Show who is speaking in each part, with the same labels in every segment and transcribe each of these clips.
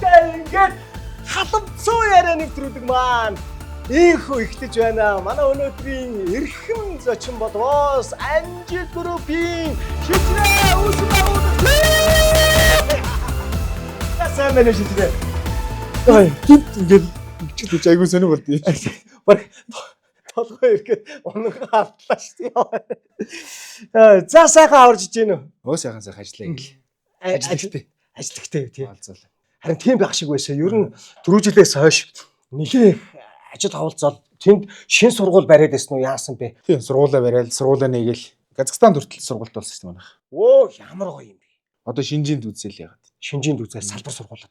Speaker 1: Ингээд халамцуу яриа нэвтрүүлэг маань ийхүү эхлэж байна. Манай өнөөдрийн эрхэм зочин болвоос Амжилт группийн шижрээ үүсгэн байгуулагч. Сайн байна уу, Шижрээ?
Speaker 2: Ой, гинт ингээд хичээлж айгүй сонир болд юм.
Speaker 1: Баг толгой ирэхэд унангаа алдлаа шүү дээ. За, сайхан аварж иж гин үү?
Speaker 2: Өө, сайхан сайхан ажиллая гэл. Ажиллагтай.
Speaker 1: Ажиллагтай тий.
Speaker 2: Хаалцал.
Speaker 1: Харин тийм байх шиг байсан. Ер нь түрүү жилээс хойш нэлээ ажил хавалцал тэнд шин сургууль бариад байсан уу, яасан бэ?
Speaker 2: Тийм, сургуулаа бариад, сургуулаа нэгээл Казахстанд хүртэл сургуульд болсон шүү дээ манайх.
Speaker 1: Өө, ямар гоё юм бэ?
Speaker 2: Одоо Шинжинд үзэл яагаад.
Speaker 1: Шинжинд үзэл салбар сургууль.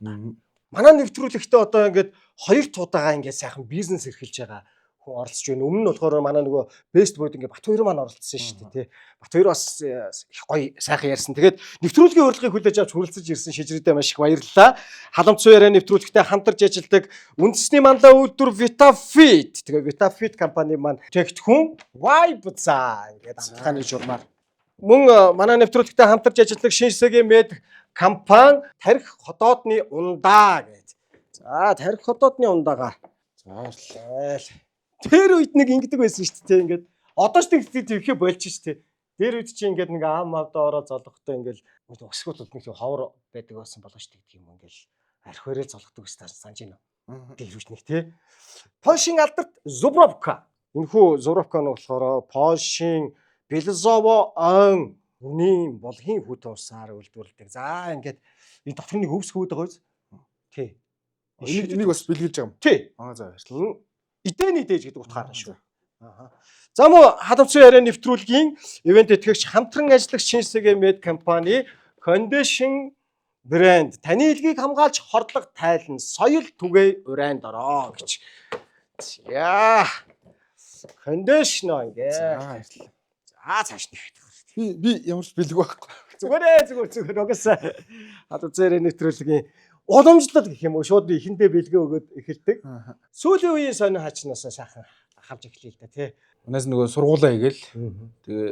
Speaker 1: Манай нэвтрүүлэгтээ одоо ингээд хоёр тудаага ингээд сайхан бизнес эрхэлж байгаа хүн оролцож байна. Өмнө нь болохоор манай нөгөө Best Boy ингээд Батбаяр маань оролцсон шүү дээ, тий. Батбаяр бас их гоё сайхан ярьсан. Тэгээд нэвтрүүлгийн урилгыг хүлээж авч хүрэлцэж ирсэн Шижрээдээ маш их баярлалаа. Халамцуу яриа нэвтрүүлэгтээ хамтарч ажилладаг үндэсний манлай үйлдвэр VitaFit. Тэгээд VitaFit компани маань тэгтхүн Vibe за ингээд амтлагын журмаар. Мөн манай нэвтрүүлэгтээ хамтарч ажилладаг Шинжсэгийн мед компани тарих ходоодны ундаа гэж. За, тарих ходоодны ундаага.
Speaker 2: За, баярлалаа.
Speaker 1: Айл. Тэр үед нэг ингэдэг байсан шүү дээ, ингээд. Одоо ч тэгдэг тэгхэ болчих шүү дээ. Тэр үед чи ингээд нэг аам авдаа ороо золготой ингээд өсгөл бол нэг тийм ховор байдаг байсан болоо шүү дээ гэдэг юм, ингээд архиорэл золгодог гэсэн санаж байна. Тэр үед нэг тий. Польшийн алдарт Зубровка. Энэхүү Зубровка нь болохоор Польшийн Белзово ойн үнийн булгийн хүтэн усаар үйлдвэрлэдэг. За, ингээд энэ дотор нэг өвс хөөд байгаа биз? Тий.
Speaker 2: Энийг бас бэлгэлж байгаа юм.
Speaker 1: Тий.
Speaker 2: Аа, за, баярлалаа.
Speaker 1: Идэний дээж гэдэг утгаар нь шүү. Аа. За, мөн халамцуу яриа нэвтрүүлгийн ивент итгэгч хамтран ажиллах Шинсэгэ мед компани Condition брэнд таны илгийг хамгаалж хордлого тайлан соёл түгээ урайнд ороо гэж. За. Condition ингээ.
Speaker 2: За, баярлалаа.
Speaker 1: За, цааш нэх.
Speaker 2: Би ямар ч бэлэг байхгүй.
Speaker 1: Зүгээрээ, зүгээр, зүгээр, угаасаа халамцуу яриа нэвтрүүлгийн уламжлал гэх юм уу, шууд эхэндээ бэлгээ өгөөд эхэлдэг. Сүүлийн үеийн сонин хачнаас сайхан хамж эхлэе л да, тий.
Speaker 2: Манайс нөгөө сургуулаа хийгээл тэгээ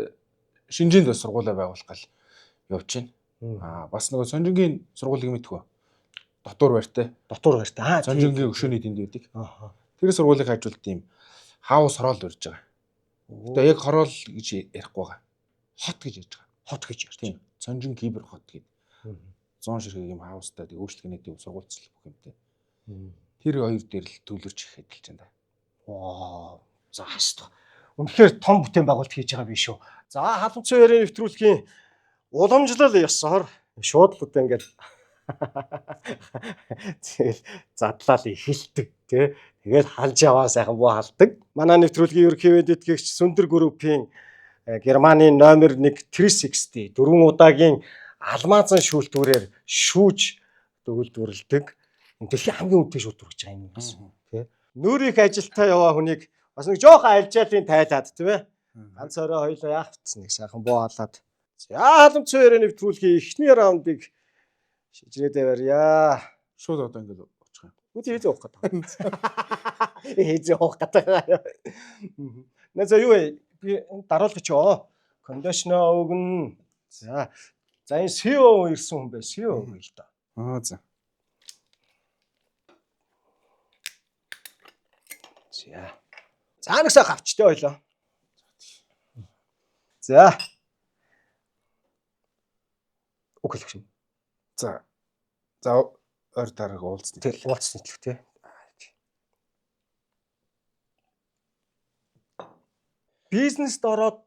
Speaker 2: Шинжинд бас сургуулаа байгуулах гал явж байна. Аа, бас нөгөө Сонжингийн сургуулийг мэдхүү. Дотуур байртай.
Speaker 1: Дотуур байртай. Аа.
Speaker 2: Сонжингийн өшөөний тэнд байдаг.
Speaker 1: Аа.
Speaker 2: Тэр сургуулийн хажууд тийм хаус хороол урьж байгаа. Тэгээ яг хороол гэж ярихгүй байгаа. Хот гэж ярьж байгаа.
Speaker 1: Хот гэж ярьж.
Speaker 2: Тийм. Сонжин кибер хот гэдэг. 100 ширхэг юм хаустай тэг өөрчлөгний төв сургуулицлал бүх юмтай. Тэр хоёр дээр л төвлөрч их адилж байна да.
Speaker 1: Вау. За, хаст. Үнэхээр том бүтээн байгуулалт хийж байгаа биш үү? За, халамцуу яриа нэвтрүүлгийн уламжлал ёсоор шууд л одоо ингээд тэгэл задлал эхэлдэг, тий. Тэгэл халж яваа сайхан буу халдаг. Манай нэвтрүүлгийн ерөнхий ивент итгэгч Сүндэр группийн Германы номер 1 360 дөрвөн удаагийн алмаазан шүүлтүүрээр шүүж үйлдвэрлэдэг. Энэ дэлхийн хамгийн үнэтэй шүүлтүүр гэж байгаа юм бас. Тий. Нүрийн ажилтаа яваа хүнийг бас нэг жоохон альжаалын тайлаад, тийм ээ. Ганц орой хоёлоо яах вэ? Нэг сайхан буу халаад. За, халамцуу яриа нэвтрүүлгийн эхний раундыг Шижрээдээ барья.
Speaker 2: Шууд одоо ингээд очих юм.
Speaker 1: Үгүй, хийзээ уух гэдэг. Хийзээ уух гэдэг. Нэ, за, юу вэ? Би даруулгач ёо. Кондишноо өгнө. За. За, энэ CEO ирсэн хүн бай. CEO өгье л доо.
Speaker 2: Аа, за.
Speaker 1: За. За, нэг сайхан авчтай ойлоо. За. Үг хэлэх юм.
Speaker 2: За. За, ойр дарааг уулзна.
Speaker 1: Тэг, уулзсан нийтлэх тий. Бизнест ороод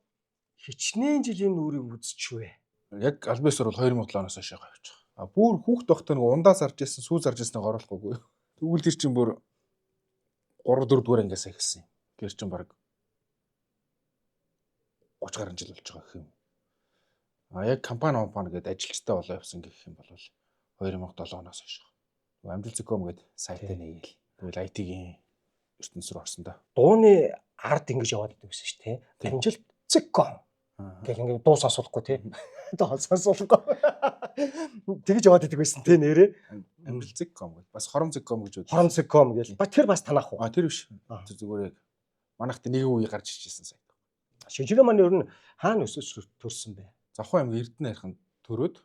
Speaker 1: хичнээн жилийн нүрийг үзчихвэ.
Speaker 2: Яг аль биесээр бол 2007 оноос хойш явж байгаа. А бүр хүүхд байхдаа нэг ундаа зарж исэн, сүү зарж ирснийг оруулахгүйгүй. Тэгвэл тэр чинь бүр 3 4 дугаар ангиас эхэлсэн юм. Тэр чинь баг 30 гаруй жил болж байгаа гэх юм. А яг компани гэдэг ажилчтай болоо явсан гэх юм бол 2007 оноос хойш. Нөгөө Амжилт.com гэдэг сайтаа нээгээл. Тэгэл IT-ийн ертөнц рүү орсон да.
Speaker 1: Дууны ард ингэж яваад идэв гэсэн шүү дээ.
Speaker 2: Тийм.
Speaker 1: Амжилт цэкком гэх ингэ дуу сонсуулахгүй тий. Дуу сонсуулахгүй. Тэгж яваад идэг байсан тий, нэрээ.
Speaker 2: Амжилт.com гэдэг. Бас хором.com гэж үү.
Speaker 1: Хором.com гэл. Ба тэр бас танах уу?
Speaker 2: А, тэр биш.
Speaker 1: Аа.
Speaker 2: Тэр зүгээр яг манайхт нэг үе гарч иржсэн сайт.
Speaker 1: Шижирэ маань ер нь хаана өсөж төрсөн бэ?
Speaker 2: Завхан аймаг Эрдэнэ архинд төрөөд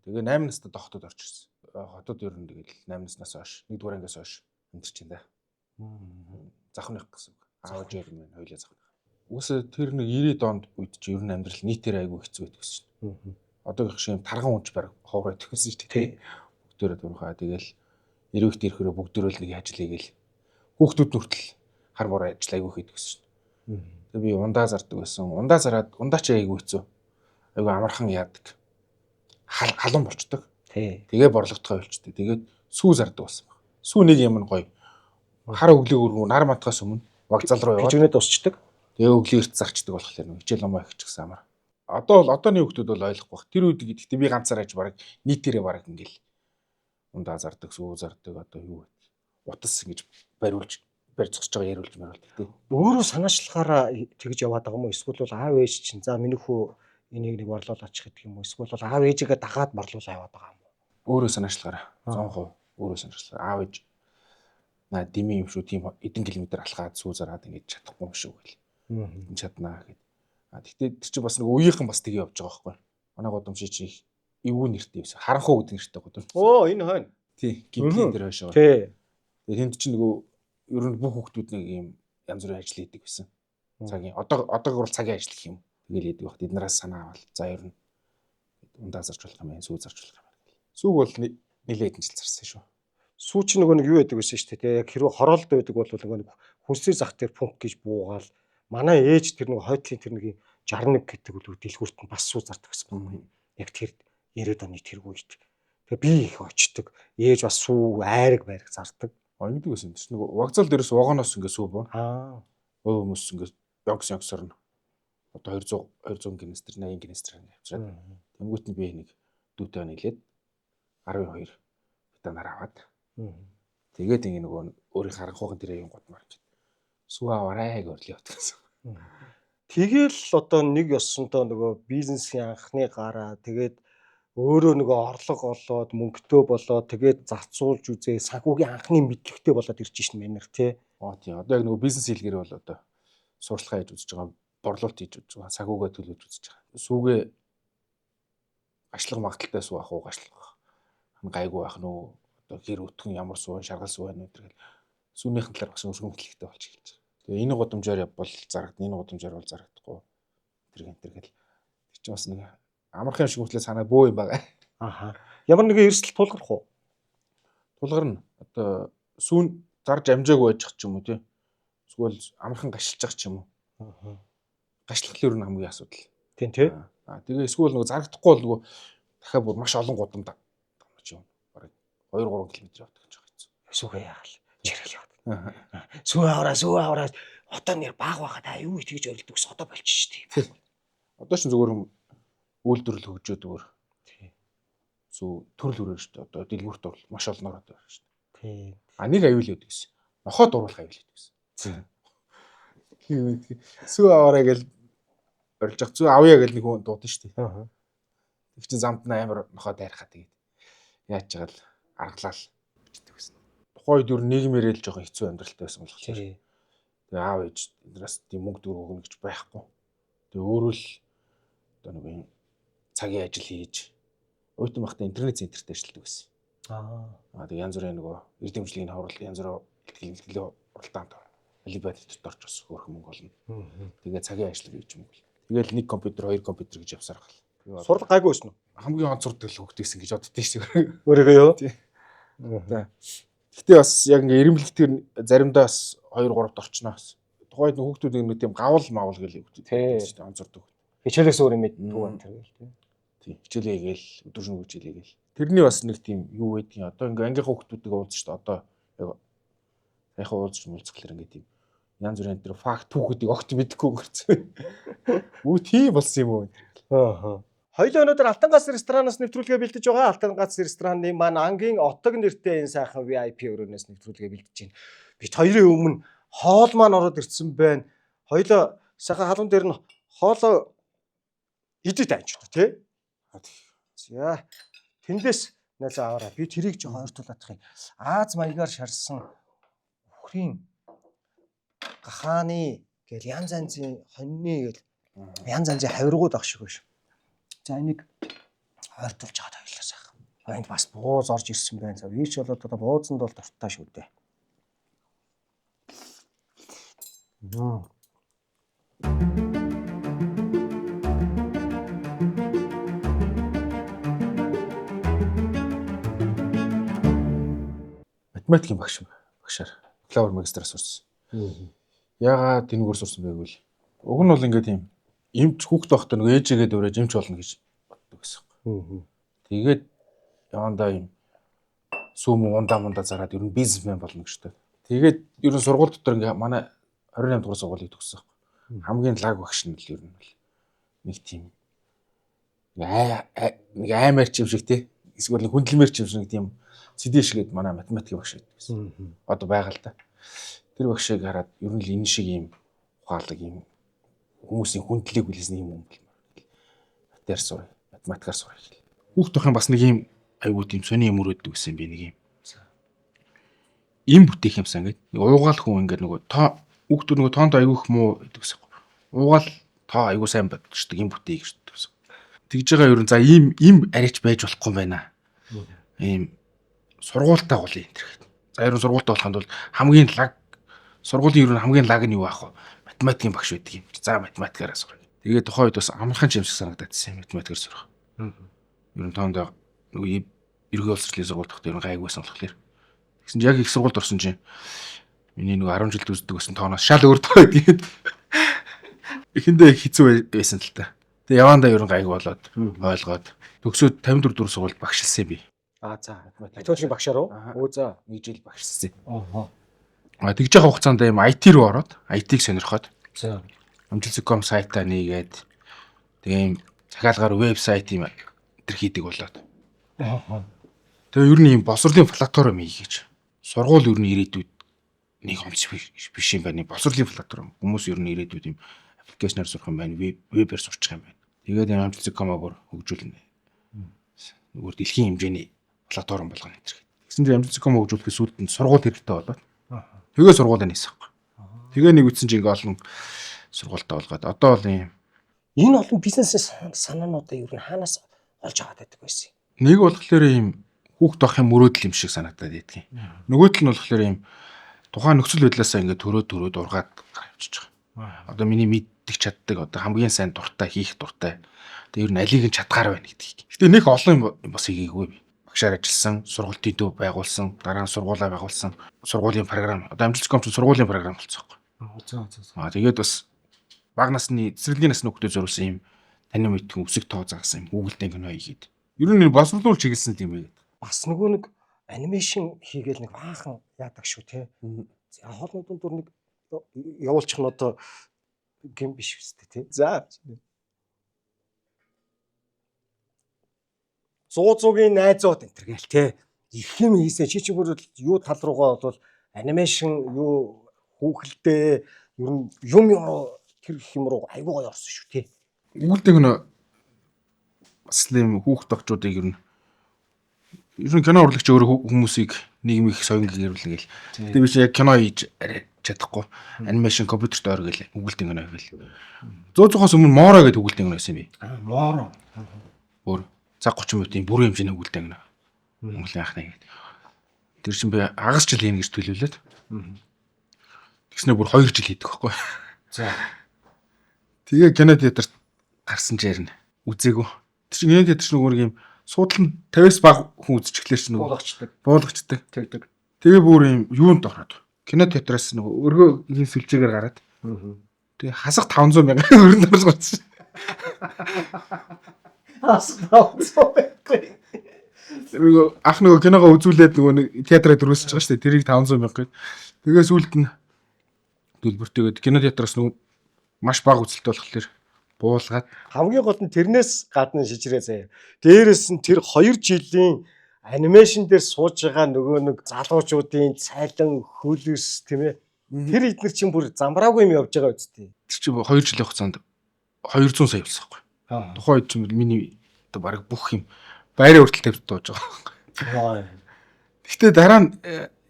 Speaker 2: тэгээ 8 настай Дохтод орж ирсэн. Хотод ер нь тэгэл 8 наснаас хойш 1-р ангиас хойш амьдарч байна да. Завхных гэсэн үг. Аав ээж хоёр маань хоёулаа завхных. Угаасаа тэр нэг 90-ад онд үед чи ер нь амьдрал нийтээр айгүй хэцүү байдаг гэсэн чинь. Одоогийнх шиг юм тарган унж бараг ховор байдаг гэсэн чинь тий. Бүгдээрээ дурхаа тэгэл эрүүхт ирэхээрээ бүгдээрээ л нэг ажил хийгээл хүүхдүүд нүртэл хар бор ажил айгүй хийдэг гэсэн чинь. Тэгээ би ундаа зардаг байсан. Ундаа зараад ундаа чи айгүй хэцүү. Айгүй амархан яадаг. Халуун болчдөг.
Speaker 1: Тий.
Speaker 2: Тэгээ борлогдохоо болчдөг. Тэгээд сүү зардаг болсон баг. Сүү нэг юм нь гоё. Хар өглөө өргөн нар матгаас өмнө вокзал руу яваад
Speaker 1: Пижүнээ дуусчдаг.
Speaker 2: тэгээ өглөө эрт зарчдаг болохоор нэг хичээл номоо их ч гэсэн амар. Одоо бол одооны хүүхдүүд бол ойлгохгүй бах. Тэр үед гэхдээ би ганцаараа ч бараг нийтээрээ бараг ингээл ундаа зардаг, сүү зардаг одоо юу вэ? Утас ингэж бариулж барь зогсож байгаа яриулж мариулдаг тий.
Speaker 1: Өөрөө санаачлахаараа тэгж яваад байгаа юм уу? Эсвэл бол аав ээж чинь за миний хүү энийг нэг борлуулаач гэдэг юм уу? Эсвэл бол аав ээжигээ дагаад борлуулаа яваад байгаа юм уу?
Speaker 2: Өөрөө санаачлахаараа 100% өөрөө санаачлахаараа аав ээж наа дими юм шүү тийм эдэн километр алхаад сүү зараад ингэж чадахгүй юм шүү гэл. Энэ чаднаа гэд. А тэгтээ тэр чинь бас нэг үеийнхэн бас тэгээ явж байгаа байхгүй. Манай гудамжийн чи их эвгүй нэртэй байсан. Харанхуу гэдэг нэртэй гудамж.
Speaker 1: Оо энэ хойно.
Speaker 2: Тий, гимтлийн дээр хойшоо.
Speaker 1: Тий.
Speaker 2: Тэгээ тэнд чинь нөгөө ер нь бүх хүүхдүүд нэг юм янз бүрийн ажил хийдэг байсан. Цагийн одоо одоогор бол цагийн ажил гэх юм. Тэгэл хийдэг багт эднээс санаа авал за ер нь ундаа зарч болох юм байна, сүү зарч болох юм байна гэл. Сүүг бол нилээд хэдэн жил зарсан шүү.
Speaker 1: Сүү чи нөгөө нэг юу байдаг гэсэн шүү дээ. Тий. Яг хэрвээ хороолд байдаг бол нөгөө нэг хүнсний зах дээр пүнк гэж буугаал манай ээж тэр нэг хойтлын тэр нэг 61 гэдэг үлүү дэлгүүрт нь бас сүү зардаг гэсэн байна. Яг тэр 90-ад оны тэр үед. Тэгээ би их очдөг. Ээж бас сүү айраг байраг зардаг.
Speaker 2: А ингэдэг байсан. Тэр чинь нөгөө вокзал дээрээс вагоноос ингээ сүү буун.
Speaker 1: Аа.
Speaker 2: Өө хүмүүс ингээ ёгс ёгсор нь одоо 200 200 канистр 80 канистр ингээ авчираад тэнгуут нь би нэг дүүтэй нийлээд 12 битанаар аваад тэгээд ингээ нөгөө өөрийн харанхуухан тэр юм гутмаар ингээ сүү аваарай гэж орлоо явдаг гэсэн.
Speaker 1: Тэгэл одоо нэг ёсондоо нөгөө бизнесийн анхны гараа тэгээд өөрөө нөгөө орлого олоод мөнгөтэй болоод тэгээд зарцуулж үзээ санхүүгийн анхны мэдлэгтэй болоод ирж шин мэнэр тий.
Speaker 2: Аа тийм одоо яг нөгөө бизнес хийлгээр бол одоо сурталчилгаа хийж үзэж байгаа, борлуулалт хийж үзэж байгаа, санхүүгээ төлөвлөж үзэж байгаа. Сүүгээ гашлах магадaltaй сүү ах уу, гашлах гайгүй байх нь уу, одоо хэр өтгөн ямар сүү, шаргал сүү байна уу гэл сүүнийхэн талаар бас өргөн мэдлэгтэй болж эхэлж байгаа. Тэгээ энэ гудамжаар явбал зарагдана, энэ гудамжаар бол зарагдахгүй. Тэр гэн тэр гэл. Тэр чинь бас нэг амархан юм шиг мөртлөө санаа бөө юм байгаа.
Speaker 1: Аха. Ямар нэгэн эрсдэл тулгарх уу?
Speaker 2: Тулгарна. Одоо сүүн зарж амжаагүй байж ч юм уу тий. Эсвэл амархан гашилж ч юм уу.
Speaker 1: Аа.
Speaker 2: Гашлах л ер нь хамгийн асуудал.
Speaker 1: Тийм тий.
Speaker 2: Аа тэгээ эсвэл нөгөө зарагдахгүй бол нөгөө дахиад бүр маш олон гудамд давнаж явна. Бараг 2 3 км явдаг гэж байгаа хэцүү.
Speaker 1: Сүүгээ яагаал. Чирэл яваад. Сүү аваараа сүү аваараа одоо нэр баг байхад аа юу итгэж орилдог ус одоо болчих шүү дээ.
Speaker 2: Одоо ч зүгээр юм үйлдвэрлэл хөгжөөд өөр.
Speaker 1: Тий.
Speaker 2: Сүү төрөл өрөө шүү дээ. Одоо дэлгүүрт бол маш олноор одоо байна шүү дээ.
Speaker 1: Тий.
Speaker 2: А нэг аюул өгдөг гэсэн. Нохоо дуруулах аюул өгдөг гэсэн. Сүү аваарай гэж орилж байгаа. Сүү авъя гэж нэг хүн дуудана шүү дээ.
Speaker 1: Аа.
Speaker 2: Тэр чинь замд нь амар нохоо дайрхаа тэгээд яаж чагаал аргалаал бичдэг байсан. Тухайн үед ер нь нийгмээрээ л жоохон хэцүү амьдралтай байсан болохоор
Speaker 1: Тий.
Speaker 2: тэгээ аав ээж эндээс тийм мөнгө төгрөг өгнө гэж байхгүй. Тэгээ өөрөө л одоо нэг юм цагийн ажил хийж уйтан байхдаа интернет центрт ажилладаг байсан.
Speaker 1: Аа.
Speaker 2: Аа тэгээ янз бүрийн нөгөө эрдэмжлэгийн хаврал янз бүрийн ихтгэл уралдаанд Алибад дээр орж бас хөөрхөн мөнгө олно. Тэгээ цагийн ажил хийж мөнгө. Тэгээл нэг компьютер, хоёр компьютер гэж явсаар гал.
Speaker 1: Сурлага гайгүй байсан уу?
Speaker 2: Хамгийн онцордог л хөгтэйсэн гэж боддтой шүү.
Speaker 1: Өөрийгөө юу?
Speaker 2: Тий. Гэтэ бас яг ингээ эрэмбэлгээр заримдаа бас 2 3-д орчноо бас. Тухайд нөх хүүхдүүд нэг тийм гавл мавл гэл хүүхдүүд
Speaker 1: Тий.
Speaker 2: шүү дээ онцордог.
Speaker 1: Хичээлээс өөр юм мэддэг
Speaker 2: Мм.
Speaker 1: энэ төр гэл тий.
Speaker 2: Тийм хичээлээ гээл өдөр шөнөгүй хичээлээ гээл. Тэрний бас нэг тийм юу байдгийг одоо ингээ ангийнхаа хүүхдүүдтэйг уулзж шүү дээ одоо яг саяхан уулзч муулзахлаар ингээ тийм янз бүрийн тэр факт түүхүүдийг огт мэдэхгүй өнгөрцөн. Үу тийм болсон юм уу?
Speaker 1: Аа. Хоёулаа өнөөдөр Алтан гац ресторанаас нэвтрүүлгээ бэлдэж байгаа. Алтан гац рестораны маань ангийн отог нэртэй энэ сайхан VIP өрөөнөөс нэвтрүүлгээ бэлдэж байна. Бид хоёрын өмнө хоол маань ороод ирсэн байна. Хоёулаа сайхан халуун дээр нь хоолоо идэт анч та тий. За тэндээс найзаа аваарай. Би тэрийг жоохон ойртуулах юм. Аз маягаар шарсан үхрийн гахааны гэл янз янзын хоньны гэл янз янзын хавиргууд ах шиг байна. За энийг ойртуулж аваад хоёлаа сайхан. Энд бас бууз орж ирсэн байна. За би ч болоод одоо буузанд бол дуртай шүү дээ.
Speaker 2: Математикийн багш багшаар бакалавр магистраар сурсан. Яагаад тэнүүгээр сурсан бэ гэвэл уг нь бол ингээд юм эмч хүүхд байхдаа нөгөө ээжигээ дөрөж эмч болно гэж боддог гэсэн. Тэгээд явандаа юм сүүм ундаа мундаа зараад ер нь бизнесмен болно гэж боддог. Тэгээд ер нь сургууль дотор ингээ манай 28 дугаар сургуулийг төгссөн. Хамгийн лаг багш нь л ер нь бол нэг тийм нэг аймаар ч юм шиг те эсвэл нэг хүндлэмээр ч юм шиг тийм сэдэ шигэд манай математикийн багш байдаг гэсэн. Одоо байгаа л да. Тэр багшийг хараад ер нь л энэ шиг юм ухаалаг юм хүмүүсийн хүндлийг хүлээсэн юм юм болмоор. Математикаар сурах, математикаар сурах гэл. Хүүхд тохын бас нэг юм айгуу тийм сони юм өрөөддөг гэсэн би нэг юм. Им бүтээх юмсан ингээд нэг уугаал хүн ингээд нөгөө тоо хүүхдүүд нөгөө тоонд айгуу их муу гэдэг гэсэн. Уугаал тоо айгуу сайн бодчихдаг им бүтээх гэж гэсэн. Тэгж байгаа ер нь за ийм им арайч байж болохгүй юм байна. Ийм сургуультай гол юм тэр гээд. За ер нь сургуультай болохын тулд хамгийн лаг сургуулийн ер нь хамгийн лаг нь юу аах вэ? Математикийн багш байдаг юм. За математикаараа сурах. Тэгээд тухайн үед бас амархан юм шиг санагдаад байсан математикаар сурах. Ер нь тоонд нөгөө ерөнхий улс төрлийн сургуульд байхдаа ер нь гайгүй байсан болохоор. Тэгсэн чинь яг их сургуульд орсон чинь миний нөгөө 10 жил үздэг байсан тооноос шал өөр тоо гэдэг. Эхэндээ хэцүү байсан л та. Тэгээ явандаа ер нь гайгүй болоод ойлгоод төгсөөд 54 дугаар сургуульд багшилсан би.
Speaker 1: Аа за. Математикийн багшаар уу? Өө за.
Speaker 2: Нэг жил багшилсан.
Speaker 1: Аа.
Speaker 2: А тэгж байгаа хугацаанд юм IT руу ороод IT-г сонирхоод
Speaker 1: За.
Speaker 2: Амжилт.com сайтаа нээгээд тэгээ юм захиалгаар вебсайт юм тэр хийдэг болоод.
Speaker 1: Аа.
Speaker 2: Тэгээ ер нь юм боловсролын платформ хийгээч. Сургууль ер нь ирээдүйд нэг онц биш юм байна. Боловсролын платформ. Хүмүүс ер нь ирээдүйд юм аппликейшнаар сурах юм байна, вебээр сурчих юм байна. Тэгээд юм Амжилт.com-а бүр хөгжүүлнэ. Зүгээр дэлхийн хэмжээний платформ болгоно энэ төр. Тэгсэн чинь Амжилт.com хөгжүүлэхээс сүүлд нь сургууль хэрэгтэй болоод. Тэгээ сургуулаа нээсэн байхгүй. Тэгээ нэг үтсэн чинь ингээ олон сургуультай болгоод одоо бол юм
Speaker 1: Энэ олон бизнесийн санаануудаа ер нь хаанаас олж аваад байдаг байсан юм?
Speaker 2: Нэг болохоор ийм хүүхд авах юм мөрөөдөл юм шиг санагдаад байдгийн. Нөгөө тал нь болохоор ийм тухайн нөхцөл байдлаасаа ингээ төрөөд ургаад гараа авчиж байгаа. Одоо миний мэддэг чаддаг одоо хамгийн сайн дуртай хийх дуртай. Тэгээ ер нь алийг нь чадгаар байна гэдгийг. Гэтэ нэг олон юм бас хийгээгүй би. Багшаар ажилласан, сургуулийн төв байгуулсан, дараа нь сургуулаа байгуулсан, сургуулийн програм. Одоо Амжилт.com чинь сургуулийн програм болцсон байхгүй. Аа тэгээд бас бага насны цэцэрлэгийн насны хүүхдэд зориулсан юм танин мэдхэн үсэг тоо заасан юм Google-д кино хийгээд. Ер нь боловсруулж чиглэсэн л юм бэ.
Speaker 1: Бас нөгөө нэг анимашн хийгээл нэг баахан яадаг шүү те. За хоолнуудын дур нэг явуулчих нь одоо гэм биш үстэй те. За. Зуу зуугийн найзууд энэ төр гээл те. Их юм хийсэн чи чи бүр юу тал руугаа бол анимашн юу хүүхэлдээ ер нь юм юм тэр их юм руу айгуу гоё орсон шүү те.
Speaker 2: Google-д кино бас л юм хүүхд багчуудыг ер нь кино урлагч өөрөө хүмүүсийг нийгмийн их соён гэрүүлнэ гэл. Гэтэ би чи яг кино хийж арай чадахгүй. Анимашн компьютерт ор гэл Google-д кино хийгээл. 100-аас өмнө Моро гэдэг Google-д кино байсан юм би.
Speaker 1: Моро.
Speaker 2: Өөр цаг 30 минутын бүрэн хэмжээний Google-д кино. Монголын анхны гэдэг. Тэр чинь би хагас жил хийнэ гэж төлөвлөөд. Тэгснээр бүр 2 жил хийдэг байхгүй.
Speaker 1: За.
Speaker 2: Тэгээ кино театрт гарсан ч ярина. Үзээгүй. Тэр чинь кино театр чинь нөгөө нэг юм суудлан 50-аас бага хүн үзчихлээр чинь нөгөө
Speaker 1: Буулгачдаг.
Speaker 2: буулгачдаг.
Speaker 1: Тэгдэг.
Speaker 2: Тэгээ бүр юм юунд ороод кино театраас нөгөө өргөөгийн сүлжээгээр гараад тэгээ хасах 500 мянга өрөнд орж гарсан.
Speaker 1: Хасах 500 мянга.
Speaker 2: Нөгөө ах нөгөө киногоо үзүүлээд нөгөө нэг театраа дөрвөсөж байгаа шүү дээ. Тэрийг 500 мянга гээд. Тэгээ сүүлд нь төлбөртэйгээд кино театраас нөгөө маш бага үзэлтэй болохоор буулгаад
Speaker 1: Хамгийн гол нь тэрнээс гадна шижрээ заяа. Дээрээс нь тэр 2 жилийн анимашн дээр сууж байгаа нөгөө нэг залуучуудын цайлан хөлөс тийм ээ. Тэр эднэр чинь бүр замбраагүй юм явж байгаа үсттэй.
Speaker 2: тэр чинь 2 жилийн хугацаанд 200 сая болсон байхгүй. Тухайн үед чинь миний одоо бараг бүх юм байраа хүртэл тавьж дууж байгаа. Гэхдээ дараа нь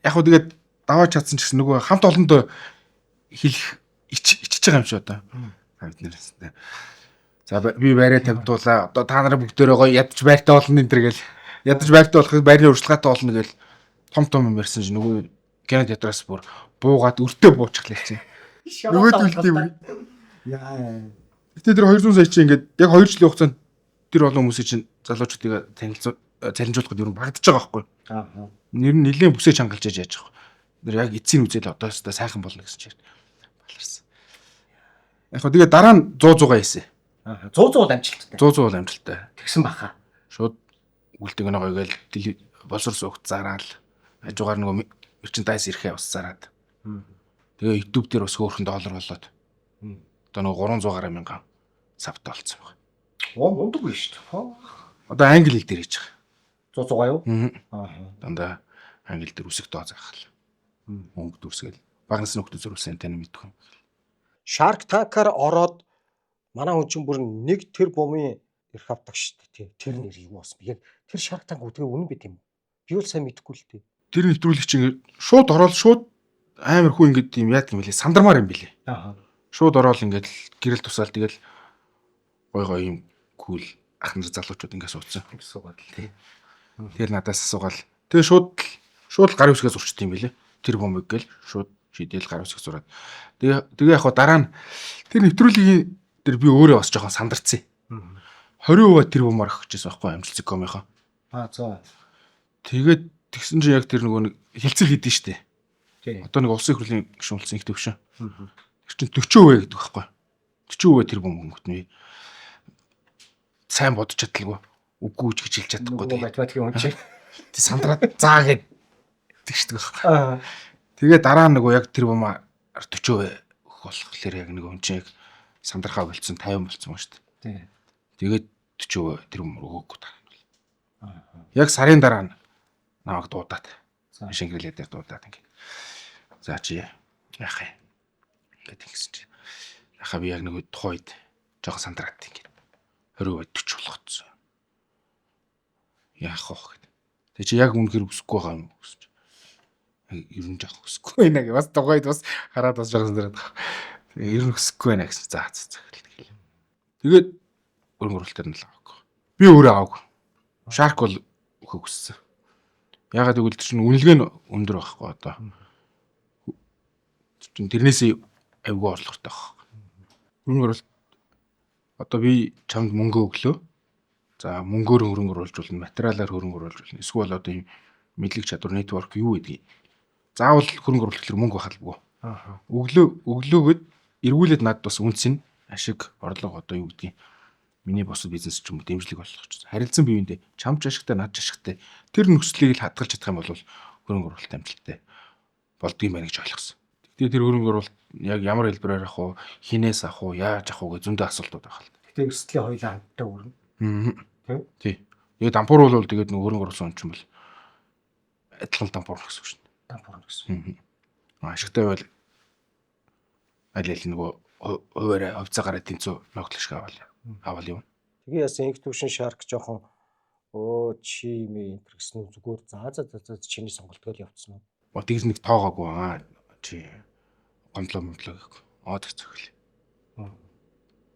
Speaker 2: яг хөө тэгээд даваад чадсан ч гэсэн нөгөө хамт олондоо хэлэх ичиж байгаа юм шиг одоо. Бид нэрээс. За би байраа тавьдуулаа. Одоо та нараа бүгдээрээ гоё ядч байртай болно энэ төр гэл. Ядаж байртай болохыг байрны урьдчилгаатай болно гэл том том юм ярьсан чинь нөгөө кино театраас бүр буугаад өртөө буучихлаа чинь. Нөгөө тийм.
Speaker 1: Яа.
Speaker 2: Гэтэ тэр 200 сая чинь ингээд яг 2 жилийн хугацаанд тэр олон хүмүүсийн чинь залуучуудыг танилцуу цалинжуулахад ер нь багтж байгаа байхгүй.
Speaker 1: Аа.
Speaker 2: Нэр нь нэлээд бүсээ чангалж яаж яаж байгаа. Тэр яг эцсийн үзэл одоо өстой сайхан болно гэсэн чинь баларсан. Яг хөө тэгээ дараа нь 100 100 хийсэн.
Speaker 1: Аа. 100 100 бол амжилттай.
Speaker 2: 100 100 бол амжилттай.
Speaker 1: Тэгсэн баха.
Speaker 2: Шууд үлдэг нэг гээл боловсрол суугт зараал хажуугаар нөгөө мерчендайз ирэхээ бас зараад. Тэгээ YouTube дээр бас хөөрхөн доллар болоод. Одоо нөгөө 300 гаруй мянган савтай болцсон байна.
Speaker 1: Оо мундаг биш шүү дээ.
Speaker 2: Одоо англи хэл дээр хийж байгаа.
Speaker 1: 100 100 юу?
Speaker 2: Аа. Дандаа англи дээр үсэг доо заахал. Мөнгө дүрсгэл. Баг насны хүмүүс зөрүүлсэн тань мэдэх юм.
Speaker 1: Shark Tank-аар ороод манай хүн чинь бүр 1 тэрбумын эрх авдаг шүү дээ. Тэр нэр юу болсон бэ? Яг тэр Shark Tank үдгээ үнэн байт юм уу? Би бол сайн мэдэхгүй л дээ.
Speaker 2: Тэр нэвтрүүлэг чинь шууд ороод шууд амар хүү ингээд юм яадаг юм бэлээ. Сандармаар юм бэлээ.
Speaker 1: Аа.
Speaker 2: Шууд ороод ингээд гэрэл тусаал тэгэл гой гой юм кул ах нар залуучууд ингээд суудсан.
Speaker 1: Суугаад л тий.
Speaker 2: Тэр надаас асуугаал. Тэгээ шууд гар үсгээ зурчт юм бэлээ. Тэр бомбыг гээл шууд шидэл гар үсэг зураад. Тэгээ яг хоо дараа нь тэр нэвтрүүлгийн тэр би өөрөө бас жоохон сандарцсан. 20% тэр бомоор өгч байсан байхгүй амжилт зэкомынхоо.
Speaker 1: Аа зөө.
Speaker 2: Тэгээд тэгсэн чинь яг тэр нөгөө нэг хилцэл хийдэн штэ.
Speaker 1: Тий.
Speaker 2: Одоо нэг улсын их хурлын гишүүн болсон их төвшин. Тэр чинь 40% гэдэг байхгүй. 40% тэр бом хөнгөт нь сайн бодож чадалгүй. Үгүй ч гэж хэлж чадахгүй.
Speaker 1: Нөгөө математикийн хүн чинь.
Speaker 2: Тэг сандраад заа гэд тэгшдэг байхгүй.
Speaker 1: Аа.
Speaker 2: Тэгээ дараа нь нөгөө яг тэр бомаар 40% өгөх болохоор яг нөгөө хүн чинь яг сандрахаа болцсон 50 болцсон ба шүү дээ.
Speaker 1: Тий.
Speaker 2: Тэгээд 40% тэр бомор өгөөгүй дараа нь. Яг сарын дараа нь намайг дуудаад Шангрила дээр дуудаад ингээд. За чи яах юм? Ингээд ингэсэн чи. Яхаа би яг нэг тухайн үед жоохон сандраад ингээд 20% 40 болгоцсон. Яах вэ гэд. Тэг чи яг үнэхэр өсөхгүй байгаа юм уу гэсэн чи. Ер нь жоох өсөхгүй байна гэ. Бас тухайн үед бас хараад бас жоохон сандраад байгаа. Тэгээ ер нь өсөхгүй байна гэсэн. За за тэгэл. Тэгээд хөрөнгө оруулалтаар нь л аваагүй. Би өөрөө аваагүй. Shark бол өгөхөг хүссэн. Ягаад гэвэл тэр чинь үнэлгээ нь өндөр байхгүй одоо. Тэр чинь тэрнээсээ авигүй орлоготой байхгүй. Хөрөнгө оруулалт одоо би чамд мөнгө өглөө. За мөнгөөр хөрөнгө оруулж болно, материалаар хөрөнгө оруулж болно. Эсвэл одоо юм мэдлэг чадвар, network юу гэдгийг. Заавал хөрөнгө оруулалт гэхэлэр мөнгө байх албагүй.
Speaker 1: Аа.
Speaker 2: Өглөөгөөд эргүүлээд надад бас үнц нь ашиг, орлого одоо юу гэдгийг миний бусад бизнес ч юм уу дэмжлэг болох ч. Харилцан биеиндээ чамч ашигтай, над ч ашигтай. Тэр нөхцөлийг л хадгалж чадах юм бол хөрөнгө оруулалт амжилттай болдгийм байна гэж ойлгосон. Гэхдээ тэр хөрөнгө оруулалт яг ямар хэлбэрээр авах уу, хинээс авах уу, яаж авах уу гэж зөндөө асуултууд байгаа л.
Speaker 1: Гэтэ эрсдлийн хоёлаа хамтдаа өрнө.
Speaker 2: Аа. Тий. Тэгээд дампуур бол тэгээд нөгөө хөрөнгө оруулсан хүн чинь бол адилхан дампуур гэсэн үг шин.
Speaker 1: Дампуур гэсэн.
Speaker 2: Аа. Ашигтай байвал аль аль нөгөө хуваараа хувьцаагаараа тэнцүү ногдол шиг авал юм.
Speaker 1: Тэгээ яасан инх төвшин Shark жоохон өө чи юм энэ төр гэсэн үү зүгээр за за за чиний сонголт гэл явцсан уу?
Speaker 2: Оо тэгс нэг тоогоогүй аа чи гомдлоо момдлоо гэхгүй. Аа тэг цохил.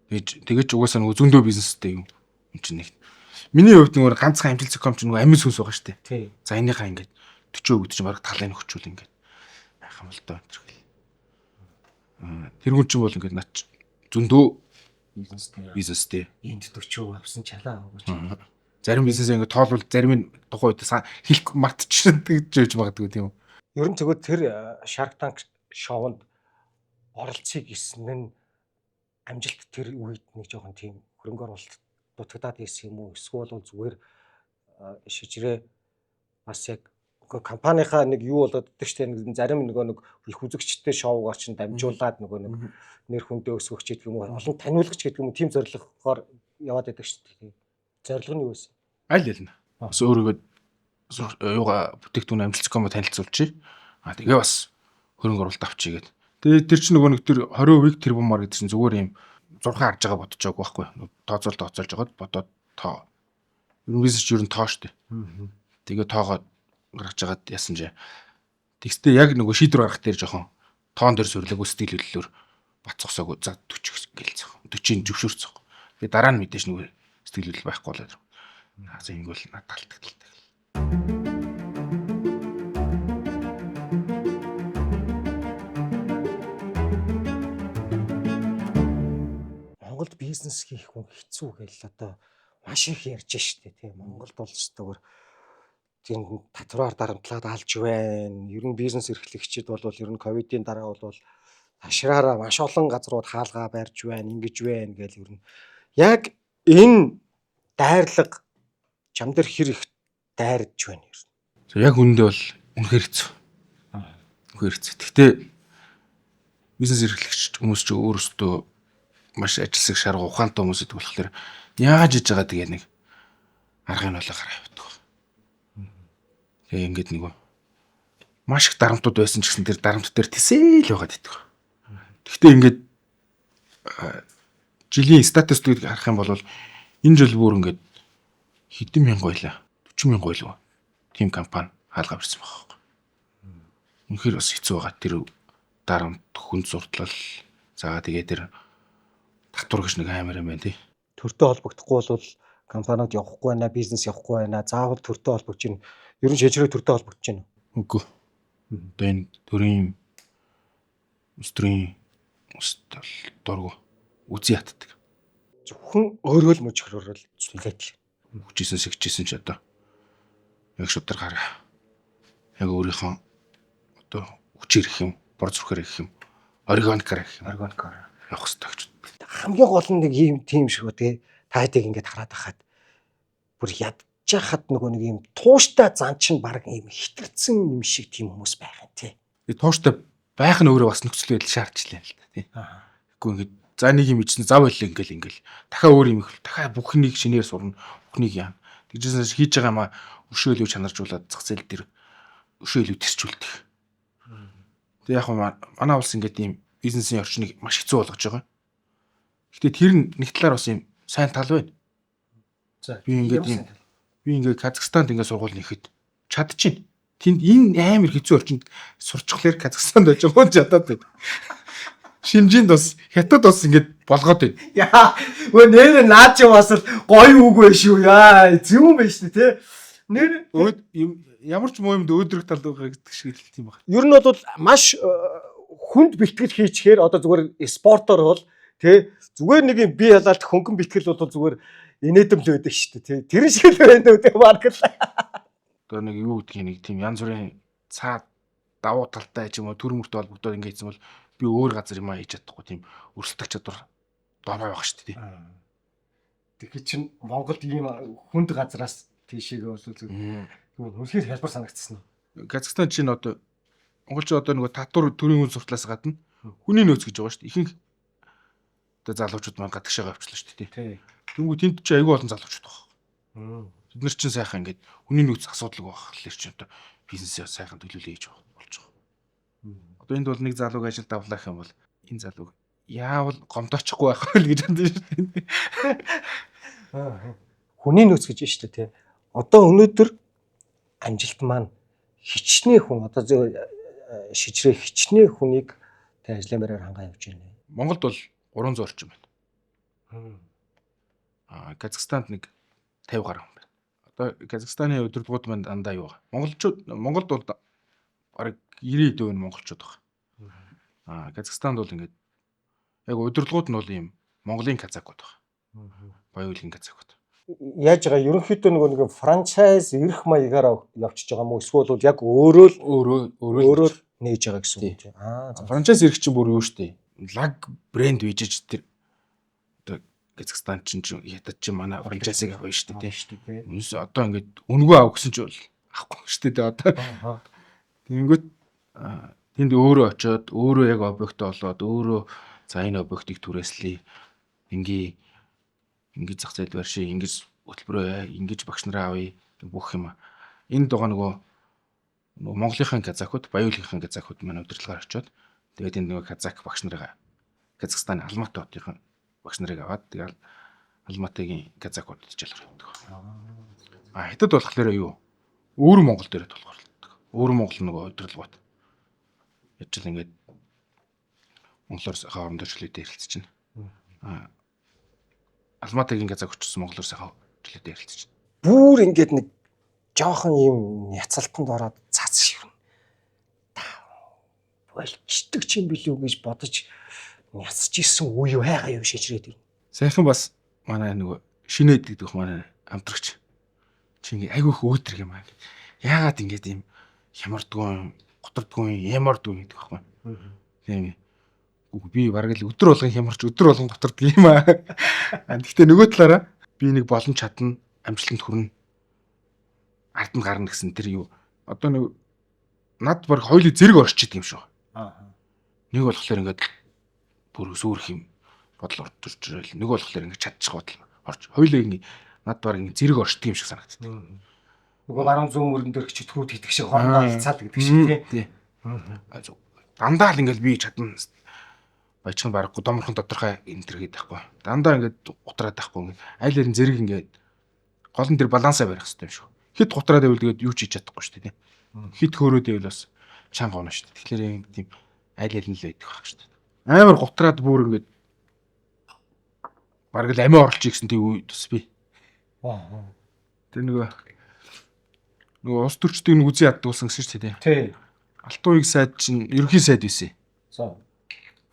Speaker 2: Тэгэж угаасаа нөгөө зөндөө бизнестэй юм. Юм чинь нэг. Миний хувьд нөгөө ганцхан амжилт зохиом чинь нөгөө амин сүнс байгаа шүү дээ.
Speaker 1: Тий.
Speaker 2: За энийхээ ингээд 40% гэдэг чинь бараг талын нөхчүүл ингээд яах юм бол доо энэ гэл. Аа тэр хүн чинь бол ингээд над зөндөө
Speaker 1: бизнестэй.
Speaker 2: Бизнестэй.
Speaker 1: Энд 40% авсан чалаа аваагүй ч.
Speaker 2: Зарим бизнес ингээд тоолвол зарим нь тухайн үед хэлэх мартчихдаг гэж байж магадгүй тийм үү.
Speaker 1: Ер нь зөвхөн тэр Shark Tank шоунд оролцъё гэсэн нь амжилт тэр үед нэг жоохон тийм хөрөнгө оруулалт дутагдаад ирсэн юм уу? Эсвэл бол зүгээр шижрээ бас яг компанийнхаа нэг юу болоод идэг штэ нэг зарим нөгөө нэг их үзэгчтэй шоугаар чинь дамжуулаад нөгөө нэг нэр хүндээ өсгөх ч гэдэг юм уу олон таниулах ч гэдэг юм уу тийм зорилгоор яваад идэг штэ. Зорилго нь юу байсан?
Speaker 2: Аль аль нь. Бас өөрийгөө юугаа бүтээгдэхүүн амжилт зохиомоо танилцуулчих. Аа тэгээ бас хөрөнгө оруулалт авчий гэд. Тэгээ тэр чинь нөгөө нэг тэр 20%-ийг тэр бумаар гэдэг чинь зүгээр юм зурхаа харж байгаа бодож байгааг байхгүй. Тооцоолж байгаад бодоод тоо. Ер нь бизнес ч ер нь тоо штэ. Тэгээ тоогоо гаргаж агаад яасан чи. Тэгстэй яг нөгөө шийдвэр гаргах дээр жоохон тоон дээр сурлаагүй сэтгэл хөдлөлөөр бат зогсоогүй за 40 гэлцэх. 40-ийг зөвшөөрцөх. Тэгээ дараа нь мэдээж нөгөө сэтгэл хөдлөл байхгүй болоод. За ингэ бол надад алдагдлаа.
Speaker 1: Бизнес хийх хүн хэцүү гэл одоо маш их ярьж штэ тий. Монголд бол өстөгөр тийм татвараар дарамтлаад алж байна. Ер нь бизнес эрхлэгчид бол ер нь ковидын дараа бол ташраараа маш олон газрууд хаалгаа барьж байна, ингэж байна гэл ер нь яг энэ дайрлага чам дээр хэр их дайрж байна ер нь.
Speaker 2: За яг үүндээ бол үнэхээр хэцүү. Үнэхээр хэцүү. Гэхдээ бизнес эрхлэгч хүмүүс ч өөрөөсөө маш ажилсаг шарга ухаантай хүмүүс гэдэг болохоор яаж иж байгаа тэгээ нэг аргыг нь болоо гараа явдаг. Тэгээ ингээд нэг маш их дарамтууд байсан ч гэсэн тэр дарамт дээр тэсээл байгаад идэх. Гэхдээ ингээд жилийн статистикийг харах юм бол энэ жил бүр ингээд хэдэн мянга байлаа? 40 мянга байлаа. Тим компани хаалга барьсан байгаа байхгүй. Үнэхээр бас хэцүү байгаа. Тэр дарамт, хүн зурдлал, за тэгээ тэр татвар гэж нэг амар юм байна тий.
Speaker 1: Төртөө холбогдохгүй бол компаниуд явахгүй байна, бизнес явахгүй байна. Заавал төртөө холбогдож байна. Ер нь шижрээ төртөө холбогдож байна.
Speaker 2: Үгүй. Одоо энэ төрийн өстрийн өстөл дургу үзий ятдаг.
Speaker 1: Зөвхөн өөрөө л мөчхөрөөр л зүлээд л.
Speaker 2: Хүчээсэн сэгчээсэн ч одоо яг шударгаар яг өөрийнхөө одоо хүчээр гэх юм, бор зүрхээр гэх юм, органикаар гэх юм.
Speaker 1: Органикаар
Speaker 2: явах хэрэгтэй гэж боддог.
Speaker 1: Хамгийн гол нь нэг ийм тийм шиг үү те. Та хэдийг ингээд хараад байхад бүр ядчихад нөгөө нэг ийм тууштай зан чинь баг ийм хитэрсэн юм шиг тийм хүмүүс байх юм те.
Speaker 2: Тэгээ тууштай байх нь өөрөө бас нөхцөл байдал шаардчлаа л та тий. Тэгэхгүй ингээд за нэг юм ичсэн зав байлаа ингээл ингээл дахиад өөр юм их дахиад бүхнийг шинээр сурна, бүхнийг яана. Тэгжээс хийж байгаа юмаа өшөө илүү чанаржуулаад зах зээл дээр өшөө илүү тэрчүүлдэг. Тэгээ яг манай улс ингээд ийм бизнесийн орчныг маш хэцүү болгож байгаа. Гэтэ тэр нь нэг талаар бас ийм сайн тал байна.
Speaker 1: За
Speaker 2: би ингээд ийм би ингээд Казахстанд ингээд сургууль нэхэд чадчихэв. Тэнд энэ амар хэцүү орчинд сурчглаар Казахстанд байж байгаа юм чадаад байна. Шинжинд бас хятад бас ингээд болгоод байна.
Speaker 1: Яа, өө нэр наад чи бас л гоё үг байх шүү. Яа, зөв юм байна шүү те. Нэр
Speaker 2: ямар ч муу юмд өөдрөг тал байгаа гэдэг шиг л тийм байна.
Speaker 1: Ер нь бол маш хүнд бэлтгэл хийчихээр одоо зүгээр спортоор бол тэ зүгээр нэг юм бие ялалт хөнгөн бэлтгэл бол зүгээр инээдэмл байдаг шүү дээ тэ. Тэр шиг л байна үү тэ баг л.
Speaker 2: Одоо нэг юу гэдгийг нэг тийм янз бүрийн цаа давуу талтай ч юм уу төр мөртөө холбогдоод ингэ хийсэн бол би өөр газар юм а хийж чадахгүй тийм өрсөлдөх чадвар дорой байх шүү дээ.
Speaker 1: Тэгэхээр чин Монголд ийм хүнд газраас тийшээгээ бол зөв үнэхээр хялбар санагдсан.
Speaker 2: Казахстан чинь одоо монголч одоо нөгөө татвар төрийн үн суртлаас гадна хүний нөөц гэж байгаа шүү дээ. Ихэнх одоо залуучууд маань гадагшаага явчихлаа шүү дээ. Тэнгүү тэнд чи айгүй олон залуучууд байгаа. Тэд нар чинь сайхан ингээд хүний нөөц асуудалгүй байх л чинь одоо бизнесээ сайхан төлөөлөө хийж болж байгаа. Одоо энд бол нэг залууг ажилд авлаа гэх юм бол энэ залууг яавал гомдоочихгүй байх вэ гэж бодсон шүү дээ.
Speaker 1: Хүний нөөц гэж шүү дээ тий. Одоо өнөөдөр амжилт маань хичнээн хүн одоо шижрээ хичнээн хүнийг тэ ажлын байраар хангаа явж байна.
Speaker 2: Монголд бол 300 орчим байна. Аа Казахстанд нэг 50 гаруй хүн байна. Одоо Казахстаны удирдлагууд маань дандаа юу байгаа. Монголчууд Монголд бол бараг 90% нь монголчууд байгаа. Аа Казахстанд бол ингээд яг удирдлагууд нь бол ийм Монголын казакууд байгаа. Баян казакууд.
Speaker 1: Яаж байгаа ерөнхийдөө нөгөө нэг франчайз эрх маягаар явчихж байгаа мó эсвэл бол яг өөрөө л
Speaker 2: өөрөө
Speaker 1: л нээж байгаа гэсэн үг тийм. Аа
Speaker 2: франчайз эрх чинь бүр юу штэ. Лаг брэнд bijж тэр одоо Казахстан чинь хятад чинь манай франчайзыг авах штэ тийм. Үнэс одоо ингээд үнэгүй авах гэсэн чинь бол авахгүй штэ тийм одоо. Тэнгүүт тэнд өөрөө очиод өөрөө яг объект олоод өөрөө за энэ объектыг түрээслэе. Ингээ ингэж зах зээл барьшээ, ингэж хөтөлбөрөө, ингэж багш нараа авъя бүх юм. Энд байгаа нөгөө Монголынхаа казакууд, Баяуулгийнхаа казакууд маань удирдлагаар очиод тэгээд энд нөгөө казак багш нарыг Казахстаны Алматы хотын багш нарыг аваад тэгээд Алматыгийн казакууд хичээлээр явдаг. А хятад болохоор юу? Өвөр Монгол дээр тулгуурладаг. Өвөр Монгол нөгөө удирдлагууд. Яаж л ингээд монголоор сайхан орондоо чөлөөтэй ярилцаж байна. А Алматыгийн казак очсон монголоор сайхан чөлөөтэй ярилцаж байна.
Speaker 1: Бүр ингээд нэг жоохон юм няцалтанд ороод цац шивнэ. Болчдөг ч юм билүү гэж бодож няцж исэн үе байгаа юу шижрээд ирнэ.
Speaker 2: Сайхан бас манай нөгөө шинээд гэдэг манай амтрагч чи ингээ айгүйх өөдрөг юм аа. Яагаад ингээд ийм хямардгүй, готордгүй, ямардгүй гэдэг байхгүй. Тийм. Би бараг л өдөр болгон хямарч өдөр болгон готордог юм аа. Гэхдээ нөгөө талаараа би нэг боломж чадна, амжилтанд хүрнэ. Ард нь гарна гэсэн тэр юу одоо нэг над баг хоёулын зэрэг орчиод юм шиг.
Speaker 1: Аа.
Speaker 2: Нэг болохоор ингээд бүр сүрх юм бодол орж ирэл. Нэг болохоор ингээд чадчих бодол орж. Хоёулаа ингээд над баг ингээд зэрэг орчдөг юм шиг санагддаг.
Speaker 1: Нөгөө баруун зүүн мөрөн дээр чөтгөрүүд хийдэг шиг хоорондоо алцаад гэдэг шиг
Speaker 2: тий. Дандаа л ингээд би чадна. Баячхан бараггүй доморхон тодорхой энэ төр гэдэг байхгүй. Дандаа ингээд гутраад байхгүй ингээд аль аль нь зэрэг ингээд гол нь тэр балансаа барих хэрэгтэй юм шүү. Хит гутраад байвал тэгээд юу ч хийж чадахгүй шүү дээ. Хит хөөрөөд байвал бас чанга унаа шүү дээ. Тэгэхээр юм тийм аль аль нь л байдаг байх шүү дээ. Амар гутраад бүр ингээд бараг л амиа орлчих гэсэн тийм үе тус би.
Speaker 1: Аа.
Speaker 2: Тэр нөгөө улс төрчдийг нэг үзэн яддаг болсон гэсэн шүү дээ.
Speaker 1: Тий.
Speaker 2: Алтан уяг сайд чинь ерөнхий сайд байсан.
Speaker 1: За.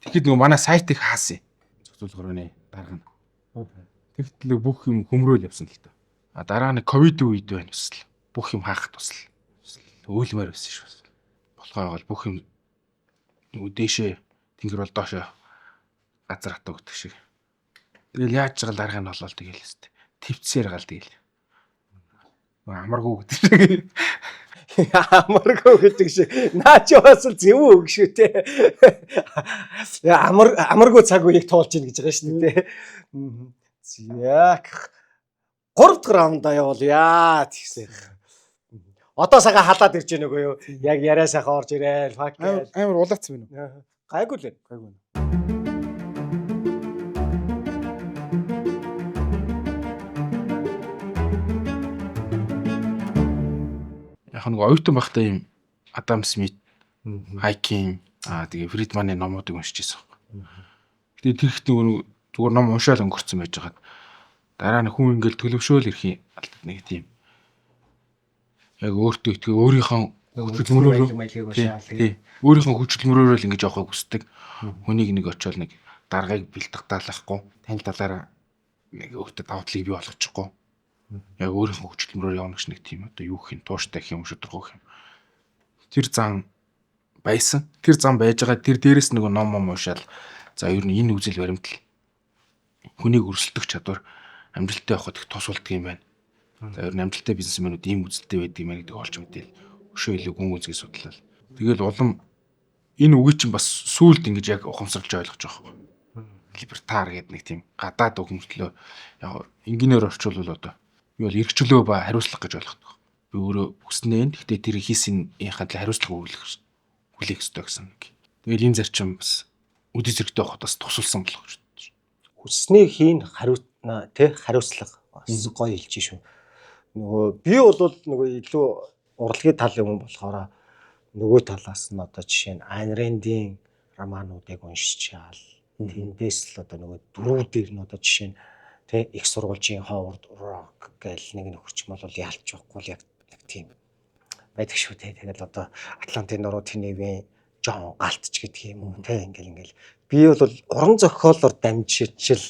Speaker 2: Тэгэхэд нөгөө манай сайтыг хаасан. Зохицуулгаар нэ дарга нь. Тэгтэл бүх юм хөмрөөл явсан л та. А дараа нь ковид үед байна бас л бүх юм хаах тусал. Өөлмөр байсан шүү. Болохоо гол бүх юм нөгөө дээшээ тэнгэр бол доошоо газар хатуу гэдэг шиг. Тэгэл яаж ч гал дарга нь болол тэгэл өст. Твцээр гал тэгэл. Амаргүй гэдэг шиг.
Speaker 1: Амаргүй гэдэг шиг. Наа чи бас л зөв үг шүү те. Амаргүй цаг үеийг туулж ийн гэж байгаа шүү дээ. За. 3 дахь раундаа явуулъя тэгсэн. Одоо сайхан халаад ирж байна үгүй юу? Яг яриа сайхан орж ирээл. Fuck.
Speaker 2: Амар улаацсан байна
Speaker 1: уу? Гайгүй л.
Speaker 2: Гайгүй. Яг нэг оюутан байхдаа юм Адам Смит, Хайкин, тэгээ Фридманы номуудыг уншиж байсан. Гэтэ тэр ихт нөгөө зүгээр ном уншаал өнгөрцөн байж байгаад дараа нь хүн ингээл төлөвшөөл ирэхийн алдад нэг тийм яг өөртөө итгэх өөрийнхөө
Speaker 1: хөдөлмөрөөр
Speaker 2: тий өөрийнхөө хөдөлмөрөөр л ингэж явахыг хүсдэг. Хүнийг нэг очиод нэг даргаыг бэлтгэдаалахгүй тань талаараа нэг өөртөө давуу талыг бий болгочихгүй. Яг өөрийнхөө хөдөлмөрөөр явна гэж нэг тийм одоо юу гэх юм тууштай гэх юм шударгуу гэх юм. Тэр зан байсан. Тэр зан байж байгаа. Тэр дээрэс нөгөө ном ном уншаал. За ер нь энэ үзэл баримтал хүнийг өрсөлдөх чадвар амжилттай явахад их тус болдго юм байна. За ер нь амжилттай бизнесмэнүүд ийм үзэлтэй байдаг юм байна гэдгийг олж мэдээл. Өшөө илүү гүн үзгийг судлал. Тэгэл улам энэ үгийг чинь бас сүулт ингэж яг ухамсарлаж ойлгож байгаа байхгүй. Либертар гэдэг нэг тийм гадаад үг мөртлөө яг энгийнээр орчуулвал одоо би бол эрхчлөө ба хариуцлага гэж ойлгодог. Би өөрөө хүснэ. Гэхдээ тэр хийсэн яхад л хариуцлага хүлээх ёстой гэсэн нэг. Тэгэл энэ зарчим бас үдээ зэрэгтэй байхад бас тусалсан болох гэж бодож.
Speaker 1: Хүснээ хийн хариуцлага бас гоё хэлж шүү. Нөгөө би бол нөгөө илүү урлагийн тал юм болохоор нөгөө талаас нь одоо жишээ нь Айн Рэндийн романуудыг уншичаал тэндээс л одоо нөгөө дөрөв дээр нь одоо жишээ нь тэ их сургуулийн Ховард Рок гэл нэг нөхөрч юм бол ялч явахгүй л яг тийм байдаг шүү тэ. Тэгэл одоо Атлантын нуруу Тэневийн Жон Галтч гэдэг юм уу тэ ингээл би бол уран зохиолоор дамжиж л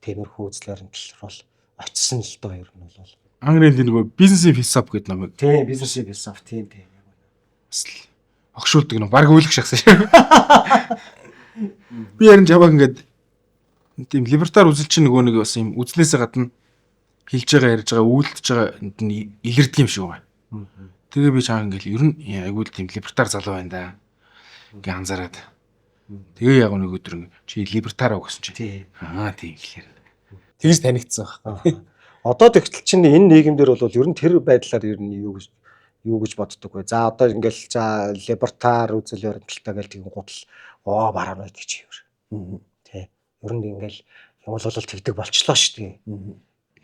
Speaker 1: тиймэрхүү үзлээр нь тал руу очисон л доо ер нь бол.
Speaker 2: Айн Рэндийн нөгөө бизнесийн философи гэдэг номыг.
Speaker 1: Тийм, бизнесийн философи тийм.
Speaker 2: Бас л огшуулдаг ном баг өөлөх шахсан шүү. Би ярин жаваг ингээд тийм либертар үзэл чинь нөгөө нэг бас юм үзлээсээ гадна хэлж байгаа ярьж байгаа үйлдэж байгаа энд нь илэрдэг юм шиг байна. Тэгээ би чаан ингээл ер нь айгүй л тийм либертар залуу байна да. Ингээ анзаараад. Тэгээ яг нэг өдөр чи либертар аа гэсэн чи. Аа тийм гэхлээр. Тэгж танигдсан байхгүй.
Speaker 1: Одоо тэгтэл чинь энэ нийгэмдэр бол ер нь тэр байдлаар ер нь юу гэж боддог вэ? За одоо ингээл за либертар үзэл баримталтай гэл тэгэн гутал оо бараа байд гэж юм. Тэ. Ер нь ингээл юм бол тэгдэг болчлоо шүү дээ.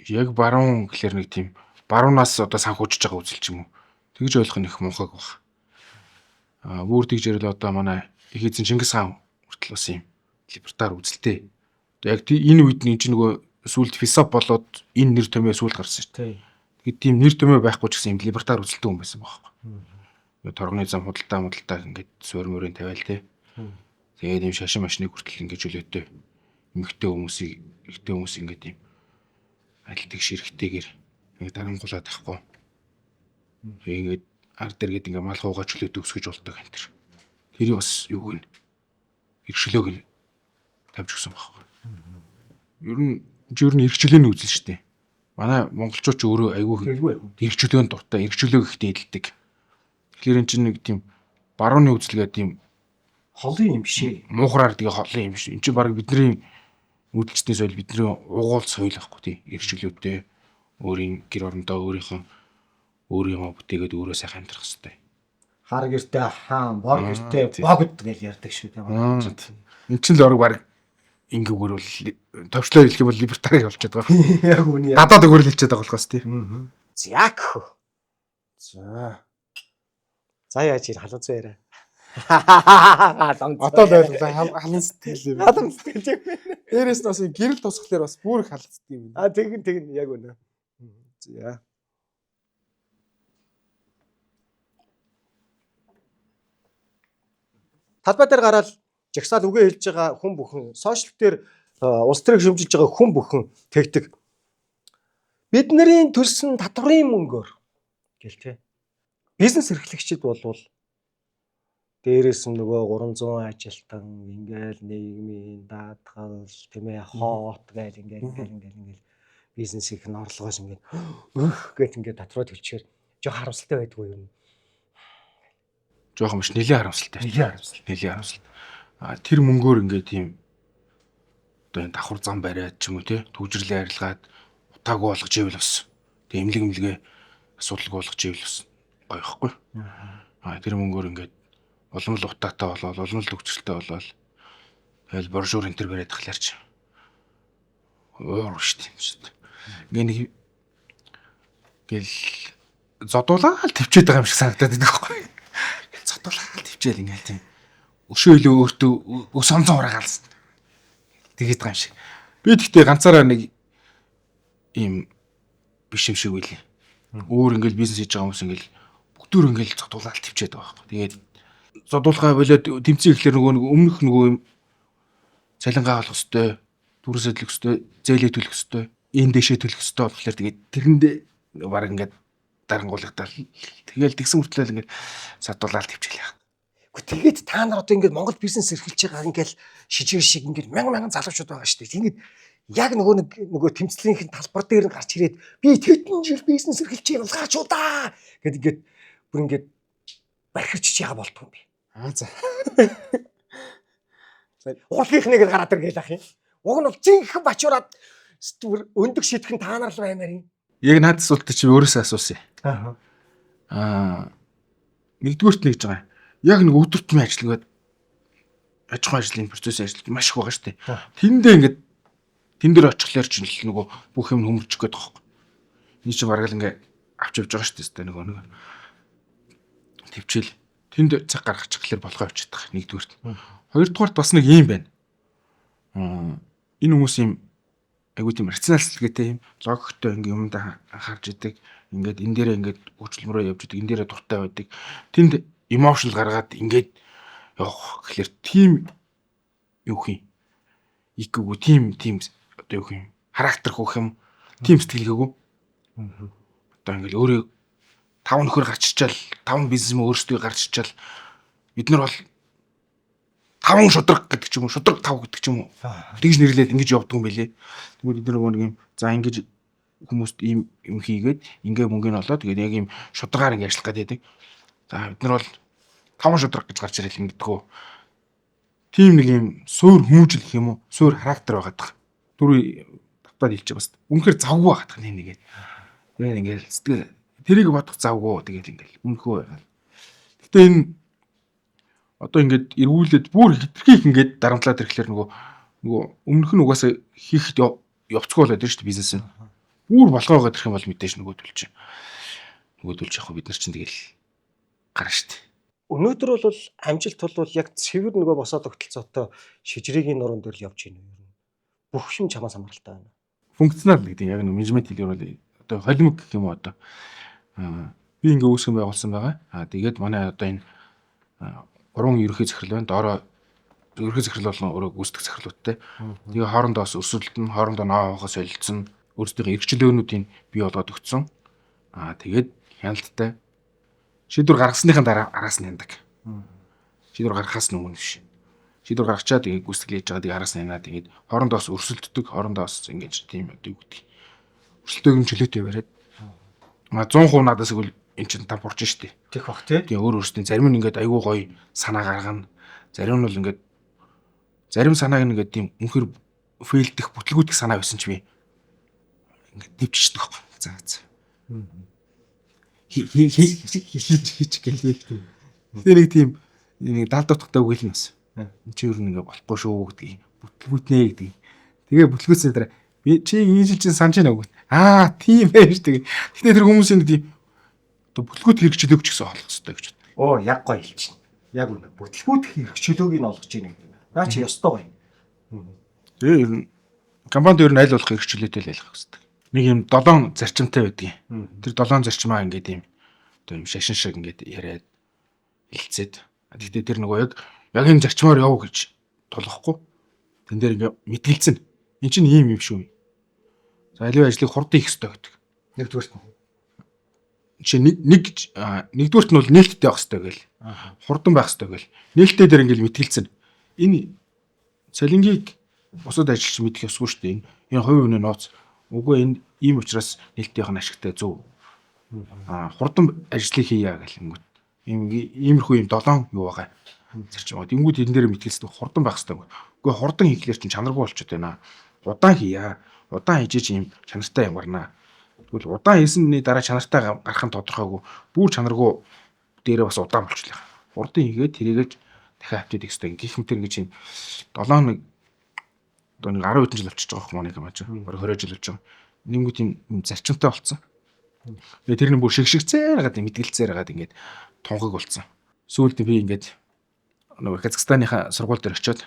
Speaker 2: Яг баруун гэхлээр нэг тийм баруунаас одоо санхүүжиж байгаа үзэл ч юм уу. Тэгж ойлгох нь их мунхаг баг. Аа бүр тэгж ярил одоо манай их эзэн Чингис хаан хүртэл бас юм либертар үзэлтэй. Одоо яг энэ үед нь чинь нөгөө сүүлд философи болоод энэ нэр томьёо сүүлд гарсан шүү дээ. Тэгээд тийм нэр томьёо байхгүй ч гэсэн юм либертар үзэлтэй хүн байсан байхгүй. Торгоны зам худалдаа ингээд суурь мөрийн тавиал те. Тэгээд юм шашин машиныг хүртэл ингээд чөлөөтэй Эмэгтэй хүмүүсийг эрэгтэй хүмүүс ингээд ийм ажилтдаг ширхтэйгээр ингээд дарангуулаад авахгүй. Тэгээ ингээд ард дэргэд ингээд мал хуугаа чөлөөт өсгөж болдог энэ төр. Тэр бас юу гэнэ? Эрхчлөөг нь тавьж өгсөн байхгүй. Ер нь эрх чөлөөний үзэл шүү дээ. Манай монголчууд ч өөрөө айгүй эрх чөлөөнд дуртай, эрх чөлөөг их дээдэлдэг. Тэгэхээр эн чинь нэг тийм барууны үзэл гэдэг тийм
Speaker 1: холын юм биш ээ.
Speaker 2: Муухраар тэгээ холын юм биш. Энд чинь баг бидний үүдэлчдийн соёл, бидний угуул соёл байхгүй тий. Эрх чөлөөтэй өөрийн гэр орондоо өөрийнхөө өөрийгөө бүтээгээд өөрөө сайхан амьдрах хэрэгтэй.
Speaker 1: Хар гэртээ хаан, бор гэртээ богд гэж ярьдаг шүү дээ.
Speaker 2: Энд чинь л орог баг ингэгээр бол товчлоо хэлэх юм бол либертари болчиход байгаа.
Speaker 1: Яг үнэ.
Speaker 2: Гадаад өгөр л хэлчихэд байгаа болохоос тий.
Speaker 1: Зяк.
Speaker 2: За.
Speaker 1: За яаж ир халуун зүй яриа.
Speaker 2: Одоо л ойлголоо халан сэтгэл юм.
Speaker 1: Халан сэтгэл юм.
Speaker 2: Дээрээс нь бас гэрэл тусахлаар бас бүр их халагддаг юм.
Speaker 1: А тэгин тэгин яг үнэ. За. Талбай дээр гараад жагсаал үгээ хэлж байгаа хүн бүхэн сошиал дээр улс төрийг шүмжилж байгаа хүн бүхэн тэгдэг. Бидний төлсөн татварын мөнгөөр гэл те. Бизнес эрхлэгчид болвол дээрээс нь нөгөө 300 ажилтан ингээл нийгмийн даатгал тийм ээ хоот гээл ингээл ингээл ингээл ингээл бизнесийнх нь орлогоос ингээд өөх гэт ингээд татвараа төлчээр жоох харамсалтай байдгүй юм.
Speaker 2: Жохон биш нэлээд харамсалтай.
Speaker 1: Нэлээд харамсалтай.
Speaker 2: Нэлээд харамсалтай. А тэр мөнгөөр ингээд тийм одоо энэ давхар зам бариад ч юм уу те төгжрлээ арилгаад утаагүй болгож ивэл бас тэг эмнэлэг эмнэлгээ асуудалгүй болгож ивэл бас гоё ихгүй. А тэр мөнгөөр ингээд улам л утаатай болоод улам л төгжрэлтэй болоод тэгэл боржуур энэ төр бариад тахлаар чи уур шүү дээ. Ингээ нэг гэл зодуулаад төвчээд байгаа юм шиг санагдаад байдаг байхгүй. Зодуулаад төвчээл ингээл тийм өшөө илүү өөртөө өс онцон хурагаалсан. Тэгээд байгаа юм шиг. Би тэгтээ ганцаараа нэг ийм биш юм шиг байлээ. Өөр ингээл бизнес хийж байгаа хүмүүс ингээл бүгдөө ингээл зодуулаад төвчээд байгаа байхгүй. Тэгээд зодуулахаа болоод тэмцэн ихлээр нөгөө нэг өмнөх нөгөө юм цалингаа олох хэвээр, дүрсээ төлөх хэвээр, зээлээ төлөх хэвээр, энэ дэшээ төлөх хэвээр болохоор тэгээд тэрэндээ баг ингээд дарангуулагдал. Тэгэл тэгсэн мөртлөө ингээд садуулаад төвчээлээ.
Speaker 1: Гэхдээ тэгээд та нар одоо ингээд Монгол бизнес эрхэлж байгаа ингээд шижир шиг ингээд мянган мянган залуучууд байгаа шүү дээ. Тэгээд яг нөгөө нэг нөгөө тэмцлийнхэн талбар дээр нь гарч ирээд би тэдэн жил бизнес эрхэлж байгаа улгаачуудаа гэд ингээд бүр ингээд бархирч яага болдгоо юм бэ.
Speaker 2: Аа за.
Speaker 1: Урлагийнхнийг л гараад ир гээл ах юм. Уг нь бол жинхэнэ бачуураад бүр өндөг шитгэн та нар л баймаар юм.
Speaker 2: Яг наад асуултыг чи өөрөөсөө асуусан.
Speaker 1: Аа.
Speaker 2: Аа нэгдүгüүрт нэгж байгаа юм. Яг нэг өдөр тутмын ажил ингээд аж ахуйн ажлын процессын ажил маш их байгаа шүү дээ. Тэндээ ингээд тэн дээр очихлоор чинь л нөгөө бүх юм хөмөрчих гээд байгаа байхгүй. Эний чинь бараг л ингээд авч явж байгаа шүү дээ нөгөө нэг. Төвчл тэнд цаг гаргачихлаар болохоо явчихдаг байгаа нэгдүгüүрт. Хоёрдугаарт бас нэг юм байна. Аа энэ хүмүүс юм айгуу тийм рационал сэтгэлгээтэй юм логиктой ингээ юмдаа анхаарч идэг. Ингээд энэ дээрээ ингээд хөгжлөмрөө явж идэг, энэ дээрээ дуртай байдаг. Тэнд emotional гаргаад ингээд явах гэхлээр тийм юу хин икгүй тийм тийм одоо юу хин характер хөөх юм тийм сэтгэлгээгүй. Одоо ингээд өөрөө 5 нөхөр гарч ичээл 5 бизнесмен өөрсдөө гарч ичээл бид нар бол 5 шудраг гэдэг ч юм уу шудраг 5 гэдэг ч юм уу тэгж нэрлээд ингэж явдаг юм билээ. Тэгвэл бид нар нөгөө нэг юм за ингэж хүмүүст ийм юм хийгээд ингээ мөнгө нь олоод тэгээд яг ийм шударгаар ингэ ажиллах гэдэг. За бид нар бол 5 шудраг гэж гарч ирэл ингэдэггүй. Тийм нэг юм суур хүмүүжил гэх юм уу? Суур характер байгаад байгаа. Түрүү давтаад хэлчих бас. Үнэхээр завгүй байгаад байгаа нэг нэгээд. Тэгээд ингээл сэтгэл тэрийг бодох завгүй тэгээд ингээл үнэхөө байгаад. Гэтэ энэ одоо ингээд эргүүлээд бүр хитрхи их ингээд дарамтлаад ирэхлээр нөгөө өмнөх нь угаасаа хийхэд явцгүй болоод ирж шүү дээ бизнес нь. Бүр болгоогоод ирэх юм бол мэдээж нөгөө төлж. Нөгөө төлж явах бид нар чинь тэгэл гарна шүү дээ.
Speaker 1: Өнөөдөр бол амжилт бол яг цэвэр нөгөө босоо тогтолцоотой шижрээгийн нуруунд дээр л явж байна юм. Бүх юм чамаас хамааралтай байна.
Speaker 2: Функционал гэдэг яг нэг менежмент хэлээр бол одоо холимог гэх юм уу одоо би ингээ үүсгэн байгуулсан байгаа. Аа тэгээд манай одоо энэ гурван ерөнхий захирал байна. Доороо Ерөнхий захирал болгон өөрөө гүйцэтгэх захирлуудтай. Тэгээ хоорондоо бас өрсөлдөн, хоорондоо ноо авахаас солилцсон, өөрсдийнхөө эрх чөлөөнүүдийг бий болгоод өгсөн. Аа тэгээд хяналттай шийдвэр гаргасныхаа дараа араас нь хяндаг. Шийдвэр гаргахаас өмнө биш. Шийдвэр гаргачаад тэгээд гүйцэтгэл хийж байгаа, тэгээд араас нь хянаа, тэгээд хоорондоо бас өрсөлддөг, хоорондоо бас ингэж тийм одоо юу гэдэг. Өрсөлдөг нь чөлөөтэй бариад. Аа 100% надаас игэл эн чинь та бурж штэ.
Speaker 1: Тех бах тий.
Speaker 2: Тэгээ өөр өөрсдийн зарим нь ингээд айгүй гоё санаа гаргана. Зарим нь бол ингээд зарим санааг нь ингээд тийм үнэхэр фейлдэх, бүтлгүүдэх санаа байсан ч би ингээд нэвччихдэг байхгүй. За за. Хийж гэлээ. Тэгээ нэг тийм нэг далд утгатай үг хэлнэ бас. Энд чи ер нь ингээд болохгүй шүү гэдгийг, бүтлгүүтнэ гэдгийг. Тэгээ бүтлгүүцээ дараа би чи энэ жил чинь санаж байна уу? Аа тийм байж тэгээ. Гэтэ тэр хүмүүсийн нэг тийм одоо бүтлгүүт хэрэгчлөөг ч гэсэн олох хэрэгтэй гэж боддог.
Speaker 1: Оо яг гоё хэлчихнэ. Яг үнэ. Бүтлгүүт хэрэгчлөөг нь олгож ийн гэдэг. Наа чи ёстой гоё.
Speaker 2: Тэгээ ер нь компанид ер нь аль болох хэрэгчлөөтэй л ялах хэрэгтэй. Нэг юм долоон зарчимтай байдгийн. Тэр долоон зарчмаа ингээд юм одоо юм шашин шиг ингээд яриад хэлцээд. Гэхдээ тэр нөгөө яг энэ зарчмаар яв гэж тулахгүй. Тэн дээр ингээд мэтгэлцэн. Энд чинь ийм юм шүү. За аливаа ажлыг хурдан хийх хэрэгтэй гэдэг.
Speaker 1: Нэгдүгээрт нь.
Speaker 2: Жишээ нэг нэгдүгээрт нь бол нээлттэй байх хэрэгтэй гэл. Хурдан байх хэрэгтэй гэл. Нээлттэй дээр ингээд мэтгэлцэн. Энэ цалингийг бусад ажилч мэдэх ёсгүй шүү дээ. Энэ хувь хүний нууц. Үгүй энэ ийм учраас нээлттэй байх нь ашигтай зөв. Аа хурдан ажлыг хийя гэл ингэнгүүт. Иймэрхүү юм долоон юу байгаа. Зарчим байгаа. Тэнгүүд энэ дээр мэтгэлцдэг хурдан байх хэрэгтэй. Үгүй хурдан хийхлээр чинь чанаргүй болчиход байна. Удаан хийя. Удаан хийж ийм чанартай юм гарнаа. Тэгвэл удаан хийсний дараа чанартай гарах нь тодорхойгүй. Бүр чанаргүй дээрээ бас удаан болчихлоо. Хурдан хийгээд тэрийгэж дахиад апдейт хийх хэрэгтэй. Гэх мэтэр ингэж юм 7 нэг одоо нэг 10 хэдэн жил болчихж байгаа юм манай юм чинь. Бараг 20 жил болж байгаа. Нэнгүүт юм зарчимтай болцсон. Тэгээ тэр нь бүр шигшигцээр хагаад мэтгэлцээр хагаад ингээд тунхаг болцсон. Сүүлд би ингээд нөгөө Казахстаныхаа сургууль дээр очиод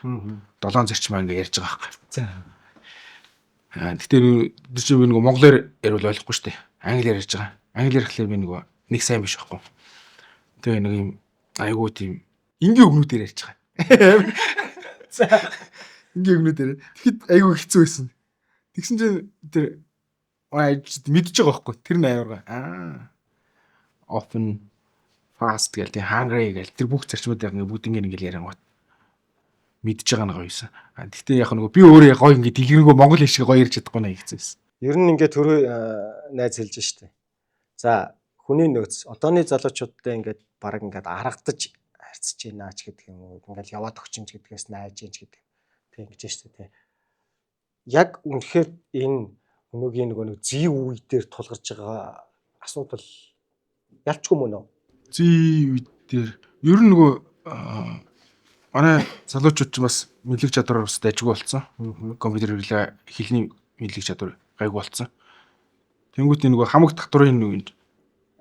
Speaker 2: долоон зарчмаа ингээд ярьж байгаа байхгүй.
Speaker 1: За.
Speaker 2: Гэхдээ тэр чинь би нөгөө монголоор яриул ойлгохгүй шүү дээ. Англиар ярьж байгаа. Англиар гэхлээр би нөгөө нэг сайн биш байхгүй. Тэгээ нэг юм айгуу тийм энгийн үгнүүдээр ярьж байгаа.
Speaker 1: За.
Speaker 2: Энгийн үгнүүдээр. Тэгэхэд айгуу хэцүү байсан. Тэгсэн чинь тэр ажилчид мэдж байгаа байхгүй. Тэр нь аюурга. Аа. Open fast гэл тийм hungry гэл тэр бүх зарчмуудыг ингээ бүгд ингээ ингээл яриангуут мэдж байгаа нь гоё юмсан. Гэхдээ яг нөгөө би өөрөө гоё ингээ дэлгэрэнгүй монгол хэл шиг гоё ярьж чадахгүй нэ хэцүү байсан.
Speaker 1: Ер нь ингээ түрүү найз хэлж штэ. За хүний нөөц одооны залуучуудтай ингээд баг ингээд аргадаж харьцаж байна ч гэдэг юм уу. Ингээл яваад өгчимч гэдгээс найж гин ч гэдэг. Тэг ингэж штэ тий. Яг үнэхээр энэ өнөөгийн нөгөө нэг зүй үе дээр тулгарч байгаа асуудал ялчгүй мөн үү?
Speaker 2: Зүй үе дээр ер нь нөгөө манай залуучууд ч бас мэдлэг чадвараар бас дайжгүй болсон. Компьютер хэрэглээ, хэлний мэдлэг чадвар гайгүй болсон. Тэнгүүт нөгөө хамаг татварын нэг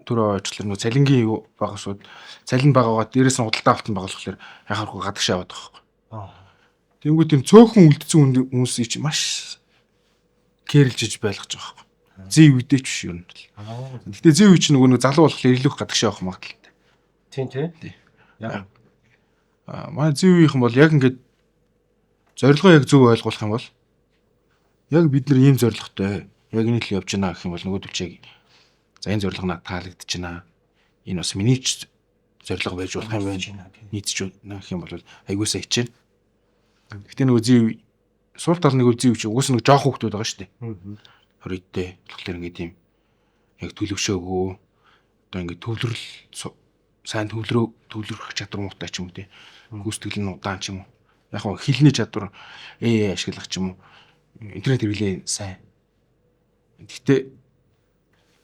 Speaker 2: төрөө ажиллах нөгөө цалингийн юу байгасууд цалин багаагаа дээрээс нь худалдаа авалтан байгуулахлаар яхааргүй гадагшаа яваад байгаа байхгүй. Тэнгүүт юм цөөхөн үлдсэн хүмүүсийг чи маш кэрлжиж байлгаж байгаа байхгүй. Зүй үедээ ч биш юм. Гэтэ зүй үе чинь нөгөө залуу болохоор илүү их гадагшаа явах магадлалтай.
Speaker 1: Тийм тий.
Speaker 2: Яг. Манай зүй үеийнхэн бол яг ингээд зорилгоо яг зөв ойлгуулах юм бол яг бид нар ийм зорилготой яг энэ л явж байна гэх юм бол нөгөөдөл чи за энэ зорилго надад таалагдчихна. Энэ бас миний ч зорилго байж болох юм байна. Нийцж байна гэх юм бол айгуусаа хичээнэ. Гэтэ нөгөө зүй сул тал нэг зүй үе чи угсаа нэг жоох хүүхдүүд байгаа шүү дээ. 20-д болохоор ингээд тийм яг төлөвшөөгөө одоо ингээд төвлөрөл сайн төвлөрөх чадвар муутай ч юм уу тий. Гүйцэтгэл нь удаан ч юм уу. Яг нь хэлний чадвар AI ашиглах ч юм уу. Интернет хэрэглээ сайн. Гэхдээ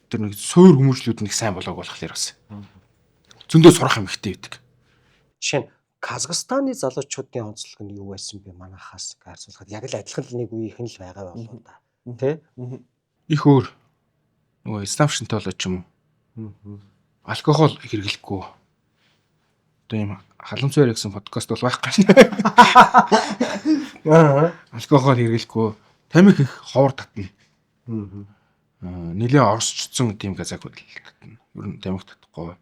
Speaker 2: тэр нэг суур хүмүүжлүүд нэг сайн болоог болохоор бас зөндөө сурах юм ихтэй байдаг.
Speaker 1: Жишээ нь Казахстаны залуучуудын онцлог нь юу байсан бэ манайхаас харьцуулахад яг л адилхан л нэг үеийнхэн л байгаа болов та. Тэ?
Speaker 2: Их өөр нөгөө ислам шинтэй болоод ч юм уу. Алкогол хэрэглэхгүй. Одоо ийм халамж байр гэсэн подкаст бол байхгүй шин.
Speaker 1: Аа.
Speaker 2: Алкогол хэрэглэхгүй, тамхи их ховор татна. Нилээ орсчсон тийм казак татна. Ер нь тамхи татахгүй.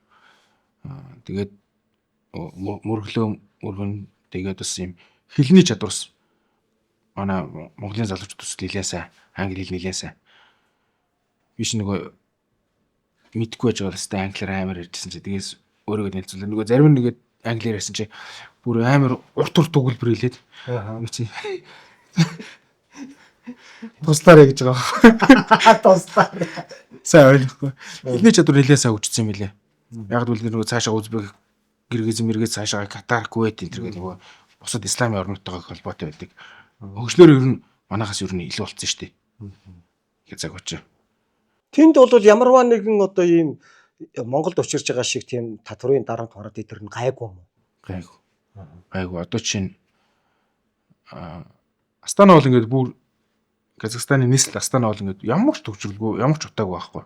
Speaker 2: Тэгээд мөрөглөө мөргөн тэгээд бас ийм Хэлний чадварс манай Монголын залуучууд бас нэлээд сайн, англи хэл нэлээд сайн. Би ч нөгөө мэдгүй байж байгаа л хэвээр англиар амар ярьжсэн чи тэгээс өөрийгөө танилцуулаа. Нөгөө зарим нэгээд англиар ярьсан чи бүр амар урт урт өгүүлбэр хэлээд би чи туслаарэ гэж байгаа.
Speaker 1: Туслаарэ.
Speaker 2: Сайн ойлгохгүй. Хэлний чадвар нэлээд сайн хөгжсөн юм билээ. Яг л нөгөө цаашаа Узбек, Киргиз, мэргэз цаашаа Катар, Кувейт энэ төр гэх нөгөө бусад исламын орнуудтайгаа холбоотой байдаг. Хөгжлөөр ер нь манахаас ер нь илүү болцсон шүү дээ. Их цаг очив.
Speaker 1: Тэнд бол ямарваа нэгэн одоо ийм Монголд учирч байгаа шиг тийм татврын дарамт ороод идэр нь гайгүй юм уу?
Speaker 2: Гайгүй. Гайгүй. Одоо чинь Астана бол ингээд бүр Казахстаны нийслэл Астана бол ингээд ямар ч төгжрөлгүй, ямар ч утаагүй байхгүй.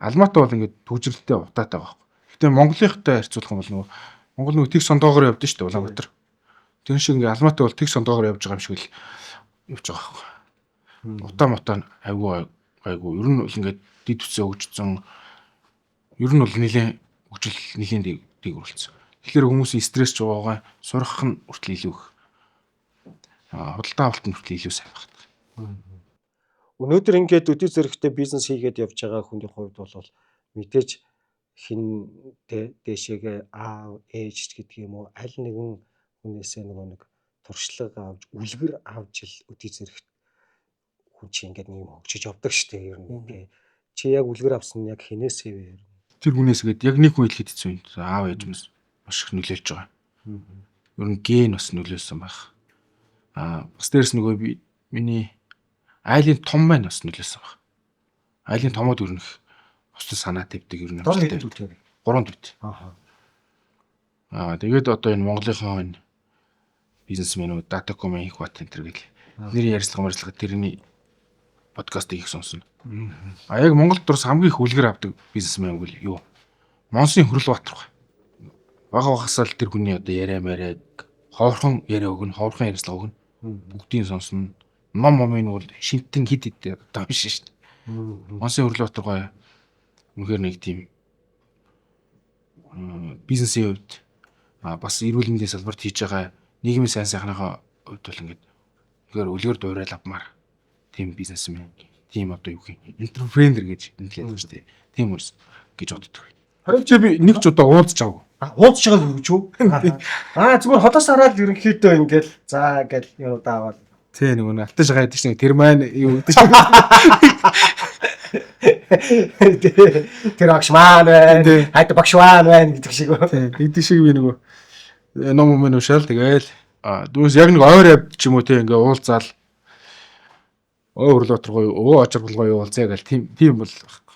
Speaker 2: Алматы бол ингээд төгжрөлтэй утаатай байхгүй. Гэтэ Монголынхтай харьцуулах юм бол нөгөө Монгол нөгөө тэг сондоогоор явдсан шүү дээ Улаанбаатар. Тэр шиг ингээд Алматы бол тэг сондоогоор явж байгаа юм шиг л явж байгаа байхгүй. Утаа мутаа айгүй гайгүй. Ер нь бол ингээд дид үсээ хөгжсөн. Ер нь бол нэлээд хөгжил нэлээд дээгүүрлсэн. Тэгэхээр хүмүүсийн стресс ч байгаа, сурах нь хүртэл илүү их. Худалдаа авалт нь хүртэл илүү сайн байна.
Speaker 1: Өнөөдөр ингээд өдөө зэрэгтэй бизнес хийгээд явж байгаа хүний хувьд бол мэдээж хин дээшээгээ аав, ээж гэдэг юм уу аль нэгэн хүнээсээ нөгөө нэг туршлага авч, үлгэр авч ил өдөө зэрэгт хүн чи ингээд нэг юм хөгжиж явдаг штэ ер нь тий. Чи яг үлгэр авсан нь яг хинээсээ вэ?
Speaker 2: Тэр хүнээс гээд яг нэг хүн хэлэхэд хэцүү юм. Аав ээж мэс маш их нөлөөлж байгаа. Ер нь ген бас нөлөөлсөн байх. Бас дээрс нөгөө би миний айлын том маань бас нөлөөлсөн байх. Айлын томууд ер нь их бусдад санаа тавьдаг ер нь.
Speaker 1: Дор хэдэн төвтэй?
Speaker 2: 3 төвт.
Speaker 1: Аа.
Speaker 2: Тэгээд одоо энэ Монголынхоо энэ бизнесмэнүүд Datacom-ын их бат энэ төр гэл нэр ярьцлага тэрний подкастыг их сонсно. Яг Монголд дурс хамгийн их үлгэр авдаг бизнесмен үгүй юу? Монсын Хөрөл Баатар бай. Бага багасаа л тэр хүний одоо яриа мариаг ховорхон яриа өгнө, ховорхон ярьцлага өгнө. Бүгдийг сонсно. Ном момын бол шинтэн хид хид одоо биш шүү дээ. Монсын Хөрөл Баатар гоё. Үнэхээр нэг тийм бизнесийн хувьд бас эрүүл мэндийн салбарт хийж байгаа нийгмийн сайн сайхныхаа хувьд бол ингээд үнэхээр үлгэр дуурайл авмаар тийм бизнесмен, тийм одоо юу гэх юм энтерпренер гэж нэрлэдэг байгаа шүү дээ. Тийм үс гэж боддог. Харин чи би нэг ч удаа уулзч байгаагүй.
Speaker 1: Уулзч байгаа гэж үү? Зүгээр холоос хараад ерөнхийдөө ингээл за гэл юм удаа аваад.
Speaker 2: Тэ нөгөө нэг алтаж байгаа гэдэг чинь тэр маань юу гэдэг чинь
Speaker 1: Тэр багш маань байна. Хайд багш маань байна гэдэг шиг үү?
Speaker 2: Тэ гэдэг шиг би нөгөө ном юм уншаал тэгэл дүүс яг нэг ойр явд ч юм уу те ингээ уулзаал өө Хөрлөбаатар гоё өө Ажаргал гоё уулзъя гэл тийм бол байхгүй.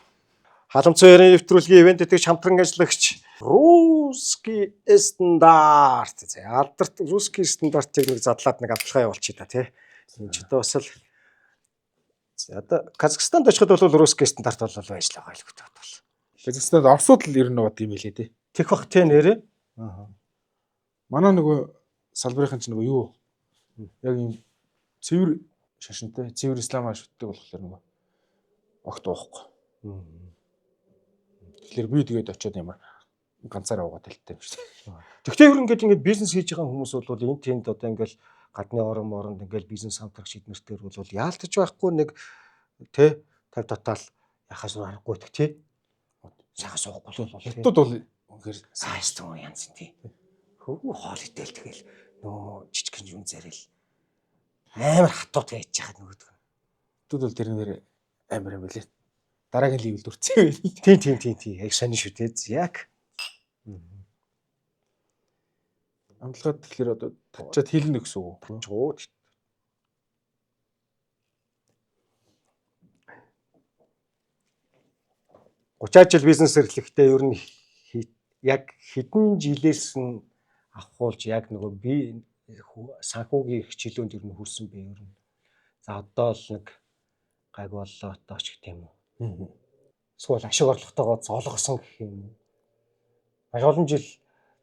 Speaker 1: Халамцсан ярийн нэвтрүүлгийн ивент итгэж хамтран ажиллагч Русский стандарт. За алдарт Русский стандартыг нэг задлаад нэг авдлага явуулчих та тий. Энэ ч одоо бас л за одоо Казахстанд очиход бол Русский стандарт бол байж л байгаа л гэдэг бол.
Speaker 2: Казахстанд Оросууд л ер нь бод юм билээ тий.
Speaker 1: Тех бах тий нэрээ.
Speaker 2: Манай нөгөө салбарын чинь нөгөө юу яг юм цэвэр шашинтай цэвэр исламаар шүтдэг болохоор нөгөө огт уухгүй. Тэгэхээр би тэгээд очиод ямар ганцаараа уугаад талтай юм шүү дээ.
Speaker 1: Тэгвэл ер нь ингээд бизнес хийж байгаа хүмүүс бол энэ тэнд одоо ингээд гадны орон моронд ингээд бизнес хамтрагч эднэртэр бол яалтч байхгүй нэг тэ 50 татаал яхаас аргагүй тэг тий. Сайхан суухгүй бол
Speaker 2: Хятад бол үнэхээр
Speaker 1: сайстан янз тий. Хөвгүү хоол идэл тэгэл нөгөө жижигхэн юм зарил амар хатууд байж хаад нөгөөдг.
Speaker 2: Хятад бол тэр нэр амар юм билээ. Дараагийн левелд хүрсэн юм билээ.
Speaker 1: Тийм тийм тийм тийм яг сонин шүү дээ. Яг.
Speaker 2: Амтлагад тэгэхээр одоо татчаад хэлнэ гэсэн үг.
Speaker 1: Чуу. 30 жил бизнес эрхлэхдээ ер нь яг хэдэн жилээс нь авахулж яг нөгөө би санхүүгийн эрх чөлөөнд ер нь хүрсэн бэ ер нь. За одоо л нэг гайг боллоо одоо ч гэх юм уу. Эсвэл ашиг орлоготойгоо зоолгосон гэх юм уу. Маш олон жил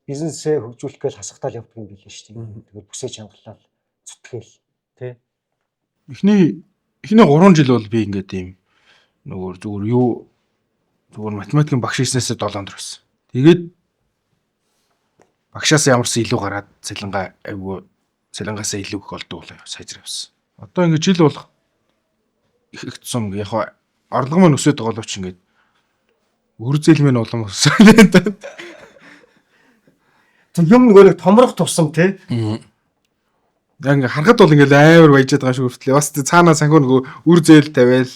Speaker 1: бизнесээ хөгжүүлэх гээл хасахтаал явдаг юм билээ шүү дээ. Тэгээд бүсээ чангалаад зүтгэл тий.
Speaker 2: Эхний 3 жил бол би ингээд ийм нөгөө зүгээр юу зүгээр математикийн багш хийснээсээ 7 өдөр байсан. Тэгээд багшаас ямарсан илүү гараад цалингаа айгүй Цалингаасаа илүү их олдог болоо сайжир явсан. Одоо ингээд жил болох их их тусам яг орлого маань өсөд байгаа боловч ингээд өр зээл мэн улам өсөлээ.
Speaker 1: Юм нөгөө нэг томрох тусам тий.
Speaker 2: Яг ингээд харахад бол ингээд амар баяжаад байгаа шүү хүртлээ. Бас цаанаа санхүү нөгөө үр зээл тавиал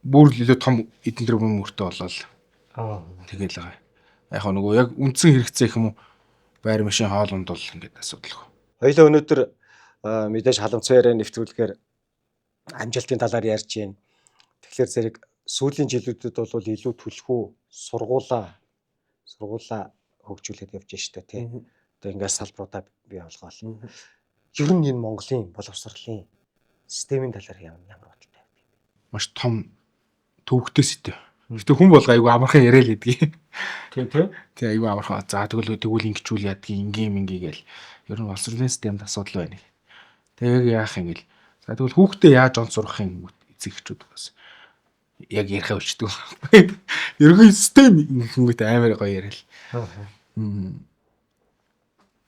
Speaker 2: бүр л илүү том эдэн тэр мөртөө болол. Тэгэл байгаа. Яг нөгөө яг үндсэн хэрэгцээ гэх юм уу байр машин хоолунд бол ингээд асуудалгүй.
Speaker 1: Хоёлаа өнөөдөр мэдээж халамцсан яриа нэвтрүүлгээр амжилтын талаар ярьж байна. Тэгэхээр зэрэг сүүлийн жилүүдэд бол илүү түлхүү сургуулаа хөгжүүлээд явж штэ тий. Одоо ингээд салбаруудаа бий болгоол. Ер нь энэ Монголын боловсролын системийн талаар ямар бодолтой байдаг юм бэ?
Speaker 2: Маш том төвөгтэй систем. Гэтэ хүн болго айгүй амархан яриа л гэдгийг.
Speaker 1: Тийм тий.
Speaker 2: Тий айгүй амархан. За тэгвэл ингэчүүл ядгийг ингийн минги гээл. Ер нь боловсролын системд асуудал байна. Тэгээ яг яах юм гэл. За тэгвэл хүүхдээ яаж онц сурах юм эцэг эхчүүд бас яг яриахаа болчдөг. Ерөнхий систем ингэнгүүт амар гоё яриа л.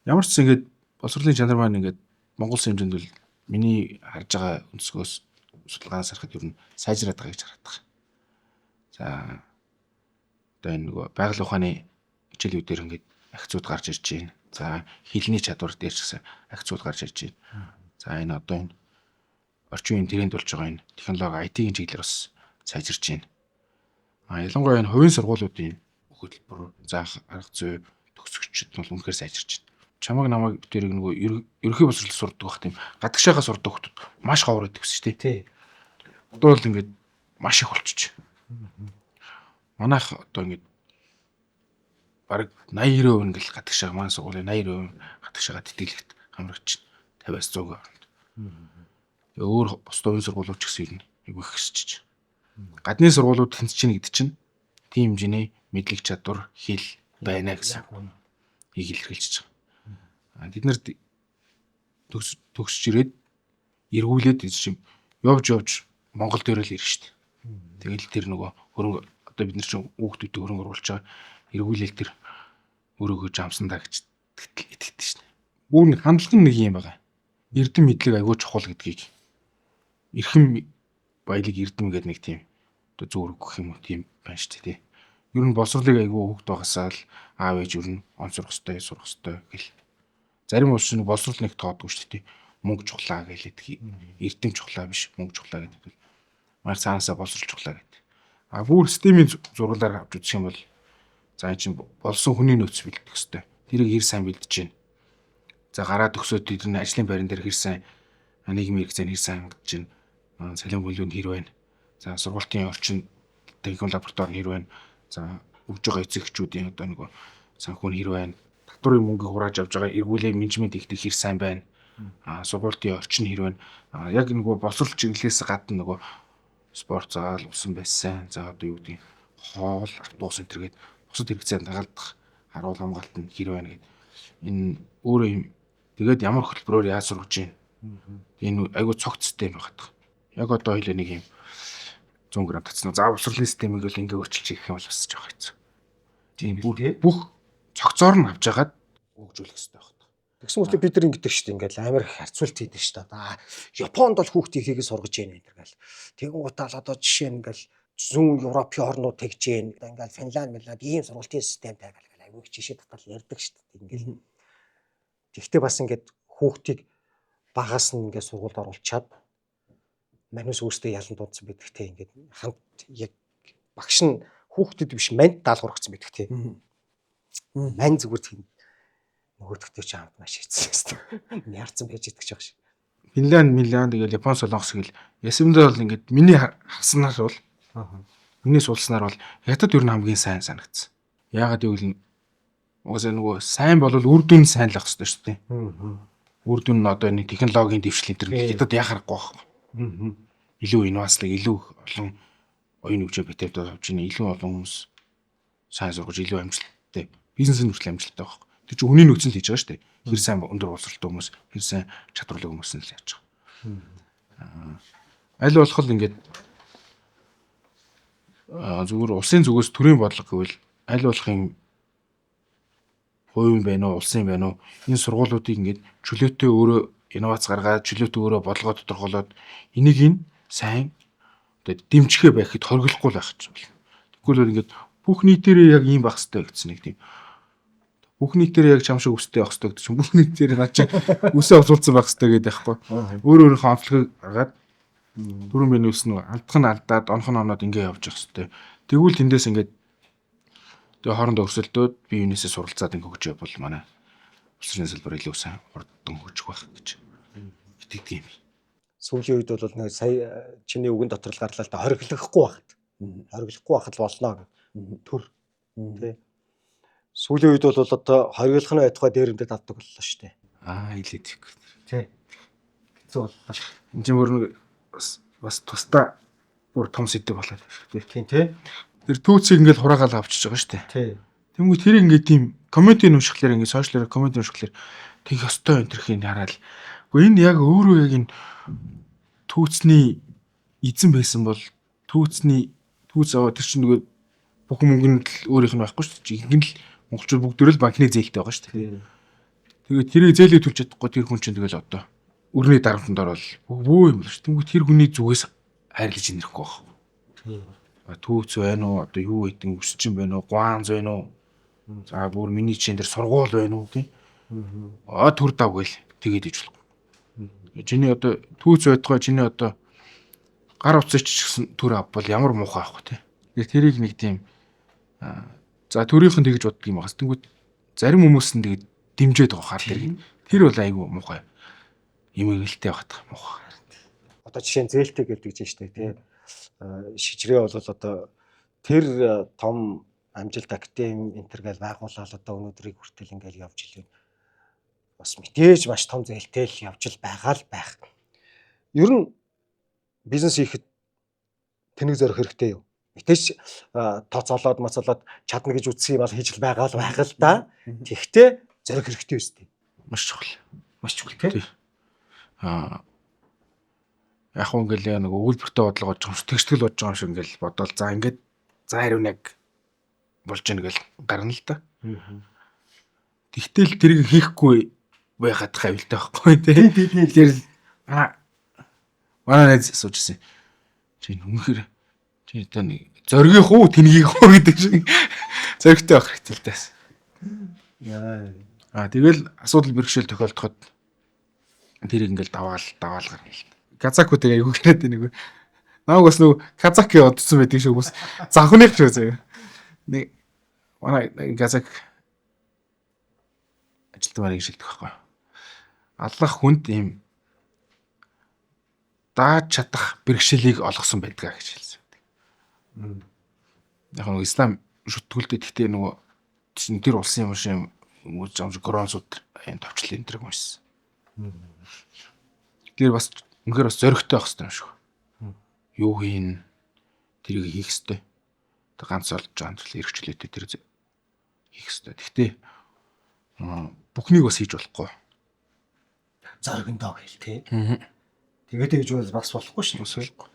Speaker 2: Ямар ч зүйл ингээд боловсролын чанар маань ингээд Монгол улсын хэмжээнд бол миний харж байгаа өнцгөөс судалгаанаас харахад ер нь сайжраад байгаа гэж хараад байгаа. За одоо энэ нөгөө байгалийн ухааны хичээлүүдээр ингээд агцууд гарч ирж байна. За хэлний чадвар дээр ч гэсэн агцууд гарч ирж байна. За энэ одоо энэ орчин үеийн тренд болж байгаа энэ технологи IT-ийн чиглэлээр бас сайжирч байна. А ялангуяа энэ хувийн сургуулиудын хөтөлбөр заах арга зүй төгсөгчд нь бол үнэхээр сайжирч байна. Чамаг намайг тэр нөгөө ерөнхий боловсрол сурдаг байх тийм гадагшаага сурдаг хүмүүс маш ховор байдаг гэсэн шүү дээ.
Speaker 1: Тий.
Speaker 2: Одоо бол ингээд маш их болчих. Манайх одоо ингээд бараг 80-90% ингээл гадагшаага маань сургуулийн 80-90% гадагшаага тэтгэлэгт хамрагч 50-аас 100-ийн хооронд. Тэгээ өөр бусд хувийн сургуулиуд ч гэсэн ер нь айгүй их өсөж. Гадны сургуулиуд тэнцэж чинь гэдэг чинь тийм хэмжээний мэдлэг чадвар хэл байна гэсэн ийг илэрхийлж байгаа. Бид нарт төгсөж ирээд эргүүлээд чинь явж Монгол дээр л ирнэ шүү дээ. Тэгэл тэр нөгөө хөрөнгө одоо бид нар чинь хүүхдүүдийг хөрөнгө оруулж байгаа эргүүлэл тэр өрөөгөө жамсан да гэж итгэдэг шүү дээ. Бүр нэг хандлага нэг юм байгаа. Эрдэм мэдлэг айгүй чухал гэдгийг эрхэм баялаг эрдэм гэдэг нэг тийм одоо зүүр өгөх юм уу тийм байна шүү дээ. Ер нь боловсролыг айгүй хүүхд байгаасаа л аав ээж ер нь он сурах ёстой, сурах ёстой гэл. Зарим улс нь боловсрол нэг тоодгүй шүү дээ. Мөнгө чухлаа гэлээд эрдэм чухлаа биш, мөнгө чухлаа гэдэг. Мар цаанаасаа боловсрол чухлаа гэдэг. А бүр системийн зураглаар авч үзэх юм бол за энэ чинь болсон хүний нөөц бэлдэх ёстой. Тэрийг хэр сайн бэлдэж байна. За гараад өгсөөд тэр нь ажлын байран дээр хэр сайн нийгмийн хэрэгцээнд хэр сайн хангаж байна. Цалин бүлүүнд хэр байна. За сургуулийн орчин техникум лаборатори нь хэр байна. За өгж байгаа эцэг эхчүүдийн одоо нөгөө санхүү нь хэр байна. Татварын мөнгийг хурааж авч байгаа эргүүлээ менежмент хийхдээ хэр сайн байна. А сургуулийн орчин хэр байна. Яг нөгөө боловсрол чиглэлээс гадна нөгөө спорт заал усан байсан. За одоо юу гэдгийг хоол, автобус энэ төр гээд бусад хэрэгцээнд дагалдах харуул хамгаалт нь хэр байна гэд. Энэ өөрөө юм тэгээд ямар хөтөлбөрөөр яаж сургаж байна. Энэ айгүй цогц систем байгаад. Яг одоо хоёлаа нэг юм 100 г татсан. За боловсролын системийг бол ингээ өөрчилж гэх юм бол бас жоох хэцүү. Тийм бүх цогцоор нь авч хагаад хөгжүүлэх хэрэгтэй байна.
Speaker 1: Тэгсэн мэт бид нар ингэдэг шүү дээ. Ингээл амар их харьцуулт хийдэг шүү дээ. Одоо Японд бол хүүхдийг хийгээ сургаж яана энэ гэл. Тэгэн гутаал одоо жишээ нь ингээл зүүн Европын орнууд тэгж яана. Одоо ингээл Финланд, Миланд ийм сургалтын системтэй гэл айгүй их жишээ татал ярьдаг шүү дээ. Ингээл. Тэгвэл бас ингээд хүүхдийг багаас нь ингээд сургуульд оруулчаад манус өөртөө ялан дуудсан байдаг те ингээд хамт яг багш нь хүүхдэд биш манд даалгавар өгсөн байдаг те. Мань зүгээр тийм нөгөөдөгтэй чи хамт маш хийцэн хэвээр. Нярцсан байж идэх гэж байгаа шин.
Speaker 2: Финланд, Миланд тэгэл Япон, Солонгос гэл ясамдаа бол ингээд миний харснаар бол миний суулснаар бол хятад ер нь хамгийн сайн санагдсан. Яагаад гэвэл угаасаа нөгөө сайн бол үр дүн сайн л ах хэрэгтэй шүү дээ. Үр дүн нь одоо энэ технологийн дэвшлэл энэ төр хятад яхахгүй байхгүй. Илүү инновацлог, илүү олон оюун хөгжөө битээвдээ авч ийн илүү олон хүмүүс сайн сургаж илүү амжилттай бизнесийн хүртэл амжилттай байхгүй. Тэр чинь хүний нөөц нь л хийж байгаа шүү дээ. Хэр сайн өндөр боловсролтой хүмүүс, хэр сайн чадварлаг хүмүүс нь л яаж байгаа. Аль болох л ингээд зүгээр улсын зүгээс төрийн бодлого гэвэл аль болох юм Хувийн байна уу, улсын байна уу? Энэ сургуулиудыг ингээд чөлөөтэй өөрөө инновац гаргаад, чөлөөтэй өөрөө бодлогоо тодорхойлоод энийг нь сайн одоо дэмжихээ байхад хоригдлохгүй л байх чинь байна. Тэгвэл бол ингээд бүх нийтээрээ яг ийм байх хэрэгтэй гэсэн нэг тийм бүх нийтээрээ яг чам шиг өстэй байх хэрэгтэй гэдэг чинь бүх нийтээрээ наа чинь үсээ олзуулсан байх хэрэгтэй гэдэг байхгүй. Өөр өөрийнхөө онцлогийг гаргаад түрүүн би нүс нэг алдах нь алдаад, онох нь оноод ингээ явж явах хэрэгтэй. Тэгвэл тэндээс ингээд тэгээ хоорондоо өрсөлдөөд бие биенээсээ суралцаад ингээ хөгжиж явбал манай улсын салбар илүү сайн хурдан хөгжих байх гэж итгэдэг юм.
Speaker 1: Сүүлийн үед бол нэг сая чиний үгэн дотор л гарлаа л да, хориглохгүй байхад. Хориглохгүй байхад л болно гэх. Төр. Тэ. Сүүлийн үед бол одоо хориглох нь байтугай дээрэмдэд авдаг боллоо шүү дээ.
Speaker 2: Аа, илээд.
Speaker 1: Тэ. Хэцүү боллоо.
Speaker 2: Энд чинь бүр нэг бас тусдаа бүр том сэдв болоод байна шүү дээ.
Speaker 1: Тийм тий.
Speaker 2: Тэр түүцийг ингээл хураагаал авчиж байгаа шүү дээ.
Speaker 1: Тий.
Speaker 2: Тэнгүү тэр ингээд тийм комментиг уншихлаар ингээд сошиалаар коммент уншихлаар тэг ёстой энэ төрхийн хараал. Гэхдээ энэ яг өөрөө яг энэ түүцний эзэн байсан бол түүцний түүц аваа тэр чинь нөгөө бүх мөнгө нь л өөрийнх нь байхгүй шүү дээ. Ихэнх нь л монголчууд бүгд л банкны зээлтэй байгаа шүү дээ. Тэгээд тэрийг зээлээ төлж чадахгүй тэр хүн чинь тэгэл одоо өрний дарамтанд орвол бүү юм л шүү. Тэнгүү тэр хүний зүгээс хайрлаж инерэхгүй байх. Түүц байна уу? Одоо юу гэдэг өсчин байна уу? Гуанз байна уу? За бүр миний чинь тэр сургуул байна уу тийм? Аа төр дав гээл тэгээд иж болохгүй. Чиний одоо түүц байтугай чиний одоо гар утсыг ч гэсэн төр авбал ямар муухай авах вэ тийм? Тэгээд тэрийг нэг тийм за төрийнхэн тэгж боддог юм багас. Тэнгүүд зарим хүмүүс нь тэгээд дэмжиж байгаа хар тэрийг. Тэр бол айгүй муухай. Имэгэлтэй багтах муухай.
Speaker 1: Одоо жишээ нь зээлтэй гэдэг чинь шүү дээ тий. Шижрээ бол одоо тэр том амжилт академи энэ төр гээл байгуулаад одоо өнөөдрийг хүртэл ингээл явж илээ. Бас мэдээж маш том зээлтэй л явж л байгаа л байх. Ер нь бизнес хийхэд тэнэг зорих хэрэгтэй юу? Мэдээж тооцоолоод моцоолоод чадна гэж үзсэн юм бол хийж л байгаа л байх л да. Тэгэхдээ зорих хэрэгтэй үстэй.
Speaker 2: Маш чухал.
Speaker 1: Маш чухал тий.
Speaker 2: Аа яг хөө ингээл нэг өгүүлбэртэй бодлого бодож байгаа юм шиг тэгштгэл бодож байгаа юм шиг ингээл бодоол за ингээд за хариу нэг болж ийн гэл гарна л да. Тэгтэл тэрийг хийхгүй байхад хавилтай байхгүй тий. Тэгэхээр манай найз асууж ирсэн. Чи үнэхээр чи одоо нэг зоригийнх уу тэнэгийнх үү гэдэг шиг зоригтой байх хэрэгтэй л дээс.
Speaker 1: Яа.
Speaker 2: Аа тэгэл асуудал бэрхшээл тохиолдоход тэрийг ингээл даваал гарна л. Казакуудыг айгүй гэрээд нэг. Намайг бас нөгөө казак одсон байдаг шиг хүмүүс завхных шүү заяа. Нэг манай казак ажилтан марыг шилдэг байхгүй. Аллах хүнд ийм дааж чадах бэрхшээлийг олгосон байдгаа гэж хэлсэн байдаг. Яг нөгөө ислам шүтгэлтэй гэхдээ нөгөө чинь тэр улсын юм шиг юм Коран сууд энэ товчлын энэ тэрэг уншсан. Тэр бас үнэхээр бас зоригтой байх хэрэгтэй юм шиг. Юу хийн тэрийг хийх хэрэгтэй. Тэг ганц олж байгаа юм эрх чөлөөтэй тэр хийх хэрэгтэй. Гэхдээ бүхнийг бас хийж болохгүй.
Speaker 1: Зоригндоо гэл тий. Тэгээд гэж бол бас болохгүй шүү.
Speaker 2: Бас болохгүй.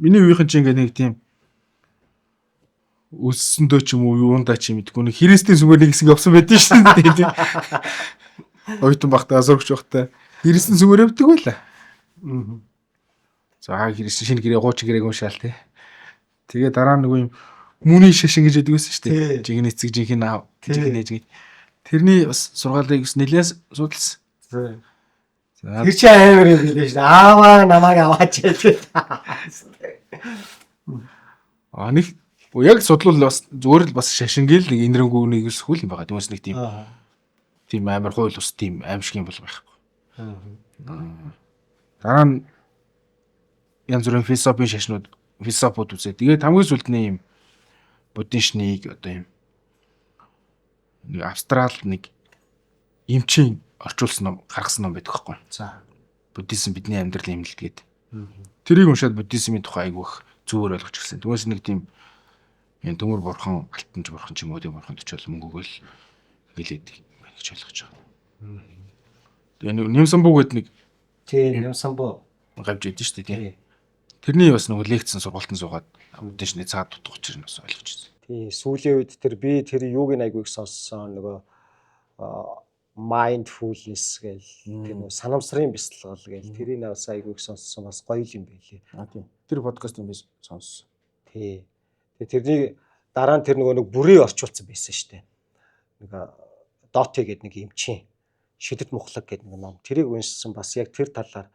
Speaker 2: Миний үеийнхэн чинь ингээд нэг тийм өссөндөө ч юм уу юундаа ч юм мэдгүй нэг христийн сүмээр нэг хэсэг явсан байдсан шүү дээ. Ойтон багтаа сурагч багтаа христийн сүмээр явдаг байлаа. За христийн шинэ гэрээ хуучин гэрээг уншаал тий. Тэгээ дараа нь нөгөө юм мөний шашин гэж яддаг байсан шүү дээ. Жинхэнэ эцэг жинхэнэ аав жинхэнэ ээж гэж. Тэрний бас сургаалыг бас нэлээд судалсан.
Speaker 1: За тэр чи амар юм билээ шүү дээ. Ааваа намайг аваач гэж.
Speaker 2: Аа нэг яг судлал бас зүгээр л бас шашингэл нэг инэрэнгүү нэг өсгөл юм байгаа. Түүнээс нэг тийм тийм амар хууль ус тийм аимшиг юм бол байхгүй. Дараа нь янз бүрийн философийн шашнууд философууд үзээ. Тэгээд хамгийн сүүлд нь юм буддийн шнийг одоо юм нэг Австрал нэг эмчийн орчуулсан ном гаргасан ном байдаг байхгүй.
Speaker 1: За.
Speaker 2: Буддизм бидний амьдрал имлэлт гээд. Тэрийг уншаад буддизмын тухай айгүйх зүгээр ойлгож ирсэн. Түүнээс нэг тийм энэ төмөр бурхан, алтанч бурхан ч юм уу, тийм бурханд очиод мөнгө өгөөл гэлээд гэж ойлгож байгаа. Тэгээ нэг Нэмсамбу гээд нэг
Speaker 1: тий Нэмсамбу
Speaker 2: Гавж идэв шүү дээ, тий. Тэрний бас нөгөө лекцэн сургалтын суугаад мэдээж нэг цаад дутах учрыг нь бас ойлгож ирсэн.
Speaker 1: Тий, сүүлийн үед тэр би тэр юуг нь айгүй их сонссон, нөгөө mindfulness гээл тэр нөгөө санамсрын бясалгал гээл тэрийг бас айгүй их сонссон, бас гоё юм байлээ.
Speaker 2: А тий. Тэр подкастыг би сонссон.
Speaker 1: Тий. Тэгээ тэрний дараа нь тэр нөгөө нэг бүрий орчуулсан байсан шүү дээ. Нэг Доти гэдэг нэг эмчийн шидэт мухлаг гэдэг нэг ном. Тэрийг уншсан, бас яг тэр талаар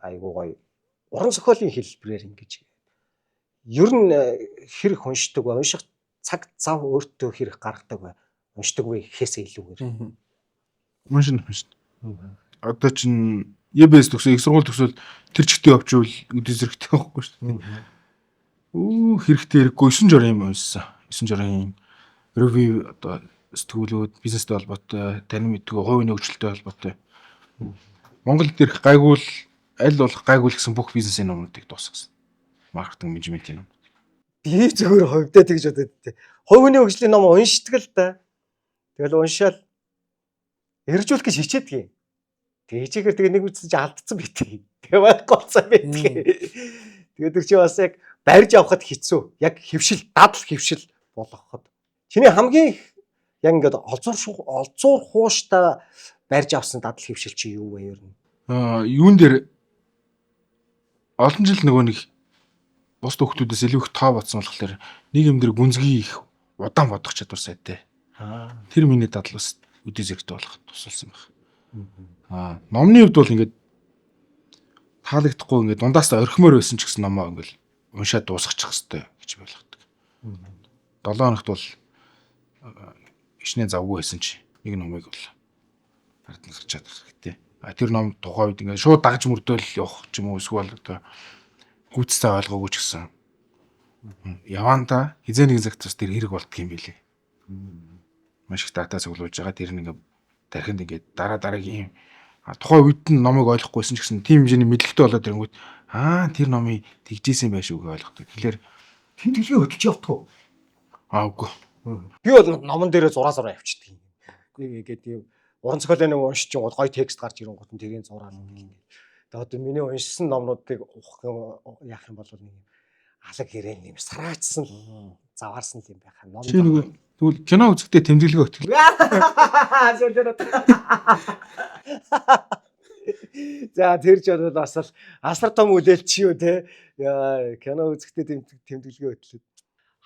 Speaker 1: айгүй гоё уран зохиолын хэлбэрээр ингэж ер нь хэрэг уншдаг ба унших цаг зав өөртөө хэрэг гаргадаг ба уншдаг вэ гэхээсээ илүүгээр.
Speaker 2: Уншин уншин. Одоо чин EBS төгсөө, их сургууль төгсөөл тэр чигтээ явчихвал үдээ зэрэгтэй байхгүй шүү дээ. Өө, хэрэгтэй хэрэггүй 9 жорын юм уншсан. 9 жорын review, одоо сэтгүүлүүд, бизнестэй холбоотой, танин мэдгүй, хувийн хөгжилтэй холбоотой. Монгол дээрх гайгүй л аль болох гайгүй л гэсэн бүх бизнесийн номнуудыг дуусгасан. Маркетинг, менежментийн ном.
Speaker 1: Би зөвхөн хувьдаа тэгж бодод тээ. Хувь хүний хөгжлийн ном уншдаг л да. Тэгэл уншаал эржүүлэх гэж хичээдэг юм. Тэгээ хичээхээр тэгээ нэг үтсэн чи алдсан битгий. Тэгээ байхгүй болсон битгий. Тэгээ тэр чи бас яг барьж авахд хэцүү. Яг хөвшил, дадал хөвшил болгоход. Чиний хамгийн их яг ингээд олзуур хууштай барьж авсан дадал хөвшил чи юу вэ ер нь?
Speaker 2: Аа, юун дээр олон жил нөгөө нэг бус хүүхдүүдээс илүү их тоо бодсон болохоор нэг юм дээр гүнзгий их удаан бодох чадвар сайтай. Тэр миний дадал бас үдээ зэрэгтэй болох тусалсан байх. Аа, номны хувьд бол ингээд таалагдахгүй, ингээд дундаас орхимоор байсан ч гэсэн номоо ингээд уншаад дуусгачих хэвээр гэж ойлгодог. 7 хоногт бол ичнэ завгүй байсан чи нэг номыг бол ард нь гарчаад байх хэрэгтэй. А тэр ном тухайн үед ингээд шууд дагж мөрдөөл явах ч юм уу, эсвэл одоо гүйцэтгэл ойлгоогүй ч гэсэн явандаа хизээ нэгэн цагт бас тэр хэрэг болдго юм билээ. Маш их дата цуглуулж байгаа, тэр нь ингээд тархинд ингээд дараа дараагийн тухайн үед нь номыг ойлгохгүйсэн ч гэсэн тийм хэмжээний мэдлэгтэй болоод ирэнгүүт аа, тэр номыг тэгжээсэн байх шүү гэж ойлгодог. Тэгэхээр
Speaker 1: тэмдэглэгээ хөдөлж явдаг.
Speaker 2: Аа, үгүй.
Speaker 1: Би бол номон дээрээ зураа зураа явчихдаг юм. Ингээд тийм уран зохиолын нэг уншиж гол гоё текст гарч ирэнгүүт нь тэрийг зураад ингээд. Тэгээ одоо миний уншсан номнуудыг ухах юм яах юм бол нэг юм алаг ирээн юм сараачсан л заваарсан л юм байх. Ном.
Speaker 2: Чи нөгөө тэгвэл кино үзэхдээ тэмдэглэгээ хөтөл.
Speaker 1: За, тэр ч бол бас л асар том үлээлч юу те. Яа, кино үзэхдээ тэмдэглэгээ хөтлөд.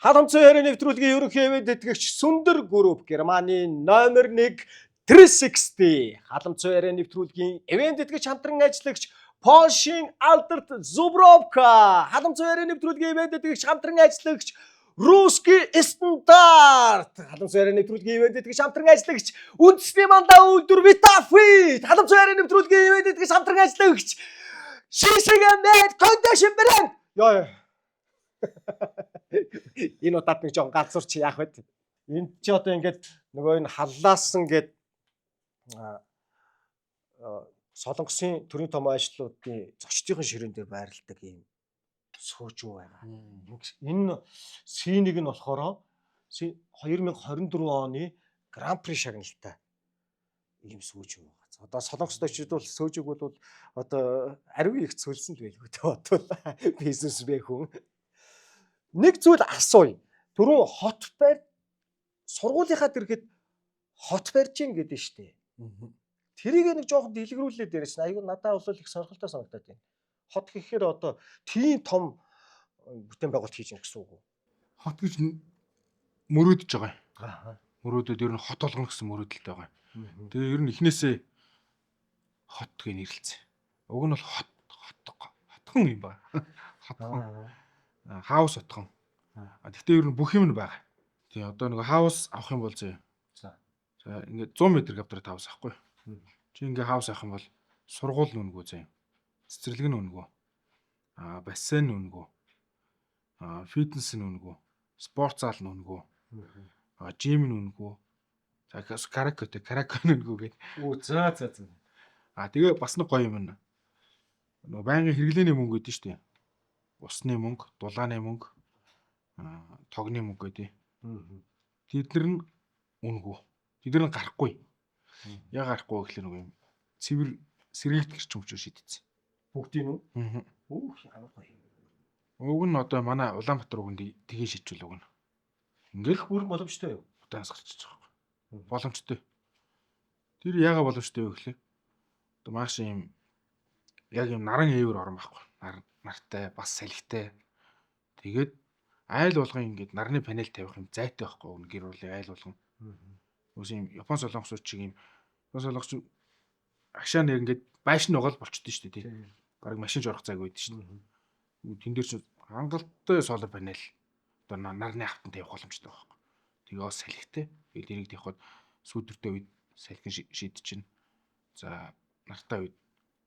Speaker 1: Халамцсан яриа нэвтрүүлгийн ерөнхий ивээн тэтгэгч Сүндэр Group, Германы номер 1 360. Халамцсан яриа нэвтрүүлгийн ивээн тэтгэгч хамтран ажиллагч Польшийн алдарт Зубровка. Халамцсан яриа нэвтрүүлгийн ивээн тэтгэгч хамтран ажиллагч Русский стандарт. Халамцсан яриа нэвтрүүлгийн ивээн тэтгэгч хамтран ажиллагч Үндэсний мандаа үйлдвэр Витафит. Халамцсан яриа нэвтрүүлгийн ивээн тэтгэгч хамтран ажиллагч Шишигэ Мэд Condition брэнд. Йоо. Энэ удаад нэг жоон галзуур чи яах вэ? Энд чи одоо ингээд нөгөө энэ халлаасан гээд Солонгосын төрийн том ажлуудын зочдын ширээн дээр байрладаг ийм сөөжүү байна. Энэ синийг нь болохоор 2024 оны Гран-при шагналтай ийм сөөжүү байгаа. Одоо Солонгост очиж бол сөөжүүг бол одоо ариун их цөлсөн л байлгүй дээ бодвол бизнес бэ хүн. Нэг зүйл асууя. Түрүүн хот байр сургуулийнхаа дэргэд хот барьж гин гэдэг нь штэ. Тэрийг нэг жоохон дэлгэрүүлээд яриасан. Айгу надад бол их сонирхолтой санагдаад байна. Хот гэхээр одоо тийм том бүтээн байгуулалт хийж гин гэсэн үг үү?
Speaker 2: Хот гэж мөрөөдөж байгаа юм. Мөрөөдөд ер нь хот болгоно гэсэн мөрөөдөлтэй байгаа юм. Тэгээ ер нь эхнээсээ хот гэж нэрлэлцэн. Уг нь бол хот хот хотхон юм байна. Хотхон. Хаус отхон. Тэгтээ ер нь бүх юм нь байгаа. Тий, одоо нэг хаус авах юм бол зөө.
Speaker 1: За.
Speaker 2: За, ингээд 100 м квадрат хаус авахгүй. Чи ингээ хаус авах юм бол сургууль нүнгүй зөө. Цэцэрлэг нь үнэгүй. Аа, бассейн нь үнэгүй. Аа, фитнес нь үнэгүй. Спорт зал нь үнэгүй. Аа, жим нь үнэгүй. За, караоке те, караоке нь үнэгүй гээд.
Speaker 1: Үу, за за за.
Speaker 2: Аа, тэгээ бас нэг гоё юм нь. Нөгөө байнгын хэрэглээний мөнгө гэдэг нь шүү дээ. Усны мөнгө, дулааны мөнгө, тогны мөнгө гэдэг. Тэд нар нь үнэгүй. Тэд нар нь гарахгүй. Яг гарахгүй гэхлээр нөгөө юм цэвэр сэргээгдэх эрчим хүчээр шийдэгдсэн.
Speaker 1: Бүгдийг үү?
Speaker 2: Аа.
Speaker 1: Өөх ямар гоё.
Speaker 2: Уг нь одоо манай Улаанбаатар үгэнд тгээ шийдвэл уг нь. Ингээл
Speaker 1: Бүрэн боломжтой юу?
Speaker 2: утаас гарчиж байгаа байхгүй. Боломжтой. Тэр яага боломжтой вэ гэхлээр одоо маш юм яг юм наран ээвэр орон байхгүй. Нар нартай бас салхитай. Тэгээд айл болгон ингээд нарны панел тавих юм зайтай байхгүй уг нь гэр бүлийн айл болгон. Үгүй юм Япон солонгосууд чиг юм Япон солонгос агшаа нэг ингээд байшин нугаал болчихдээ шүү дээ тий. Бараг машин жорох зайг байдаг шүү дээ. Тэн дээр чинь хангалттай солар панел одоо нарны автан тавих боломжтой байхгүй. Тэгээ бас салхитай. Тэгээд эрийг тавихад сүүдэртэй үед салхин шийд чинь. За нартай үед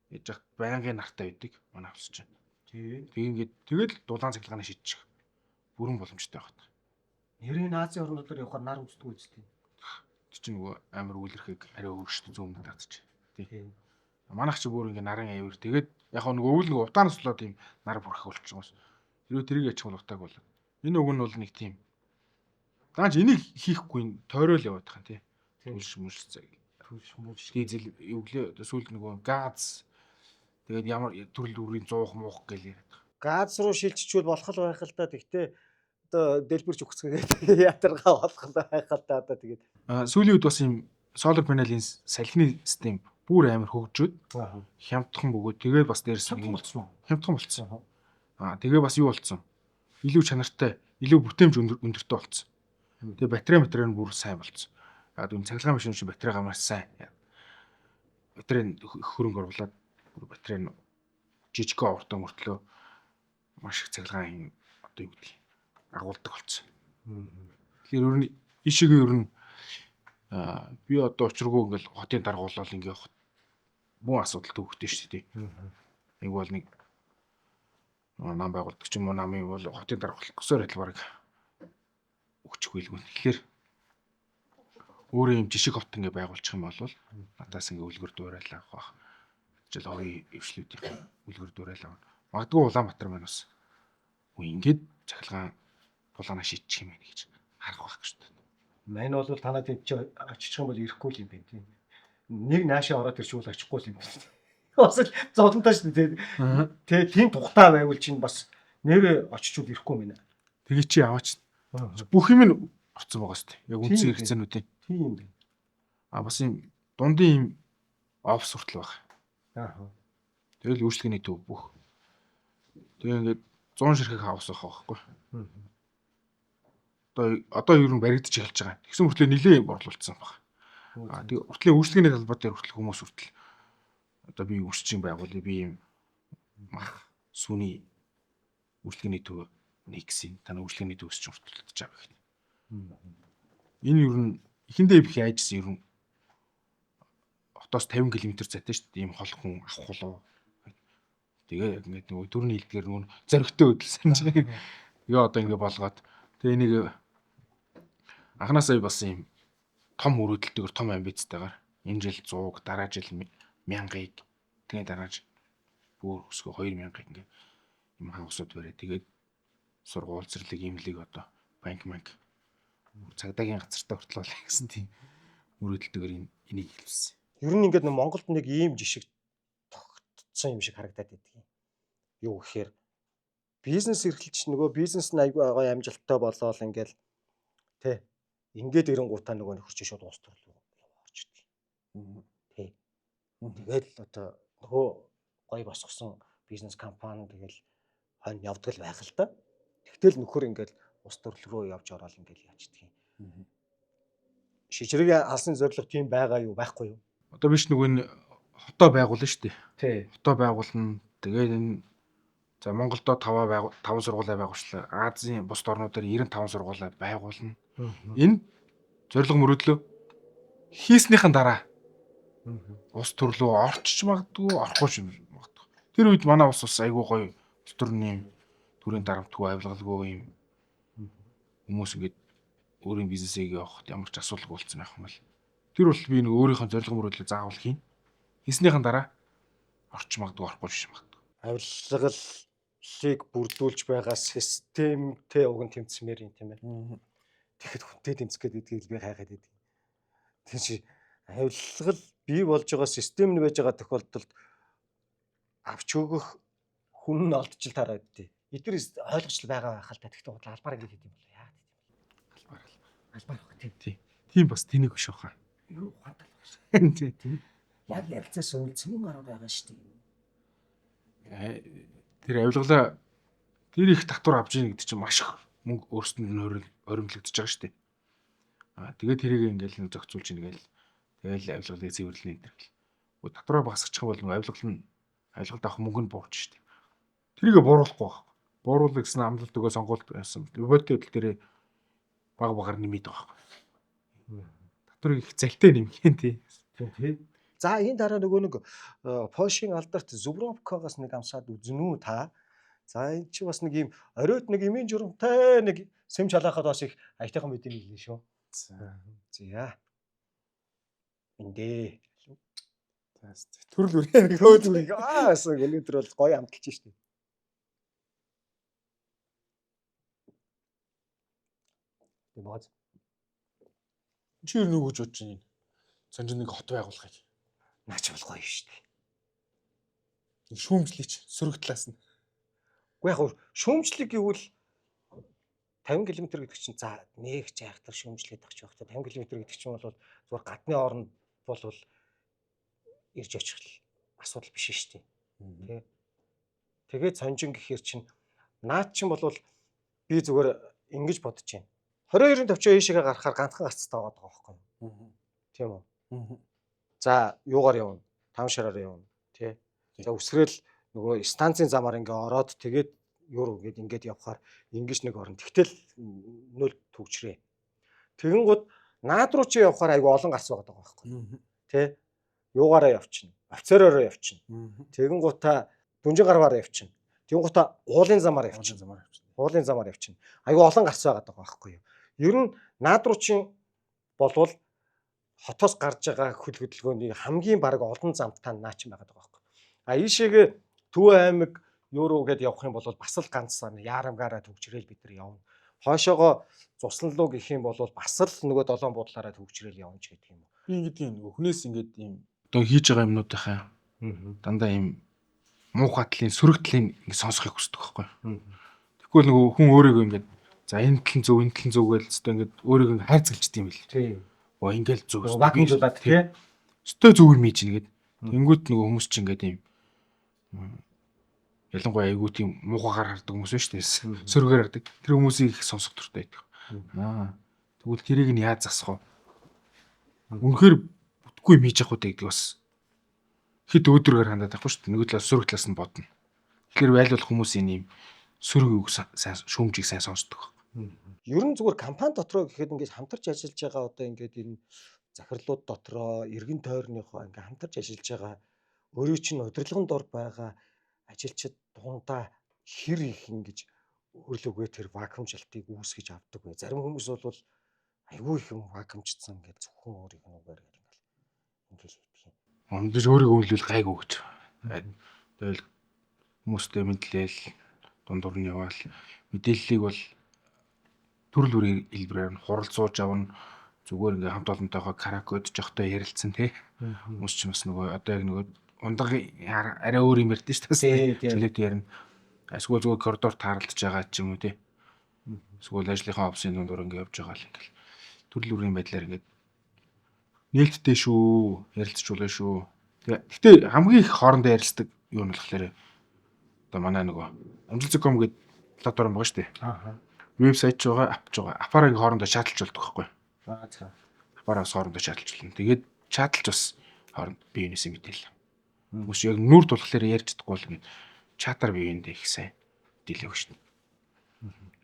Speaker 2: яж хат байнгын нартай байдаг манай авс чинь.
Speaker 1: Тий.
Speaker 2: Тэгээ ингээд тэгэл дулаан цахилгааны шийдчих. Бүрэн боломжтой байх.
Speaker 1: Нэрийн Азийн орнуудаар явахаар нар үздэг үстэй.
Speaker 2: Тэр чинь нөгөө амар үлрэхийг арай өөрчтө зүүмд татчих.
Speaker 1: Тий.
Speaker 2: Манайх чи бүр ингээ нарын аяур. Тэгээд яг нөгөө өвөл нөгөө утаанаас болоод ийм нар бүрхэх болчих юм. Тэрөө тэрийг ячих бол утааг бол. Энэ уг нь бол нэг тийм. Даанч энийг хийхгүй тойрол яваад байгаа юм тий. Түлш мүлш цаг.
Speaker 1: Түлш мүлш.
Speaker 2: Дизель юу гэлээ одоо сүүлд нөгөө газ тэгээд ямар төрөл бүрийн зуух муух гэл яриад байгаа.
Speaker 1: Газ руу шилжчихвэл болох л байх л да. Тэгтээ одоо дэлбэрч өгцгөөгээд ятаргаа болох л байх л да одоо тэгээд.
Speaker 2: А сүүлийн үед бас ийм solar panel-ийн салхины систем бүр амар хөгжөөд хямдхан бөгөөд тэгээд бас дээрс нь
Speaker 1: Хямдхан болсон уу?
Speaker 2: Хямдхан болцсон. Аа тэгээ бас юу болцсон? Илүү чанартай, илүү бүтээмж өндөртэй болцсон. Тэгээ батарей нь бүр сайн болцсон. Яг үн цахилгаан машин чинь батарейгаа маш сайн. Батарей нь хөрөнгө оруулаад бүр батарей нь жижиг овртоо мөртлөө маш их цахилгаан юм одоо юу гэдгийг агуулдаг болцсон. Тэгэхээр ер нь ишигээ ер нь би одоо учиргүй ингээл хотын даргуулал ингээ явах муу асуудал төвөгтэй шүү дээ. Нэг бол нэг нам байгуулдаг ч юм уу намын бол хотын даргуулах госоор адил бараг өгчих байлгүй. Тэгэхээр өөрөө юм жишг хот ингээ байгуулчих юм бол надаас ингээ үлгэр дуурайл авах бах. Жишээл хоёрын эвшлүүдийн үлгэр дуурайл авах. Магадгүй Улаанбаатар маань бас үгүй ингээд цахилгаан тулаанаа шийдчих юм байна гэж харах байх шүү дээ.
Speaker 1: Мань бол танад энд чи очих юм бол ирэхгүй л юм байна тийм. Нэг наашаа ороод ирчихвэл очихгүй л юм байна. Бас л зовлонтой шүү дээ. Тэ тийм тухтаа байвал чинь бас нэрээ очичвол ирэхгүй юм байна.
Speaker 2: Тэгээ чи аваач. Бүх юм нь орцсон байгаа шүү дээ. Яг үндсэн
Speaker 1: Тийм.
Speaker 2: хэрэгцээнүүдийн.
Speaker 1: Тийм юм байна.
Speaker 2: А бас юм дундын юм офс хүртэл баг.
Speaker 1: Аа.
Speaker 2: Тэгэл үйлчлэгээний төв бүх. Тэгээ ингээд 100 ширхэг хаус байх байхгүй. Одоо ер нь баригдаж эхэлж байгаа. Тэгсэн мөртлөө нилээн борлуулсан баг. А тэгээ уртлын үйлчлэгээний талбай дээр хүртэл хүмүүс хүртэл одоо би үйлчлэгийн байгуулъя, би юм мах сүний үйлчлэгээний төв нэгсэн. Танай үйлчлэгээний төвс ч хүртэл татж байгаа гэх. Энэ ер нь эхэндээ их яажсэн ер нь хотоос 50 км зайтай шүү дээ. Ийм хол хүн авах болов. Тэгээ яг ингээд нөгөө төрний хилдгээр нөгөө зоригтой хөдөлсөн чинь. Тэгээ одоо ингээд болгоод тэгээ энийг анханасаа бас ийм том мөрөөдөлтөөр том амбицтайгаар энэ жил 100, дараа жил 1000-ыг тэгээ дараа жил бүр өсгөө 2000-ыг ингээд юм хагасууд бариа. Тэгээд сургууль зэрлэг имлэг одоо банк цагдаагийн газартаа хүртэл болно гэсэн тийм мөрөөдөлтөөр энийг хэлсэн.
Speaker 1: Ер нь ингээд Монголд нэг ийм жишг тогтцсон юм шиг харагдаад байдаг юм. Юу гэхээр бизнес эрхэлж нөгөө бизнес нь айгүй гоё амжилттай болоол ингээл тэ ингээд ирэнгуутаа нөгөө нөхөр чинь шууд улс төр рүү орж ирдэг. Тий. Тэгэл одоо нөгөө гоё босгосон бизнес компани тэгэл хойно явдаг л байх л да. Тэгтэл нөхөр ингээл улс төрөл рүү явж ороод ингээл яачдаг юм. Шижрэг алсын зорилго тийм байгаа юу байхгүй юу?
Speaker 2: Одоо биш нөгөө энэ хотоо байгуулна шүү дээ.
Speaker 1: Тий.
Speaker 2: Хотоо байгуулна. Тэгээд энэ за Монголдо 5 сургуулаа байгуулчлаа. Азийн бусд орнуудаар 95 сургуулаа байгуулна. Энэ зорилго мөрөөдлөө хийснийхэн дараа улс төрлөө орчиж магадгүй, орохгүй ч магадгүй. Тэр үед манай улс бас айгүй гоё улс төрний төрийн дарамтгүй, авилгалгүй юм хүмүүс ингээд өөрийн бизнесийг явахад ямар ч асуудалгүй болсон байх юм бол тэр бол би нэг өөрийнхөө зорилго мөрөөдлөө заавал хийн. Хийснийхэн дараа орч магадгүй, орохгүй ч магадгүй.
Speaker 1: Авилгалыг бүрдүүлж байгаа системтэй уг нь тэмцмээр юм тийм ээ. Тэгэхэд хүнтэй тэмцэх гээд идгийг би хайгаад идэг. Тэр чи авилгал бий болж байгаа систем нь байж байгаа тохиолдолд Авч өгөх хүн нь олдчил тараад тий. Эдгээр ойлгочлол байгаа байх л та. Тэгтээ бодлоо албаар ингэж хийх юм бол яагаад хийх юм
Speaker 2: бол.
Speaker 1: Албаар албаар тий.
Speaker 2: Тий. Тийм бас тэнийг биш баха.
Speaker 1: Юу ухаантай л байна.
Speaker 2: Тий.
Speaker 1: Тий. Яг ярилцаас өмнө цэвэн гарууд байгаа шүү дээ.
Speaker 2: Тэр авилгалаа тэр их татвар авч ийн гэдэг чинь маш их мөнгө өөрсдөнд нь хоримтлагдчихж байгаа шүү дээ. Аа тэгээд тэрийг ингээл зохицуулж ийн гээл тэгэл авилгалыг цэвэрлэнэ энэ гэл. Татвараа багасгачих юм бол нөгөө авилгал нь авилгалд авах мөнгө нь буурч шүү дээ. Тэрийг бууруулахгүй байх. Бууруулах гэсэн амлалт өгөө сонгуульд байсан. Бодит байдал дээр баг багаар нэмээд байгаа байхгүй. Татварыг их залтай нэмэх юм тий.
Speaker 1: Тий. За энэ дараа нөгөө нэг Польшийн алдарт Зубровкогоос нэг амсаад үзнэ үү та. За энэ чи бас нэг ийм оройд нэг эмийн журамтай нэг сэм чалаахад бас их аятайхан мэдээ нийлнэ шүү.
Speaker 2: За.
Speaker 1: За. Эндээ.
Speaker 2: Төрөл бүрээ нэг
Speaker 1: Төрөл бүрийг аасан өнөөдөр бол гоё амталж штэ. Тэг бооз.
Speaker 2: Чи юу нүгэж бодож байна? Сонжин нэг хот байгуулахыг.
Speaker 1: Наач бол гоё штэ.
Speaker 2: Шүүмжлэч сөрөг талаас нь.
Speaker 1: Уу яг шүүмжлэг гэвэл 50 км гэдэг чинь за нэг жайхтар шүүмжлээд авч байх та 50 км гэдэг чинь бол зүгээр гадны оронд бол ирж очих асуудал биш шүү дээ. Тэ. Тэгээд сонжин гэхэр чинь наад чинь бол би зүгээр ингэж бодож байна. 22-ын төвчөө ийшээгээ гарахаар ганцхан гарцтай байгаа байхгүй юу? Тийм үү? За юугаар явна? Там шараар явна. Тэ. За үсрээл нөгөө станцын замаар ингээ ороод тэгээд юу руу гээд ингээд явхаар ингэж нэг орно. Тэгтэл нөл төгжрээ. Тэгэнгүүт наад руу чи явхаар айгу олон гарц байгаа байхгүй юу? Тэ. Юугаараа явчихна? Офицеророо явчихна. Тэгэнгүүтээ дүнжин гарваараа явчихна. Тэгэнгүүтээ уулын замаар явчихна. Уулын замаар явчихна. Айгу олон гарц байгаа байхгүй юу? Ер нь наад руу чи болвол хотоос гарч байгаа хөл хөдөлгөөний хамгийн бараг олон замтай наа чин байгаа байхгүй. А ийшээгээ Төв аймаг юу руу гээд явах юм бол бас л ганц яарамгаараа төгжрэл бид нар явна. Хойшоогоо цуслан руу гэх юм бол бас л нөгөө долоон буудлаараа төгжрэл явна ч гэдэг юм уу.
Speaker 2: Би ингээд юм нөгөө хүнээс ингээд юм одоо хийж байгаа юмнуудынхаа дандаа юм муухай талын сөрөг талын ингээд сонсохыг хүсдэг байхгүй. Тэгэхгүй л нөгөө хүн өөрийгөө ингээд за энэ тал нь зөв энэ тал нь зөв гэж өстө ингээд өөрийгөө ингээд хайрцагчд юм бил.
Speaker 1: Тийм.
Speaker 2: Оо ингээд зөв.
Speaker 1: Вакуумжуулаад тий.
Speaker 2: Өстө зөв юм хийж нэгэд. Тэнгүүд нөгөө хүмүүс чинь ингээд юм ялангуяа айгуу тийм муухайгаар хардаг хүмүүс шүү дээ. Сөргөөр хардаг. Тэр хүмүүсийг их сонсох дуртай байдаг. Аа. Тэгвэл тэрийг нь яаж засах вэ? Үнэхээр бүтггүй юм хийж явах үү гэдэг бас хэд өөдрөөр хандаад байхгүй шүү дээ. Нөгөө талаас сөрөг талаас нь бодно. Тэгэхээр айл болох хүмүүс энэ юм сөрөг үг сайн шүүмжийг сайн сонсдог.
Speaker 1: Ер нь зүгээр компани дотроо гэхэд ингээд хамтарч ажиллаж байгаа одоо ингээд энэ захирлууд дотроо эргэн тойрныхоо ингээд хамтарч ажиллаж байгаа өөрийн чинь удирдлагын дор байгаа ажилчид дундаа хэр их ингэж өөрлөгөө тэр вакуумжилтыг үүсгэж авдаг вэ? Зарим хүмүүс бол айгүй их юм вакуумжтсан ингээд зөвхөн өөрийнх нь үгээр ингээл хийдэг юм.
Speaker 2: Өндөр өөрийгөө үнэлвэл гайгүй гэж. Тэгэл хүмүүстэй мэдлээл дундуур нь яваал мэдээллийг бол төрөл бүрийн хэлбэрээр нь хуралцууж авна. Зүгээр ингээ хамт олонтойгоо каракод жохтой ярилцсан тий. Хүмүүс ч бас нөгөө одоо яг нөгөө ундаг арай өөр юм ярьдэн шүү дээ. Чөлөөт ярина. Эсвэл зүгээр коридор таарлаж байгаа ч юм уу тий. Эсвэл ажлынхаа офисын дундуур ингээ явж байгаа л ингээл төрөл бүрийн байдлаар ингээд нээлттэй шүү, ярилцж болно шүү. Гэхдээ хамгийн их хоорондоо ярилцдаг юу нь болохоор одоо манай нөгөө амжилт.com гэдэг платформ байгаа шүү дээ.
Speaker 1: Аа.
Speaker 2: Вебсайт ч байгаа, ап ч байгаа. Апаараа ингээ хоорондоо чаталж болдог байхгүй.
Speaker 1: Аа за.
Speaker 2: Апаараа бас хоорондоо чаталж болно. Тэгээд чаталж бас хооронд бие биенээсээ мэдээлэл. Хүмүүс яг нүр тулхлаар ярьж чадахгүй бол ингээд чатаар бие биендээ их сайн мэдээлэл өгч шин.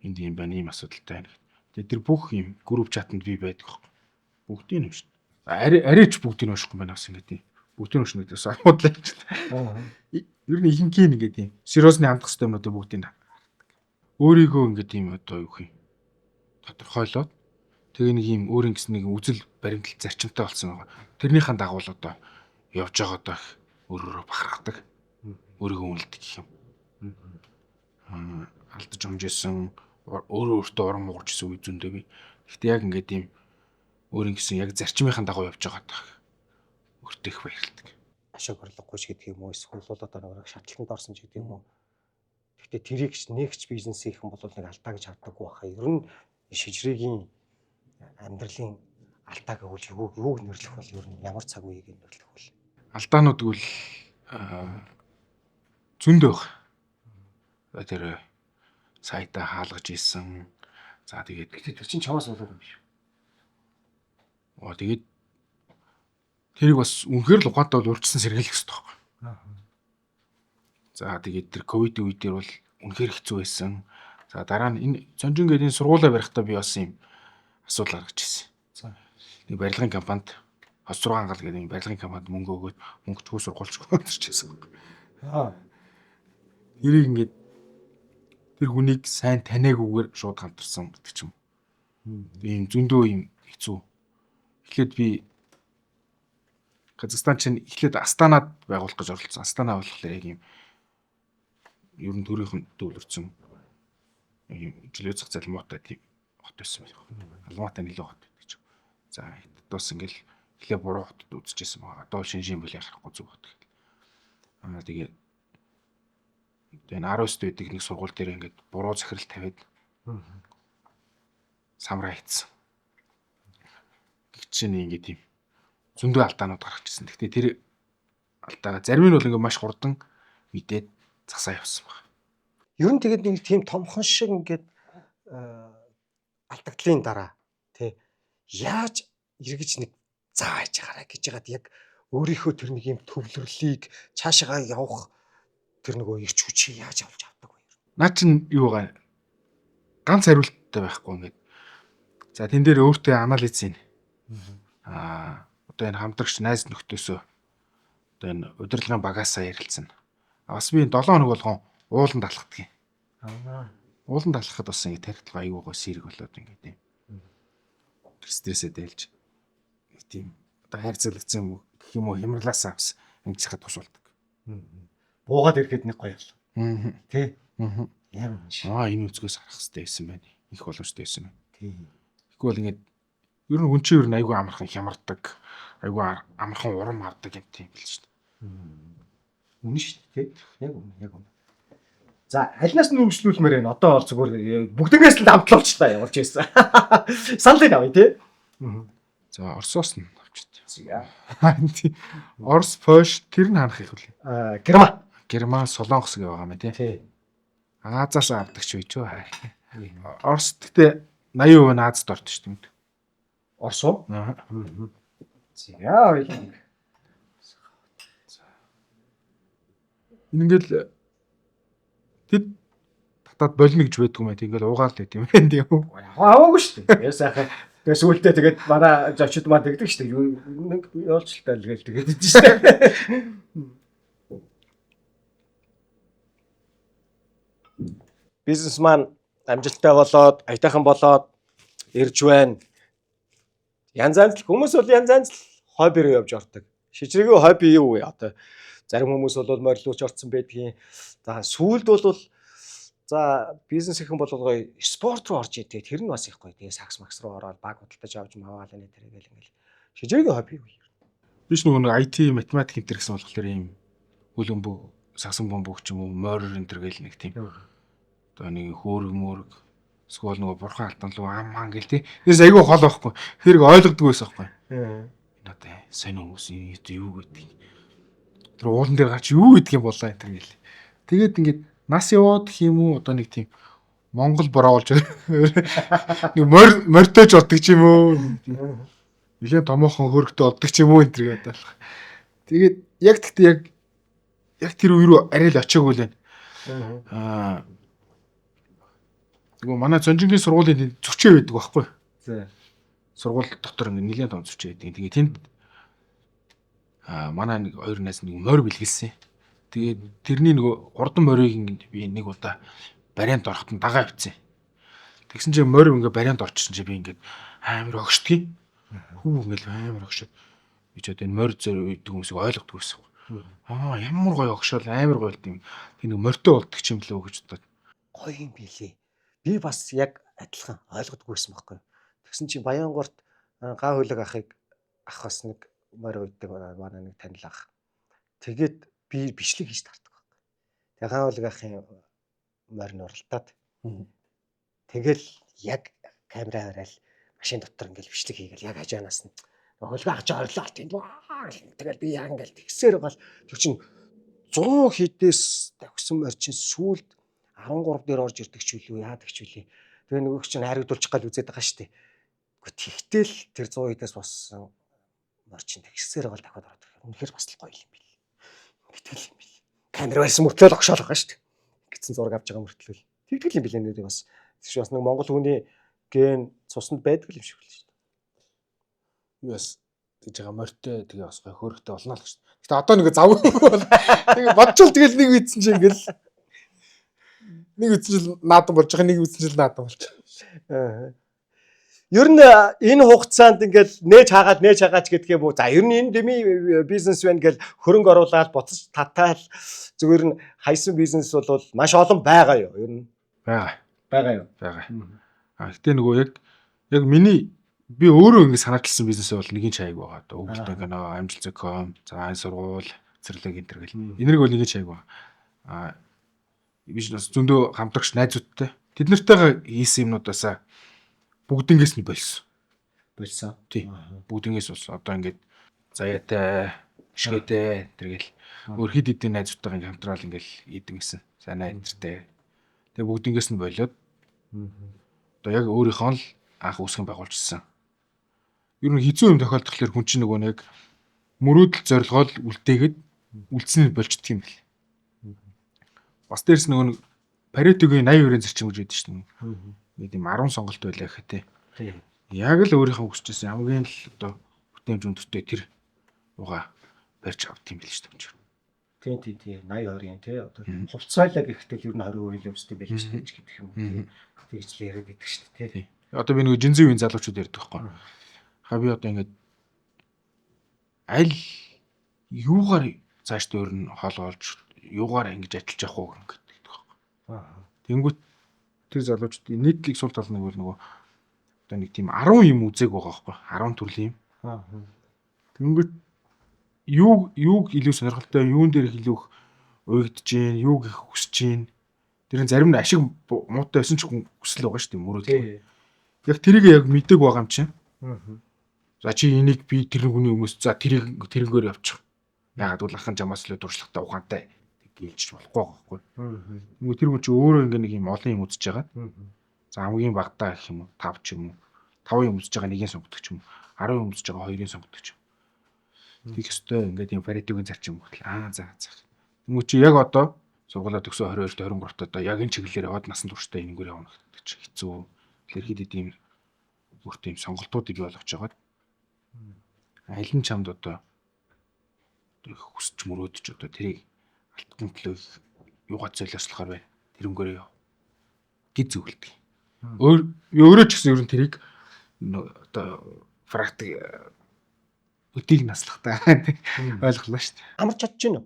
Speaker 2: Энд юм байна, ийм асуудалтай байна. Тэгээд тэр бүх юм групп чатанд би байдаг байхгүй. Бүгдийг нь уншина. Арайч бүгдийг нь уншихгүй байна бас ингээд юм. Бүгдийг нь уншина гэдэг бас асуудал юм чинь. Ер нь ихэнх нь ингээд юм. Сериосны хандах хэрэгтэй юмнуудыг бүгдийг нь хардаг. Өөрийгөө ингээд юм одоо юу гэх юм тодорхойлоод тэгээ нэг юм өөрийн гэсэн нэг үзэл баримтлал зарчимтай болсон байгаа. Тэрнийхэн дагуу л одоо явж байгаа одоо их өөрөөрөө бахархдаг. Өөрийгөө үнэлдэг гэх юм. Алдаж өмжсэн өөрөө өөртөө урам уурч исэн үе зөндөө би. Гэхдээ яг ингээд юм өөрийн гэсэн яг зарчмынхаа дагуу явж байгаа даа. Өөртөө их баярлдаг.
Speaker 1: ашиг орлогогүй ч гэдэг юм уу, эсвэл бол одоо нэг шатлалтанд орсон ч гэдэг юм уу. Гэхдээ тэрийг ч нэг ч бизнес хийх юм бол нэг алдаа гэж хардаггүй баха. Ер нь шижрэгийн амьдралын алдаа гэвэл юуг нэрлэх бол, ер нь ямар цаг үеийг нэрлэх вэ?
Speaker 2: Алдаанууд гэвэл зөндөө байх. Тэр сайтаа хаалгаж исэн. За тэгээд
Speaker 1: Гэхдээ тэр чинь чамаас болоогүй юм биш.
Speaker 2: Оо, тэгээд тэрийг бас үнэхээр л ухаантай бол урьдчилан сэргийлэх хэрэгтэй байхгүй. За, тэгээд тэр ковидын үе дээр бол үнэхээр хэцүү байсан. За, дараа нь энэ Цонжин гэдэг энэ сургуулаа барихтаа би бас юм асуудал гаргаж ирсэн. Нэг барилгын компанид, хос 6 гал гэдэг энэ барилгын компанид мөнгө өгөөд, мөнгөчгүй, сургуульчгүй өдөрчээсэн. Тэрийг ингээд тэр хүнийг сайн таниагүйгээр шууд хамтарсан гэдэг ч юм. Ийм зөндөө юм хэцүү. Эхлээд би Казахстан чинь эхлээд Астанад байгуулах гэж оролцсон. Астана болохоор яг юм ер нь төрийнх нь төвлөрсөн юм жилөө зах зээл муутай тийм хот байсан байх. Алматай нэлээд хот байдаг ч. За, хятад бас ингээл эхлээ буруу хотод үзчихсэн байгаа. Одоо шинжин бүлээ харахгүй зүг хот гэл. Аа, тэгээд энэ 19 байдаг нэг сургууль дээр ингээд буруу захирал тавиад самраа хийцэн. Гэх чинь ингээд тийм зөндөө алдаанууд гаргаж ирсэн. Гэхдээ тэр алдаагаа зарим нь бол ингээд маш хурдан мэдээд засаа явсан байна.
Speaker 1: Ер нь тэгээд нэг тийм томхон шиг ингээд алдагдлын дараа, тий, яаж эргэж нэг заа хийж байгаарай гэж яагаад яг өөрийнхөө тэр нэг юм төвлөрлийг, цаашаа явах тэр нөгөө эрч хүчийг яаж авч авдаг вэ?
Speaker 2: Наа чин юу байгаа, ганц хариулттай байхгүй ингээд. За, тэн дээр өөртөө анализ хийн. Аа, одоо энэ хамтрагч найз нөхдөөсөө, одоо энэ удирдлагын багаасаа ярилцсан. А бас би 7 хоног болгон ууланд алхдаг юм. Ууланд алхахад бас ингэ тархитлага аюу гоо сэрэг болоод ингэ тийм. Тэр стрессээ дээлж нэг тийм одоо хайрцаглагдсан юм уу гэх юм уу, хямралаасаа бас ингэж хахад тус болдог.
Speaker 1: Буугаад ирэхэд нэг гоё бол.
Speaker 2: Аа.
Speaker 1: Тий.
Speaker 2: Аа.
Speaker 1: Яг юм шиг.
Speaker 2: Аа, энэ үзгээс харах хэрэгтэй байсан байна. Их боломжтой байсан байна.
Speaker 1: Тий.
Speaker 2: Тэгэхгүй бол ингээд ер нь хүн чинь ер нь айгүй амархан хямардаг, айгүй амархан урам авдаг юм тийм бил шүү дээ.
Speaker 1: Үнэн шүү дээ, тий. Яг үнэн, яг үнэн. За, алинаас нь үргэлжлүүлмээр байна. Одоо бол зүгээр бүгднгээс л амтлуулчлаа явуулж байсан. Саналыг авъя, тий.
Speaker 2: За, Оросоос нь авчид.
Speaker 1: За.
Speaker 2: Тийм. Орос, Польш, тэр нь ханах их үлээ.
Speaker 1: Аа, Герман.
Speaker 2: Герман, Солонгос гэх байгаа юм тий.
Speaker 1: Тий.
Speaker 2: Азаас авдаг ч байж юу. Орос гэхдээ 80% нь Азад ордог шүү дээ.
Speaker 1: Орос уу?
Speaker 2: Аа.
Speaker 1: За, хоёулаа.
Speaker 2: Энэ ингээл тэд татаад болно гэж байдгүй юм аа. Ингээл уугаал байт юм байна тийм үү?
Speaker 1: Аваагүй шүү дээ. Яа сайхан. Тэгээ сүүлдээ тэгээд манай зочид маань тэгдэг шүү дээ. Нэг явуулчлаа л гээл тэгээд идэв шүү дээ. Бизнесмен амжилттай болоод, аятайхан болоод ирж байна. Янз янз л хүмүүс бол янз янз л хобби руу явж ордог. Шижрэгийн хобби юу вэ? Одоо зарим хүмүүс бол морилууч орцсон байдгийн. За, сүүлд бол за бизнес хийх юм бол гоё спорт руу орж идэг. Тэр нь бас их гоё. Тэгээ сакс макс руу ороод баг худалдаж авч маваал нэ тэргээл ингээл. Шижрэгийн хобби юу вэ?
Speaker 2: Биш, нөгөө нэг IT, математик энэ төр гэсэн болохоор ийм хөлбөмбөг, сагсан бөмбөг ч юм уу, морь энэ төр гэл нэг тийм. Одоо нэг хөөрөг мөрөг эсвэл нөгөө бурхан алтан руу ам маан гэл тий. Тэрс айгүй хол байхгүй. Тэрийг ойлгодгүй байсан байхгүй. Энэ одоо сонь хүмүүс энэ юу гэдэг. Тэр уулан дээр гарч юу гэдэг юм болоо энэ төр гэл. Тэгээд ингээд нас яваад гэх юм уу, одоо нэг тийм Монгол бороо болж нэг морь морьтойж болдог ч юм уу. Нилээн томоохон хөрөгтэй болдог ч юм уу энэ төр гэдэг. Тэгээд яг тэгтээ яг тэр үе рүү арай л очиагүй л байна. Аа. Нөгөө манай Цонжингийн сургуулийн зүчээ байдаг байхгүй.
Speaker 1: За.
Speaker 2: Сургууль дотор ингээ нилээн том зүчээ байдаг. Тэгээ тэнд манай нэг хоёр найз нэг морь бэлгэлсэн. Тэгээд тэрний нөгөө хурдан морийг ингээ би нэг удаа барианд ороход нь дагаа авцсан. Тэгсэн чинь морь ингээ барианд орчихсон чинь би ингээд амар огшдгийг. Хүү ингээл амар огшоод би ч одоо энэ морь зөр үйдэг хүмүүсийг ойлгодог байсан. Аа, ямар гоё огшоол, амар гоё юм. Тэр нэг морьтой болдог ч юм лөө гэж бодоод.
Speaker 1: Гоё юм билээ. Би бас яг адилхан ойлгодгүй байсан байхгүй. Тэгсэн чинь Баянгорт га хөлөг ахыг ах бас нэг морь үйдэг манай нэг танил ах. Тэгээд би бичлэг хийж таардаг баг. Тэгээ хаан ахын морин уралдаад. Тэгэл яг камера хараал машин дотор ингээл бичлэг хийгээл яг хажаанаас нь хөлгөө ах чи орлоо тийм. Тэгэл би яг ингээл тэгсээр гал тэр чин 100 хідээс давхсан морь чин сүүлд 13 дээр орж ирдэг ч үлээ яадаг ч үлээ. Тэгээ нөгөөх чинь хайрагдуулчих гал үзээд байгаа шүү дээ. Гэхдээ тэгтэл тэр 100 хідээс болсон морь чин тэгсээр гал дахиад ороод ирэх. Үнэхээр бас л гоё юм бил. Гэтэл юм бил. Камер барьсан мөртлөө л огшоол байгаа шүү дээ. Гэтсэн зураг авч байгаа мөртлөө. Тэгтгэл юм билээ нэрээ бас. Тэгш бас нэг монгол хүний ген цуснд байдаг юм шиг л шүү дээ.
Speaker 2: Би бас тэгж байгаа морьтой тэгээ бас гоё хөөрхтэй болно л гэж. Гэтэ одоо нэг завгүй бол тэгээ бодчвол тэгэл нэг үйдсэн чинь ингээл нэг үйдсэн чинь наадам болж байгаа, нэг үйдсэн чинь наадам болж байгаа.
Speaker 1: Ер нь энэ хугацаанд ингээл нээж хаагаад нээж хаагач гэдгээ бүү. За ер нь энэ деми бизнес байна гэл хөрөнгө оруулаад буцаж татаал зүгээр нь хайсан бизнес бол маш олон байгаа юу? Ер нь
Speaker 2: байгаа.
Speaker 1: Байгаа юу?
Speaker 2: Байгаа. А гэтээ нөгөө яг миний би өөрөө ингэ санаачилсан бизнес бол нэгийн чаяг байгаа. Одоо өвөлтөө кино, амжилт зөком, за айн сургууль, цэцэрлэг энэ төр гэл. Энэрэг бол нэгийн чаяг байгаа. А би ч бас зөндөө хамтрагч найзуудтай. Тэд нартайгаа хийсэн юмнуудаасаа бүгднгээс нь болсон.
Speaker 1: Болсон.
Speaker 2: Тий. Бүгднгээс болсон. Одоо ингээд заяатай, шигээтэй тэр гэл өөр хэд хэдэн найзуудтайгаа ингээд хамтраал ингээд идэг гэсэн. Санаа энтертэй. Тэгээ бүгднгээс нь болоод одоо яг өөрийнхөө л анх үүсгэн байгуулжсэн. Ер нь хэцүү юм тохиолдохлоор хүн чинь нөгөө нэг мөрөөдөл зорилгоо л үлдээгээд үлдсэн нь болчдөг юм бэл. Бас дээрс нөгөө нэг Паретогийн 80% зарчим гэж байдаг шүү дээ. Нэг тийм 10 сонголт байлаа гэхэ те. Яг л өөрийнхөө хүсчихсэн хамгийн л одоо бүтээмж өндөртэй тэр угаа барьж авд юм бэл шүү дээ.
Speaker 1: Тийм тийм тийм 80 20-ын тий одоо хувцаалаа гэхдээ л ер нь 20% л өмсдөг байл шүү дээ гэдэг юм уу. Тэгж л яриад байдаг шүү дээ тий.
Speaker 2: Одоо би нөгөө жинзэн үеийн залуучууд ярьдаг байхгүй. Ха би одоо ингээд аль юугаар цааш дөөр нь хол олж юугаар ингэж ажиллаж явах уу гэдэг байхгүй. Тэнгүүт тэр залуучууд нийтлэг сул тал нэг бол нөгөө одоо нэг тийм 10 юм үзег байгаа байхгүй. 10 төрлийн юм. Тэнгүүт юуг илүү сонирхолтой, юун дээр илүү их уйдж гин, юуг их хүсэж гин. Тэр нь зарим нь ашиг муутай байсан ч хүсэл байгаа шүү дээ мөрөөдөл. Яг тэрийг яг мэдээг байгаа юм чинь. За чи энийг би тэр хүний өмнөөс за тэрийг тэрнгээр явчих. Яагаад гэвэл ахын жамаас л туршлагатай ухаантай гэлж болохгүй байгаа байхгүй. Нөгөө тэр хүн чи өөрөө ингээ нэг юм олон юм үзэж байгаа. За хамгийн багадаа гэх юм уу 5 ч юм уу. 5 юм үзэж байгаа нэгийг сонгодог ч юм уу. 10 юм үзэж байгаа хоёрыг сонгодог ч юм. Тэгэх ёстой ингээд юм Паретогийн зарчим хөтөл. Аа за за. Тэнгүү чи яг одоо сургуулаа төгсөө 22 23 одоо яг энэ чиглэлээр яваад насан туршдаа энэгээр явна гэдэг чи хэцүү. Тэгэхээр хэд хэд юм өөртөө юм сонголтуудыг бий болгож байгаад аль нь чамд одоо хүсч мөрөөдөж одоо тэрийг алтан төлөө юугаа золиослохоор байна. Тэрнгээрээ яв. Гэж зөвлөдөг. Өөр өөрөө ч гэсэн ер нь тэрийг одоо практик өдийг наслахтай ойлголоо шүү дээ.
Speaker 1: Амарч чадж гинэ.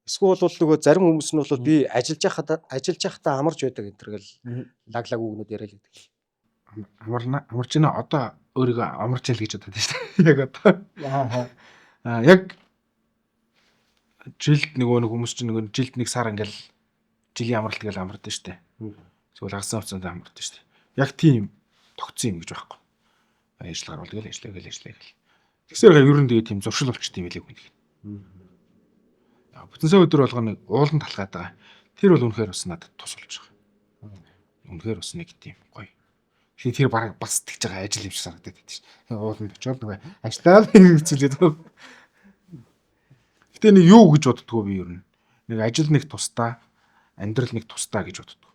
Speaker 1: Эсвэл бол нөгөө зарим хүмүүс нь бол би ажиллаж байхдаа амарч байдаг энэ төр гэл лаг лаг үгнүүд яриа л гэдэг.
Speaker 2: Амарна амарч гинэ одоо өөрийгөө амарч ял гэж бодод шүү дээ. Яг одоо. Аа яг жилд нөгөө нэг хүмүүс чинь нөгөө жилд нэг сар ингээл жилийн амралт ингээл амардаг шүү дээ. Эсвэл хагас хугацаанд амардаг шүү дээ. Яг тийм тогтсон юм гэж байхгүй. Ажил гарвал тэгэл ажиллаа гэл ажиллаа гэл. Тэгсээр ер нь тэгээ тийм зуршил болчт юм билээ хүн. Бүтэн сайн өдөр болгоно ууланд талхаад байгаа. Тэр бол үнэхээр бас надад тус болж байгаа. Үнэхээр бас нэг тийм гоё. Тэгэхээр тэр баг бас тэгж байгаа ажил юм шиг санагдаад байдаг шин. Ууланд очиод нөгөө ажиллаад хэвцүүлээд. Гэтэ нэг юу гэж боддгоо би ер нь. Нэг ажил нэг тусдаа, амьдрал нэг тусдаа гэж боддгоо.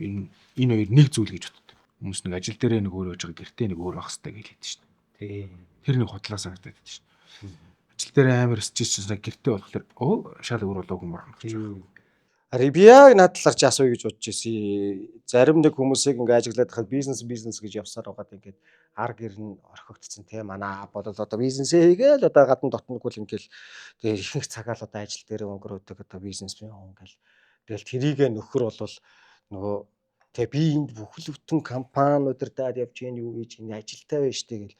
Speaker 2: Энэ хоёр нэг зүйл гэж боддог. Хүмүүс нэг ажил дээрээ нэг өөр байж байгаа, гэртээ нэг өөр байх хэрэгтэй гэж хэлдэг шин.
Speaker 1: Тий.
Speaker 2: Тэр нэг худлаа санагдаад байдаг шин. Ажил дээр амар өсчихсэн гэртээ болохоор өө шал өөр болоогүй юм байна гэж.
Speaker 1: Ари би яг над талаар чи асууя гэж бодож ирсэн. Зарим нэг хүмүүсийг ингээ ажиглаад хахад бизнес бизнес гэж явсаар байгаад ингээд ар гэр нь орхигдсон те манай бол одоо бизнесээ хийгээл одоо гадна дотноггүй л ингээл тэгээ ихэнх цагаал одоо ажил дээр өнгөрөөдөг одоо бизнесмен хүн ингээл тэгэл тэрийгэ нөхөр бол нөгөө тэгээ би энд бүхэл бүтэн компани удирдаад явж гин юу хийж ин ажилтай байж штэ гэл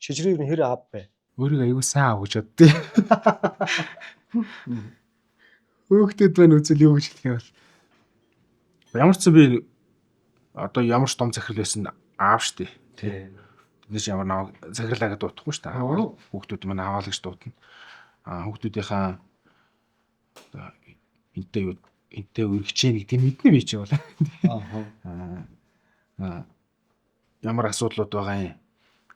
Speaker 1: шижрээ ер нь хэр ав бэ?
Speaker 2: Өөрийгөө аягүй сайн аав гэж боддیں۔ Хөөхдөд байна үзэл юу гэж хэлэх юм бол. Ямар ч сан би одоо ямар ч том захирал байсан аав штэ.
Speaker 1: Тий.
Speaker 2: Тэндээс ямар наваа захирлаа гэдээ дуудахгүй штэ. Хүүхдүүд маань аваа л гэж дуудана. Аа хүүхдүүдийнхаа одоо энтэй юу энтэй үргэж гэнэ гэдгийг мэднэ би чи бол. Аа ямар асуудлууд байгаа юм.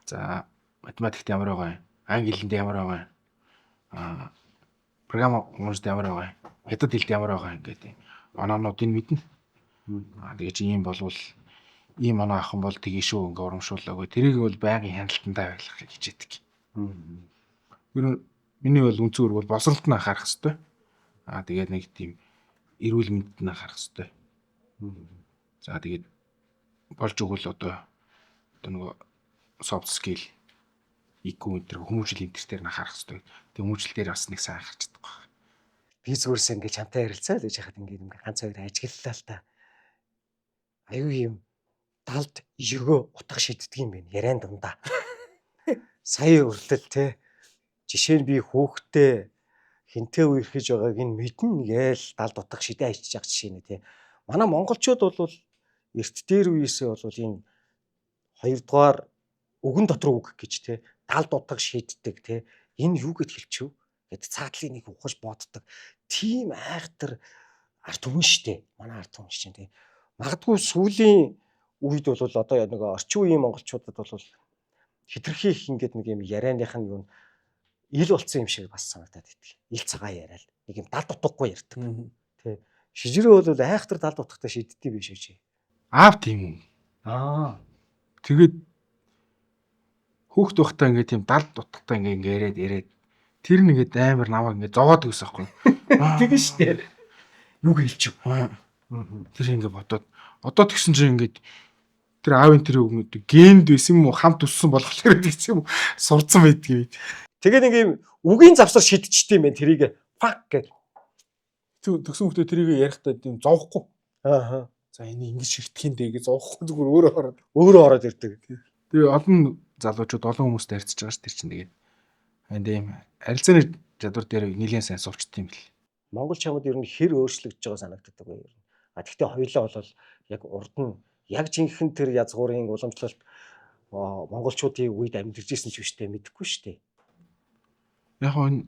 Speaker 2: За математикт ямар байгаа юм. Англи хэлэнд ямар байгаа юм. Аа програм уншд ямар байгаа юм. Хятад хэлд ямар байгаа юм гэдэг оноонуудыг мэднэ. Аа тэгээ чи ийм болвол ийм оноо авах юм бол тгий шүү ингээ урамшуулаагүй. Тэрийг бол байнгын хяналтандаа байлгахыг хичээдэг. Ер нь миний бол үндсэн үүрэг бол босролт нь анхаарах хэвээр. Аа тэгээд нэг тийм эрүүл мэндэд нь анхаарах хэвээр. За тэгээд болж өгвөл одоо нөгөө soft skill IQ энэ төр хүмүүжил энэ төр дээр нь анхаарах хэвээр. Тэгээд хүмүүжил дээр бас нэг сайн анхаарч чадахгүй байна.
Speaker 1: Би зүгээрс ингээ чамтай ярилцаа л гэж яхад ингээ ингээ ганц хоёр ажиглалаа л та. Аюу юм далд егөө утга шиддэг юм байна яриан дундаа. Сая хүртэл те жишээ нь би хүүхдээ хинтээ үерхэж байгааг нь мэднэ гээл далд утга шидэ айчиж байгаа жишээ нэ те. Манай монголчууд бол эрт дээр үеэсээ бол энэ хоёрдугаар үгэн дотор үг гэж те далд утга шиддэг те энэ юу гэд хэлчихв гэд цаатлын нэг ухаж боддог. Тийм айхтар арт түмэн штэ. Манай арт түмэн чинь те. Магадгүй сүүлийн үед бол одоо нэг орчин үеийн монголчуудад бол хитрхи их ингээд нэг юм ярианых нь юу ил болцсон юм шиг бас санагдаад идэх. Ил цагаан яриад нэг юм далд утгагүй ярьдаг. Тэ. Шижирээ бол айхтар далд утгатай шиддэг биш үү?
Speaker 2: Аав тийм үү.
Speaker 1: Аа.
Speaker 2: Тэгээд хүүхд байхдаа ингээд тийм далд утгатай ингээд яриад яриад тэр нь ингээд амар намайг ингээд зовоод өгсөн байхгүй.
Speaker 1: Тэгэн штэ. Юу хэлчих вэ?
Speaker 2: Тэр ингээд бодоод одоо тэгсэн чинь ингээд тэр аавын тэр үг генд байсан юм уу хамт өссөн болохоор гэсэн юм уу сурцсан байдгийг.
Speaker 1: Тэгээд нэг юм үгийн завсар шидчихтэй юм байна тэрийг fuck гэх.
Speaker 2: Тэгсэн хүүхдээ тэрийг ярихдаа тийм зовхгүй.
Speaker 1: Аа.
Speaker 2: За энийг ингэж ширтэх юм дээ гэж зовхгүй зүгээр өөрөө ороод.
Speaker 1: Өөрөө ороод ирдэг.
Speaker 2: Тэгээ олон залуучууд олон хүмүүстэй харьцаж байгаа ш тэр чинь тэгээд энд ийм харилцааны чадвар дээр нэлээд сайн сувчт юм бэл.
Speaker 1: Монгол чамд ер нь хэр өөрчлөгдөж байгаа санагддаг вэ ер нь. А тэгвэл хоёлаа бол яг урд нь яг жинхэнэ тэр язгуурын уламжлалт монголчуудын үед амьдарч ирсэн ч биш те мэдэхгүй шүү дээ.
Speaker 2: Яг нь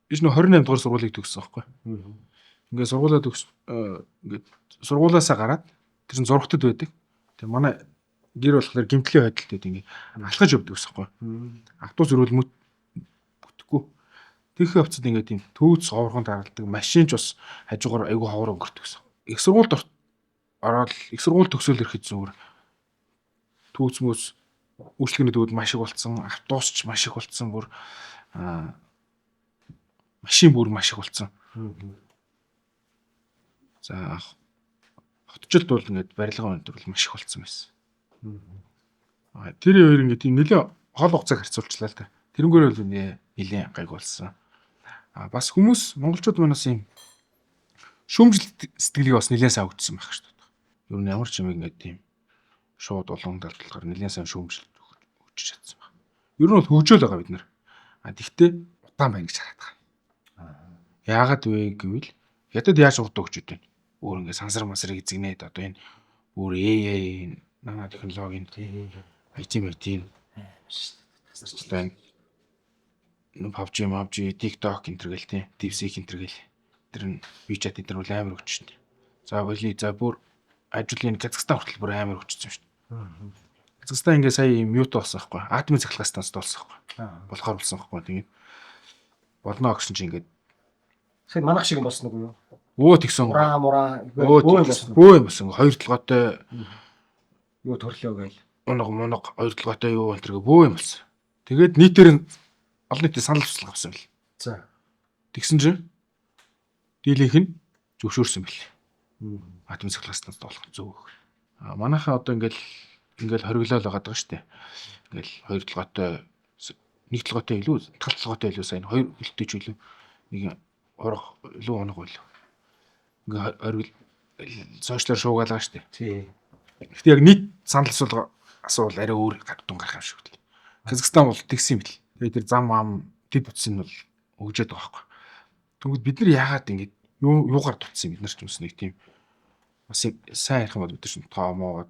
Speaker 2: энэ нөө 28 дугаар сургуулийг төгссөн байхгүй. Ингээд сургуулаа төгс ингээд сургуулаасаа гараад тэр чинь зурагтад байдаг. Тэгээ манай гэр болохоор гимтлийн байдалтай ингээд алхаж явдаг гэсэн байхгүй. Автобус өрөөл мүт бүтэхгүй. Тэгэхээ явцад ингээд тийм төөц ховорхон даралдаг машин ч бас хажуугаар айгүй ховор өнгөрдөг гэсэн. Их сургуульд ороод их сургууль төгсөөл ирэхэд зүгээр төөц мөс үйлчлэгээний төвд маш их болцсон, автобус ч маш их болцсон, бүр машин бүр маш их болцсон. За хотжилт бол ингээд барилгын өндөр бол маш их болцсон байсан. Тэр хоёр ингээд тийм нэлээд хол хугацааг харьцуулчлаа л та. Тэрнгээр бол нэлээд гайг болсон. А бас хүмүүс монголчууд манаас юм шүүмжлэлт сэтгэлийг бас нэлээд сайн өгдсөн байх шүү дээ. Ер нь ямар ч юм ингээд тийм шууд улам далдлахаар нэлээд сайн шүүмжлэлт өгч чадсан байх. Ер нь бол хөгжөөл байгаа бид нар. А тэгтээ удаан байна гэж хараад байгаа. Яагаад вэ гэвэл ядад яаж урд өгчүүд вэ? Өөр ингээд сансар масрыг эзэгнээд одоо энэ өөр AI нано технологийн IT IT одоо энэ PUBG, MUBG, TikTok энэ төр гэл тийм DeepSeek энэ төр гэл тэр нь WeChat энэ төр бол амар өгч шин. За боли за бүр ажлын Казахстан хүртэл бүр амар өгчсөн шүү дээ. Казахстан ингээ сая юм юутай болсон байхгүй атомын цахилгаан станцтай болсон байхгүй болохоор болсон байхгүй тэгээд болно гэсэн чинь ингээд
Speaker 1: Сая манах шиг болсон уу юу?
Speaker 2: өө тэгсэн
Speaker 1: Мураа мураа
Speaker 2: өө
Speaker 1: бөө юм болсон.
Speaker 2: бөө юм болсон хоёр толгойтой
Speaker 1: Юу төрлөө гээл.
Speaker 2: унаг мунаг хоёр толгойтой юу энэ төр бөө юм болсон. Тэгээд нийтээр нь олон нийтийн санал хүсэл авсан бэл.
Speaker 1: За.
Speaker 2: Тэгсэн чинь дийлэнх нь зөвшөөрсөн бэл. Атомын цахилгаан станц болох зөв. А манайхаа одоо ингээл ингээл хориглол байгаа даа шүү дээ. Ингээл хоёр толгойтой нэг толгойтой илүү тал толгойтой илүү сайн хоёр хөлтэй ч илүү нэг урах илүү унаг байл. Ингээ хоригл сошиалар шуугаалгаа шүү дээ.
Speaker 1: Тий.
Speaker 2: Гэхдээ яг нийт санал асуулга асуувал арай өөр дүн гарах юм шиг л. Казахстан бол тэгсэн юм бэл. Тэгээд тэр зам ам тэд утас нь бол хөгжөөд байгаа байхгүй. Тэгвэл бид нар яагаад ингэж юугаар дутсан, бид нар ч бас нэг тийм бас сайн ярих юм бол бид нар ч тоомоо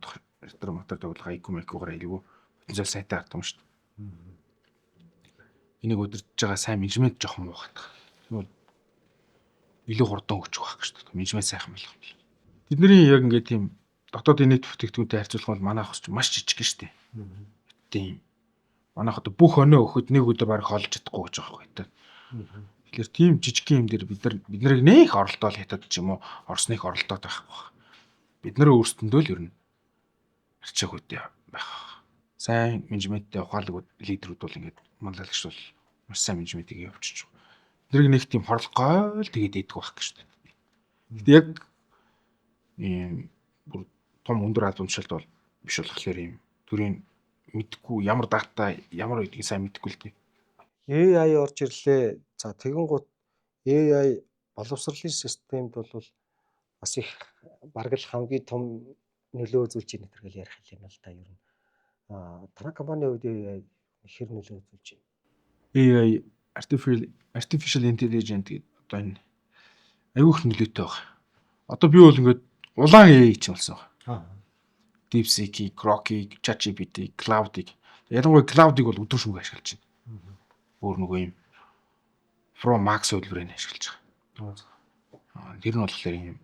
Speaker 2: шатар мотор тоглох IQ MQ-гаар айлгүй потенциал сайтай гардаг юм шүү дээ. Энийг удирдах байгаа сайн менежмент жоохон муу байдаг. Тэгвэл илүү хурдан хөгжих байх гэж байна. Менежмент сайхан болох юм бол. Тэдний яг ингээд тийм дотоодын нийт бүтээгдэхүүнтэй харьцуулах бол манайх бас маш жижиг шүү дээ. Тийм. Манайх одоо бүх өнөө өгөхөд нэг өдөр бараг хоолж чадахгүй гэж байгаа байхгүй. Тэгэхээр тийм жижиг юм дээр бид нар биднийг нэх оролдоол хятад ч юм уу Оросных оролдоод байхгүй. Бид нар өөрсдөндөө л ер нь арчаагүй байх. Сайн менежменттэй ухаалаг лидерүүд бол ингээд манлайлагч бол маш сайн менежментийг явуулчих. Тэднийг нэг тийм хорлоггой л тэгээд идэх байх гэж байна. Гэтэ яг ийм бүр том өндөр албан тушаалд бол биш болохоор ийм төрийн мэдхгүй ямар дата ямар гэдгийг сайн мэдхгүй л дээ.
Speaker 1: AI орж ирлээ. За, тэгэн гут AI боловсролын системд бол бас их бараг л хамгийн том нөлөө үзүүлж байна гэж ярих юм л та ер нь. Танай компанийн хувьд AI хэр нөлөө үзүүлж байна?
Speaker 2: AI, artificial intelligence гэдэг одоо энэ аюу их нөлөөтэй байгаа. Одоо би бол ингээд улаан AI ч болсон байна. DeepSeek, Grok, ChatGPT, Claude-ыг. Ялангуяа Claude-ыг бол өдөр шөнөгүй ашиглаж байна. Өөр нөгөө юм Pro Max хувилбарыг ашиглаж байгаа. Тэр нь болохоор юм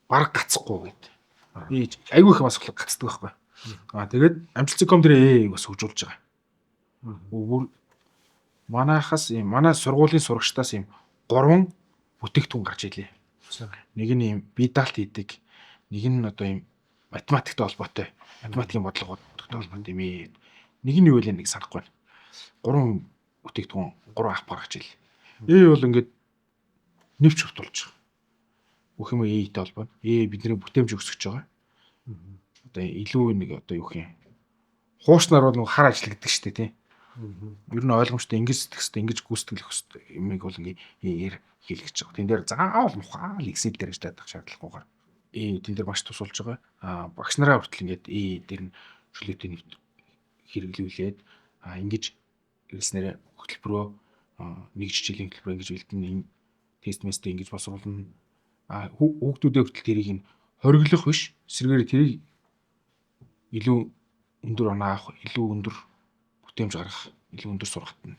Speaker 2: баг гацхгүй гэдэг. Би айгүй их бас гацдаг байхгүй. Тэгээд амжилт.com дээр AI-г бас хөгжүүлж байгаа. Бүр манайхаас ийм манай сургуулийн сурагчдаас ийм 3 бүтээгдэхүүн гарч ирлээ. Нэг нь ийм бие даалт хийдэг, нэг нь одоо ийм математиктай холбоотой, математикийн бодлоготой холбоотой юм ээ. Нэг нь юу вэ, нэг санахгүй байна. 3 бүтээгдэхүүн, 3 app гаргаж ирлээ. AI бол ингээд нэвч хувтуулж байгаа. Бүх юм AI-тэй холбооно. AI бидний бүтээмж өсгөж байгаа. Одоо илүү нэг одоо юу гэх юм. Хуучнаар бол нэг хар ажилладаг шүү дээ, тийм. Ер нь ойлгомжтой, ингэж сэтгэх хэвээр, ингэж гүйцэтгэлэх хэвээр юмыг бол ингээ AI-ээр хийлгэж байгаа. Тэн дээр заавал мухаал Excel дээр ажиллах шаардлагагүйгээр тэн дээр маш тусалж байгаа. Багш нараа хүртэл ингээд AI дээр нь чөлөөтэй нэвт хэрэглүүлээд ингэж хэлснээр хөтөлбөрөө, нэг хичээлийн хөтөлбөр ингэж бэлдэнэ, энэ тест местээ ингэж босруулна. Хүүхдүүдээ хүртэл тэрийг нь хориглох биш, эсрэгээр тэрийг илүү өндөр оноо авах, илүү өндөр бүтээмж гаргах, илүү өндөр сургалтна.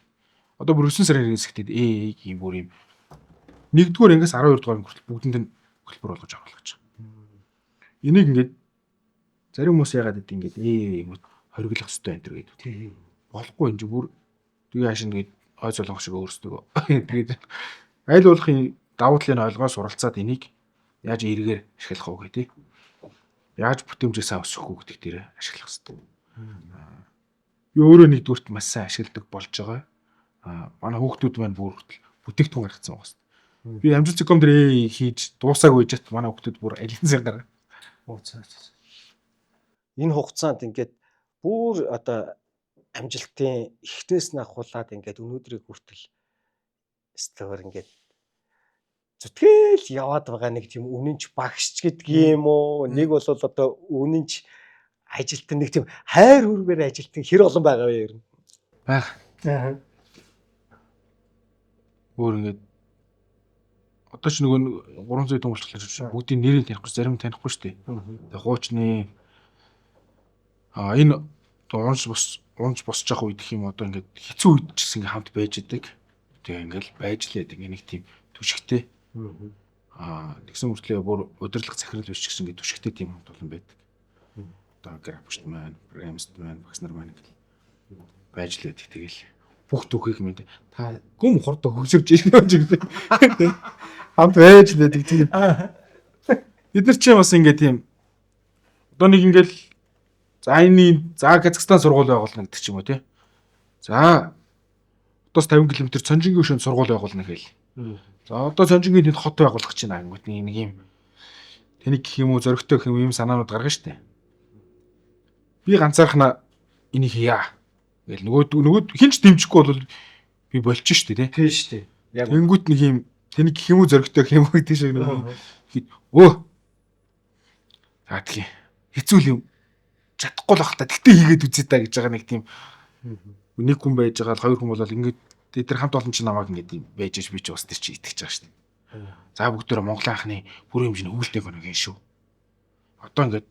Speaker 2: Одоо бүр 9 сарын хэсэгтээ AI-ийн бүр юм 1-р ангиас 12 дугаар анги хүртэл бүгдэнд нь хөтөлбөр болгож оруулах гэж байгаа. Энийг ингээд зарим хүмүүс яагаад гэдэг ингээд юм хориглох ёстой энэ төр гэдэг. Болохгүй, энэ бүр тэгээ хаашаа ингээд ой золгох шиг өөрсдөө. Тэгээд аль болохын давуу талыг ойлгоо суралцаад энийг яаж эргээр ашиглах уу гэдэг. Яаж бүтээмжээ сайн өсгөх үү гэдэг дээр ашиглах хэрэгтэй. Би өөрөө нэгдүгüрт маш сайн ашигладаг болж байгаа. Манай хүүхдүүд маань бүр хүртэл бүтээгдэхүүн гаргацсан байгаа шүү. Би амжилт.com дээр AI хийж дуусаагүй жат манай хүүхдүүд бүр алин сайн гаргаа.
Speaker 1: Энэ хугацаанд ингээд бүр одоо амжилтын эхнээс нь ахуулаад ингээд өнөөдрийг хүртэл өстөөр ингээд зүтгэл яваад байгаа нэг тийм үнэнч багш гэдэг юм уу? Нэг бол одоо үнэнч ажилтан, нэг тийм хайр хүргээр ажилтан хэр олон байгаа вэ ер нь?
Speaker 2: Байх. Өөр ингээд одоо ч нөгөө 300 хэдэн болчихлоо, бүгдийн нэрийг танихгүй, зарим танихгүй шүү дээ. Тэгээ хуучны энэ унж бос унж босч явах үед гэх юм, одоо ингээд хэцүү үед ч гэсэн ингээд хамт байж идэг. Тэгээ ингээд байж лээд ингээд нэг тийм түшигтэй. Тэгсэн мөртлөө бүр удирдлага захирал биш ч гэсэн ингээд түшигтэй тийм хамт олон байдаг. Одоо графикчд маань, программист маань, багш нар маань ингээд байж лээд, тэгэл бүх түүхийг мэд та гүм хурд хөгжөрч ирнэ гэж хамт байж лээд тийм. Бид нар ч бас ингээд тийм одоо нэг ингээд за энэ за Казахстан сургууль байгуулна гэдэг ч юм уу, тий. За, одоос 50 км Цонжингийн өшөөнд сургууль байгуулна гээл. За, одоо Цонжингийн тэнд хот байгуулах гэж байна гингүүт нэг юм тэнийг гэх юм уу, зоригтой гэх юм ийм санаанууд гаргана штэ. Би ганцаархнаа энийг хийя. Гэл нөгөө хинч дэмжихгүй бол би болчих штэ, тий.
Speaker 1: Тийм штэ.
Speaker 2: Яг тэнгүүт нэг юм тэнийг гэх юм уу, зоригтой гэх юм уу гэдэг шиг нөгөө өө. За, тгий. Хэцүү юм, чадахгүй л бах та. Тэгтээ хийгээд үзье та гэж байгаа нэг тийм Нэг хүн байж байгаа л хоёр хүн болол ингээд тэд нар хамт олон чинь намайг ингээд юм байж би ч бас тэр чи итгэж байгаа шүү дээ. За бүгдөө Монголын анхны бүрэн хэмжээний хөвөлтэй гоног юм шүү. Одоо ингээд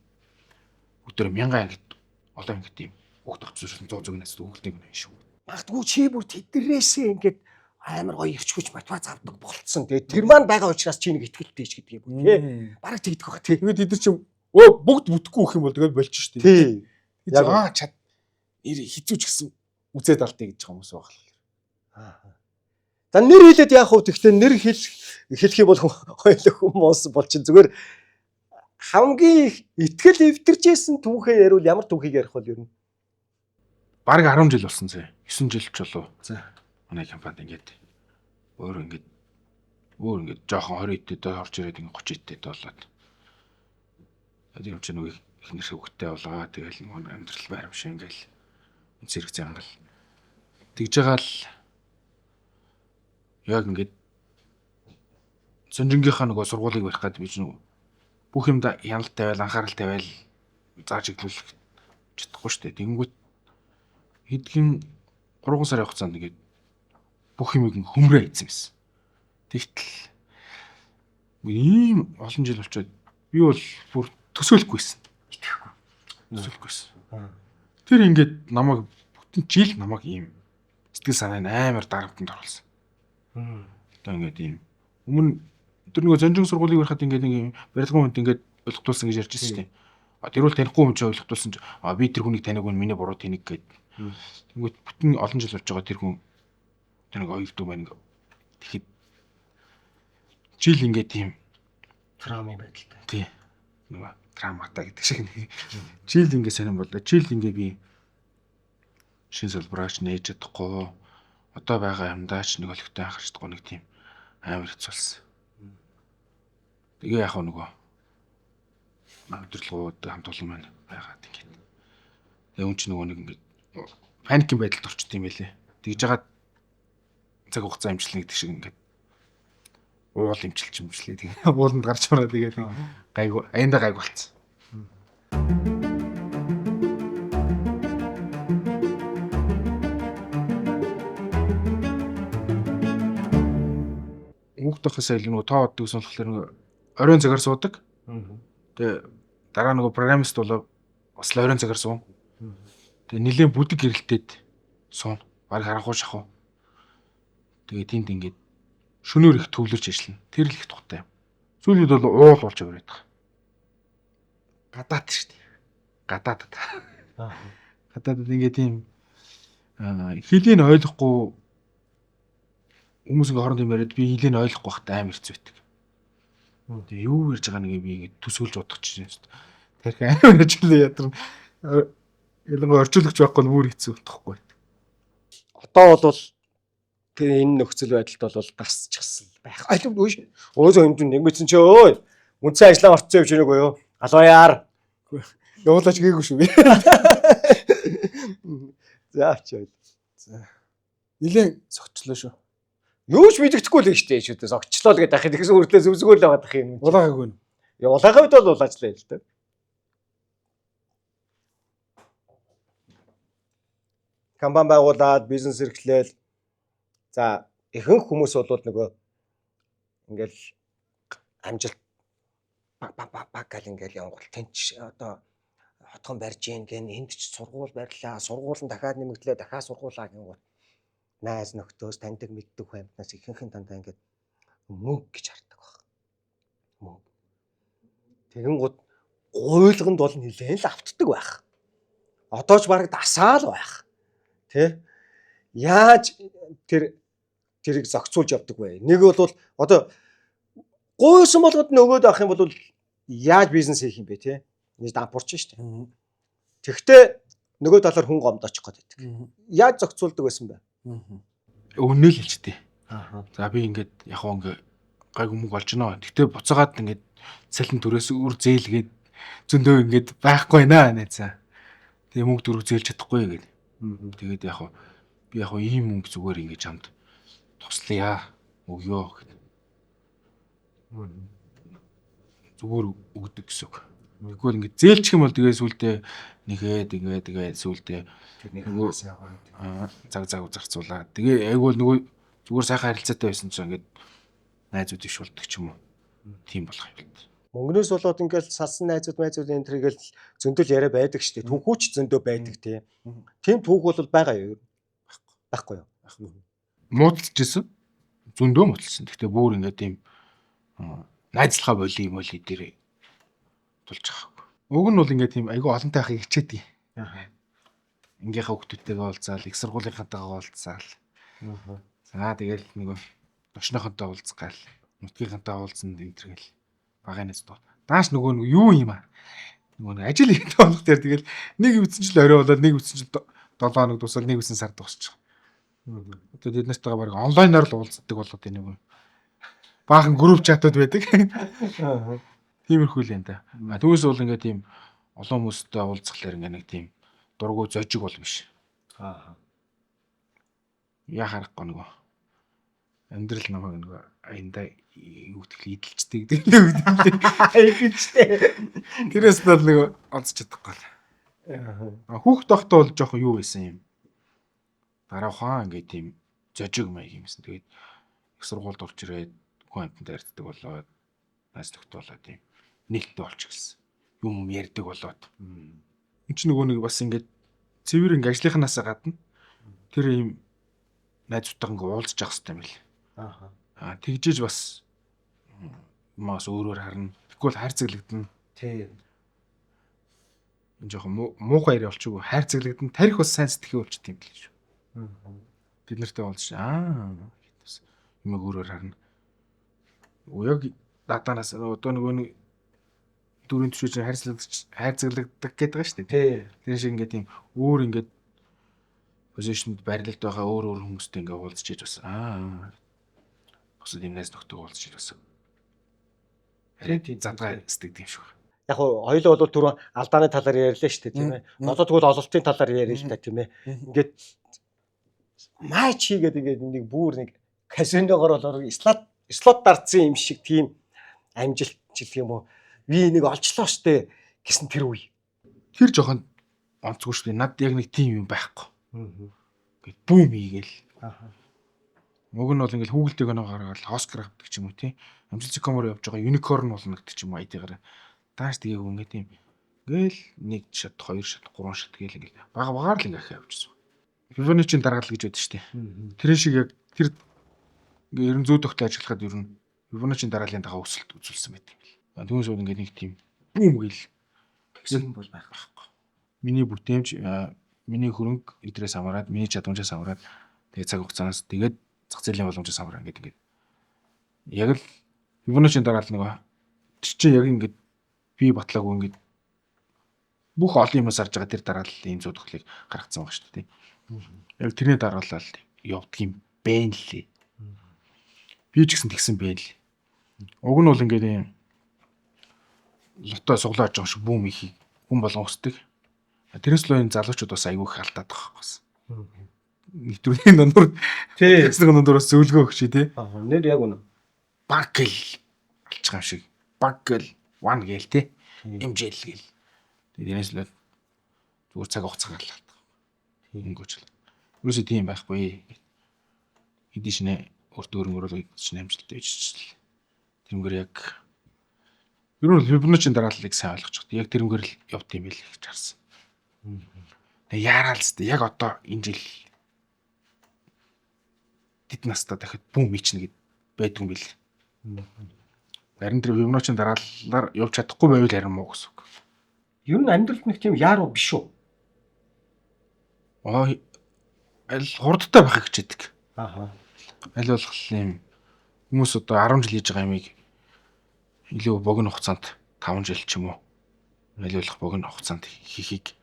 Speaker 2: бүгдөө мянган ангид олон ангид юм бүгд очсон 100 зүгнээс хөвөлтэй гоног юм шүү.
Speaker 1: Магадгүй чи бүр тэднэрээсээ ингээд амар гоё ирч хүч мотивац авдаг болцсон. Тэгээ тэр маань байгаа учраас чи нэг итгэлтэй ч гэдэг юм тий. Бараг тэгдэг байх тий.
Speaker 2: Тэгээд тэд нар чи өө бүгд бүтэхгүй гэх юм бол тэгээд болчих шүү дээ.
Speaker 1: Тий. Яг
Speaker 2: Аа чад нэр хизүүч гэсэн үзээд алдъя гэж байгаа хүмүүс байгаа л.
Speaker 1: За нэр хэлээд яах вэ? Тэгвэл нэр хэлэх юм бол хоёул хүмүүс бол чинь зүгээр хамгийн их итгэл эвдэрчээсэн түүхээ яриул ямар түүхийг ярих бол ер нь?
Speaker 2: Бараг 10 жил болсон зэ. 9 жил ч болов. За. Манай компанид ингээд өөр ингээд жоохон 20 эдтэй орж ирээд ингээд 30 эдтэй болоод. Тэр юм чинь нэг ихнэр хөвгтэй болоо. Тэгэл нэг амьдрал байр юм шиг ингээл зэрэг зангал. Тэгж байгаа л яг ингээд сонжингийнхаа нөгөө сургуулийг барих гээд би ч нөгөө бүх юмда хяналт тавиал анхаарал тавиал зааж иглүүлэх чадахгүй шүү дээ. Тэнгүүт хэдхэн 3 сарын хугацаанд ингээд бүх юмыг хөмрөө хийсэн байсан. Тэгтэл ийм олон жил болчоод би бол бүр төсөөлөхгүй байсан.
Speaker 1: Итгэхгүй.
Speaker 2: Төсөөлөхгүй байсан. Тэр ингээд намайг бүтэн жил намайг ийм сэтгэл санаа нь амар дарамтанд оруулсан. Одоо ингээд ийм өмнө тэр нөгөө зонжин сургуулийг барихад ингээд нэг юм барилгын хүнд ингээд ойлгохтуулсан гэж ярьж байсан шүү дээ. А тэр бол танихгүй хүн чинь ойлгохтуулсан чинь а би тэр хүнийг таниагүй нь миний буруу тэнэг гээд. Тэнгүүт бүтэн олон жил болж байгаа тэр хүн тэр нэг оёрдуу маань ингээд тэгэхэд жил ингээд тийм
Speaker 1: Травмын байдалтай.
Speaker 2: тий нөгөө травматай гэдэг шиг нэг жил ингээд сонирн боллоо. Жил ингээд би шин салбараач нээж чадахгүй одоо байгаа юмдаач нэг олигтой анхаарч чадахгүй нэг тийм амар хэцүү болсон. Тэгээ яг нөгөө өдөрлгүүд хамт олон маань байгаад ингээд. Тэгээ үн чи нөгөө нэг ингээд паникийн байдалд орчт юм байлээ. Тэгж жагаад цаг хугацаа имчилнэ гэдэг шиг ингээд уул имчилж имчлээ. Тэгээ ууланд гарч мараа тэгээд гайгүй аяндаа гайгүй болцсон. Хүүхд тохиосоо илүү нөгөө тоо оддог гэсэн болохоор нөгөө оройн цагаар суудаг. Тэгээ дараа нөгөө программист болоо бас л оройн цагаар суун. Тэгээ нилээн бүдэг гэрэлтээд суун. Бараг харанхуй шахуу. Тэгээ тэнд ингээд шөнөөр их төвлөрч ажиллана. Тэр л их тухтай юм. Сүүлийн үед бол уул болж аваад байгаа. Гадаад шүү дээ. Гадаадад. Гадаадад ингээд тийм хэлийг нь ойлгохгүй хүмүүс ингээ хооронд юм яриад би хэлийг нь ойлгохгүй байхдаа амар хэцүү байдаг. Тэгээ юу ярьж байгаа нэг би ингээд төсөөлж бодох чинь юм. Тарих амар ажил ядарна. Ялангуяа орчуулагч байхгүй нь бүр хэцүү болохгүй.
Speaker 1: Одоо бол тэр энэ нөхцөл байдалд бол дасчихсан байх. Аль өөзөө юм нэг мэдсэн чи өө. Үндсэн ажлаа орцсон явж байгааг юу? Галууяар.
Speaker 2: Явуулаач гээгүй шүү.
Speaker 1: За авчаа.
Speaker 2: Нилээн согчлоо шүү.
Speaker 1: Юу ч мэддэхгүй л шүү дээ шүү дээ. Согчлоо л гэдэг ахыг тэгсэн үрдлээ зүг зүгээр л байгаад ах юм.
Speaker 2: Улаагаагүй нь.
Speaker 1: Улаагаа үед бол улаажлаа л дээ. Компани байгуулад бизнес эрхлээл. За ихэнх хүмүүс бол нөгөө ингээл амжилт баг баг баг баг гал ингээл явгал тэнч одоо хотхон барьж гин гэн энд ч сургууль барьлаа сургууль нь дахиад нэмэгдлээ дахиад сургуулаа гингууд найз нөхдөөс таньдаг мэддэг хүн амтнаас ихэнх нь дандаа ингээд мөнгө гэж хардаг баг. Мөнгө. Тэгэн гут гуйлганд бол нилээн л автдаг байх. Одоо ч бараг дасаал байх. Тэ? Яаж тэрийг зохицуулж явдаг вэ? Нэг бол одоо гуйсан болгоод нөгөөд авах юм бол яаж бизнес хийх юм бэ те? Нэг дампуурч шүү дээ. Тэгтээ нөгөө талаар хүн гомдоочих гээд байдаг. Яаж зохицуулдаг байсан бэ?
Speaker 2: Өмнө л хэлчихдээ. За би ингээд яг хоо ингээ гайг мөнгө олж гинэ. Тэгтээ буцаагаад ингээд цалин төрөөс үр зээлгээд зөндөө ингээд байхгүй наа нэ за. Тэгээ мөнгө дөрөв зээлж чадахгүй гээд. Тэгээд яг хоо би яг хоо ийм мөнгө зүгээр ингээд чамд туслая өгөө гэд. Зүгээр өгдөг гэсэн үг. Тэгвэл ингээд зээлчих юм бол тэгээ сүулдэ нэгээд ингээд тэгээ сүулдэ
Speaker 1: нөгөө яваад
Speaker 2: цаг зарцуулаа. Тэгээ айгүй нөгөө зүгээр сайхан харилцаатай байсан чинь ингээд найзууд иш болдог ч юм уу. Тийм болох юм л.
Speaker 1: Мөнгнөөс болоод ингээл салсан найзууд майзууд энэ төргээл зөндөл яриа байдаг шүү дээ. Түүхүүч зөндөө байдаг тийм. Тийм түүх бол байгаа юу? Байхгүй юу?
Speaker 2: Муудалж исэн. Зөндөө муудалсан. Гэхдээ бүр ингээд тийм найзлахаа боли юм бол дээр тулж байгаагүй. Уг нь бол ингээд тийм айгүй олонтой байхыг хичээдэг. Ангийнхаа хүүхдүүдтэйгээ уулзаал, их сургуулийнхантайгаа уулзаал. За тэгэл нөгөө дошныхонтой уулзах гал, нутгийнхантай уулзсан энэ төр гэл багын найз доо. Дааш нөгөө юу юм аа. Нөгөө нэг ажил хийх болох дээр тэгэл нэг үтсэн жил орой болоод нэг үтсэн жил 7 хоног дуусаад нэг үтсэн сар дуусчих. Одоо бид нартайгаа баг онлайнаар л уулздаг болоод энэ нөгөө баахан групп чатууд байдаг. Тиймэрхүү л юм да. Түүнээс бол ингээд тийм олон хүмүүстэй уулзахлаар ингээд нэг тийм дургу зожиг бол биш. Яа харахгүй нөгөө амьдрал намайг нөгөө аянда юу гэх идэлчдэг гэдэг л үг.
Speaker 1: Идэлчтэй.
Speaker 2: Тэрээс бол нөгөө олзч чадахгүй л. Хүүхд тогтоо бол жоохон юу байсан юм. Дараахаа ингээд тийм зожиг маяг юмсан. Тэгээд их сургуульд орж ирээд хүн амьтанд харьцдаг болоод найз нөхдөд болоод тийм нээлттэй болчих гэсэн. Юм ярьдаг болоод. Энд чинь нөгөө нэг бас ингээд цэвэр ингээд ажлынхнаасаа гадна тэр ийм найзуудтайгаа ингээд уулзж явах хэрэгтэй юм бэл. Аа тэгжээж бас маас өөрөөр харна. Тэгвэл хайрцаглагдана.
Speaker 1: Тийм.
Speaker 2: Энэ жоохон муухай яриа болчихгүй хайрцаглагдана. Тарих бас сайн сэтгэхүй болчих юм бэл шүү. Бид нартай уулзч аа бас юм өөрөөр харна. Яг дадаанаас одоо нөгөө нэг дөрвийн түвшиж хайрцаглагддаг гэдэг байгаа шүү дээ. Тэр шиг ингээд тийм өөр ингээд позишнд барилалд байгаа өөр өөр хүмүүстэй ингээд уулзч иж бас аа бусад юм найз нөхдөд уулзч иж бас арай задгаа сэтгэдэг юм шиг байна.
Speaker 1: Яг хоёулаа бол түрүү алдааны талаар ярьлаа шүү дээ тийм ээ. Одоо тэгвэл ололтын талаар ярья л та тийм ээ. Ингээд матч хийгээд ингээд нэг бүр нэг казиногоор бол слот дарцсан юм шиг тийм амжилт жилх юм уу? Би нэг олчлоо штэ гэсэн тэр үе.
Speaker 2: Тэр жоохон онцгүй шүү дээ. Над яг нэг тийм юм байхгүй. Ингээд бүүм хийгээл. Уг нь бол ингээд хүүгэлтэйг нөө гаргаад Оскар авдаг ч юм уу тий. Амжилт зекомор явж байгаа юникорн болно гэдэг ч юм уу IT-гаар. Дааш тэгээгүй ингээд тийм ингээл нэг шат, хоёр шат, гурван шат гээл ингээд бага багаар л ингээд ахаа явчихсан. Fibonacci-ийн дараалал гэж байдаг шүү дээ. Тэр шиг яг тэр ингээд ер нь зүү тогтол ажиллахад ер нь Fibonacci-ийн дарааллын дагаа өсөлт үзүүлсэн байдаг юм бэл. Түүнээс бол ингээд нэг тийм бүүм гээл
Speaker 1: гэсэн бол байхгүй.
Speaker 2: Миний бүтээмж, миний хөрөнгө эдрээс хамаарат, миний чадамжаас хамаарат, тэгээ цаг хугацаанаас тэгээд зах зээлийн боломжоос хамаарат ингээд ингээд яг л Fibonacci-ийн дараалал нөгөө тэр чинь яг ингээд би батлаагүй ингээд бүх олон юмас харж байгаа тэр дарааллын ийм зүү тогтлыг гаргацсан байгаа шүү дээ. Яг тэрний дараалал явдаг юм бэ лээ. Би ч гэсэн тэгсэн бэ л. Уг нь бол ингээд ийм лото суглааж байгаа шиг бүүм ихийг хүн болгон хүсдэг. Тэрнээс л энэ залуучууд бас айгүй их алдаад байгаа байхгүй. Нэвтрүүлгийн дундуур
Speaker 1: тий
Speaker 2: дундуураас зөвлөгөө өгч тий.
Speaker 1: Нэр яг үнэ.
Speaker 2: Баг гэл алчих юм шиг. Баг гэл ван гээл тий. Имжэл гээл. Тэрнээс л зүгээр цаг хугацаа гарлаа. Өнгөж л. Ерөөсөө тийм байхгүй. Хэдий шинэ өөртөө өрөнгөрөөл шинэ амжилттай ижил. Тэрнгээр яг ер нь Fibonacci-ийн дарааллыг сайн ойлгож байгаа. Яг тэрнгээр л явд юм байл гэж харсан. Тэгээ яарал зү яг одоо энэ жил тэд настаа дахиад бүүм ичнэ гэд байдгүй юм бил. Харин тэр Fibonacci-ийн дарааллаар явж чадахгүй байвал харин муу гэсэн үг.
Speaker 1: Ер нь амьдралд нэг тийм яаруу биш үү?
Speaker 2: Аа аль хурдтай байхыг хичээдэг. Аль болох юм хүмүүс одоо 10 жил хийж байгаа юмыг илүү богино хугацаанд 5 жил ч юм уу аль болох богино хугацаанд хийхийг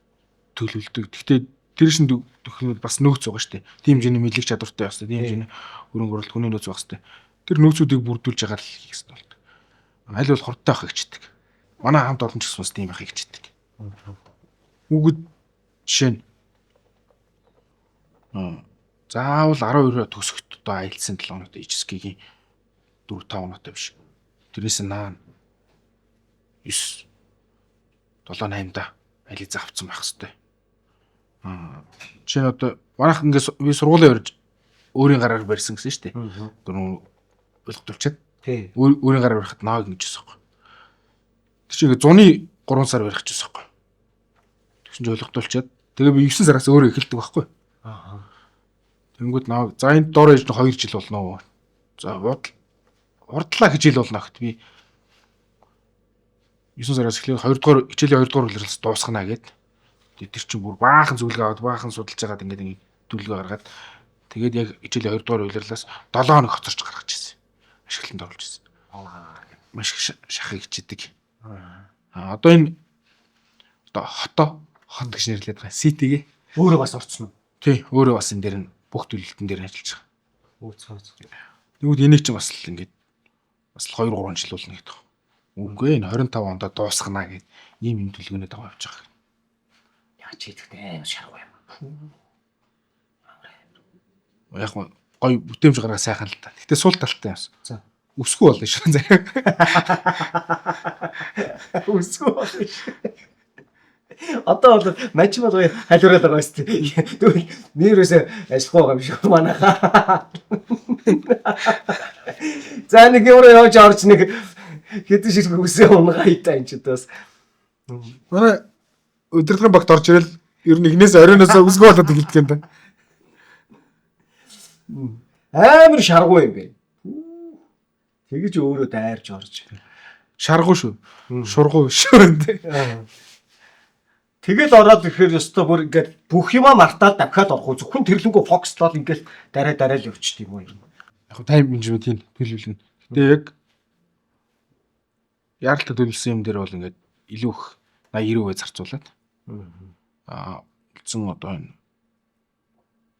Speaker 2: төлөвлөдөг. Гэхдээ тэр шин төхнүүд бас нөөц байгаа шүү дээ. Тийм хэмжээний мэдлэг чадвартай байх хэрэгтэй. Тийм хэмжээний хөрөнгө оруулалт хүний нөөц байх хэрэгтэй. Тэр нөөцүүдийг бүрдүүлж байгаа л хийх хэрэгтэй болдог. Аль болох хурдтай байхыг хичээдэг. Манай хамт олон ч гэсэн бас тийм байхыг хичээдэг. Үгэд жишээ нь заавал 12-оо төгсөхт одоо аялсан 7 оноотой HSK-гийн 4-5 оноотой биш. Тэрнээс наан 9 7 8-да ализа авцсан байх хэвээр. Жишээ нь одоо манайх ингээд би сургуулийн урьж өөрийн гараар барьсан гэсэн шүү дээ. Одоо нөө ойлгодулчаад өөрийн гараар барихад нааг ингэж байсан байхгүй. Тэр чинь ингээд зуны 3 сар барих гэж байсан байхгүй. Тэгсэн чинь ойлгодулчаад тэгээ би 9 сараас өөрөө эхэлдэг байхгүй. Тэнгүүд нааг за энэ дор ээж нь 2 жил болно. За урдлаа хичээл болно гэхэд би 9 сараас эхлээд 2 дугаар хичээлийн 2 дугаар улирлаас дуусгана гэд. Тэр чинь бүр баахан зөвлөгөө аваад баахан судалж байгаад ингээд ингээд төлөвлөгөө гаргаад тэгээд яг хичээлийн 2 дугаар улирлаас 7 хоног хоцорч гаргаж ирсэн. Ашиглалтанд оруулж ирсэн. Маш их шахыг хичээдэг. А одоо энэ одоо хот гэж нэрлэдэг байгаа. Ситигээ
Speaker 1: өөрөө бас орцсон уу?
Speaker 2: Тий, өөрөө бас энэ дээр нь бүх төлөлтөн дээр нь ажиллаж байгаа. Тэгвэл энийг чинь бас л ингээд бас л 2 3 жил болно гэдэг. Үгүй энэ 25 онд дуусгана гэд ийм юм төлөвлөгөөнөд байгаа явж байгаа.
Speaker 1: Яаж хийдэгтэй аим шаргуу юм.
Speaker 2: Яг гой бүтээмж гаргаа сайхан л та. Гэтэ сул талтай юмсан.
Speaker 1: За.
Speaker 2: Өсгөө болно шүү заяа.
Speaker 1: Өсгөө болно шүү. Одоо бол мажим бол халиураад байгаа шүү дээ. Тэгвэл нэрөөсөө ажиллахгүй байгаа юм шиг манайхаа. За нэг юм руу явж орж нэг хэдэн ширхэг үсээ унгаа хийтаа энэ ч бас.
Speaker 2: Манай удирдлагын багт орж ирэл ер нь игнээс оройноос өсгөө болоод эхэлдэг юм да.
Speaker 1: Амар шаргуу юм бэ. Тэгэж өөрөө дайрж орж.
Speaker 2: Шаргуу шүү. Шургуу шүү.
Speaker 1: Тэгэл ороод ирэхээр ёстой бүр ингээд бүх юмаа мартаад дахиад орох уу. Зөвхөн тэрлэнгүү фокслол ингээд дараа дараа л явчихд юм уу юм.
Speaker 2: Яг тайм менежментийн төлөвлөгөө. Гэтэ яг яаралтай төлөвлөсөн юм дээр бол ингээд илүү их 80 90% зарцуулаад. Аа үлдсэн одоо энэ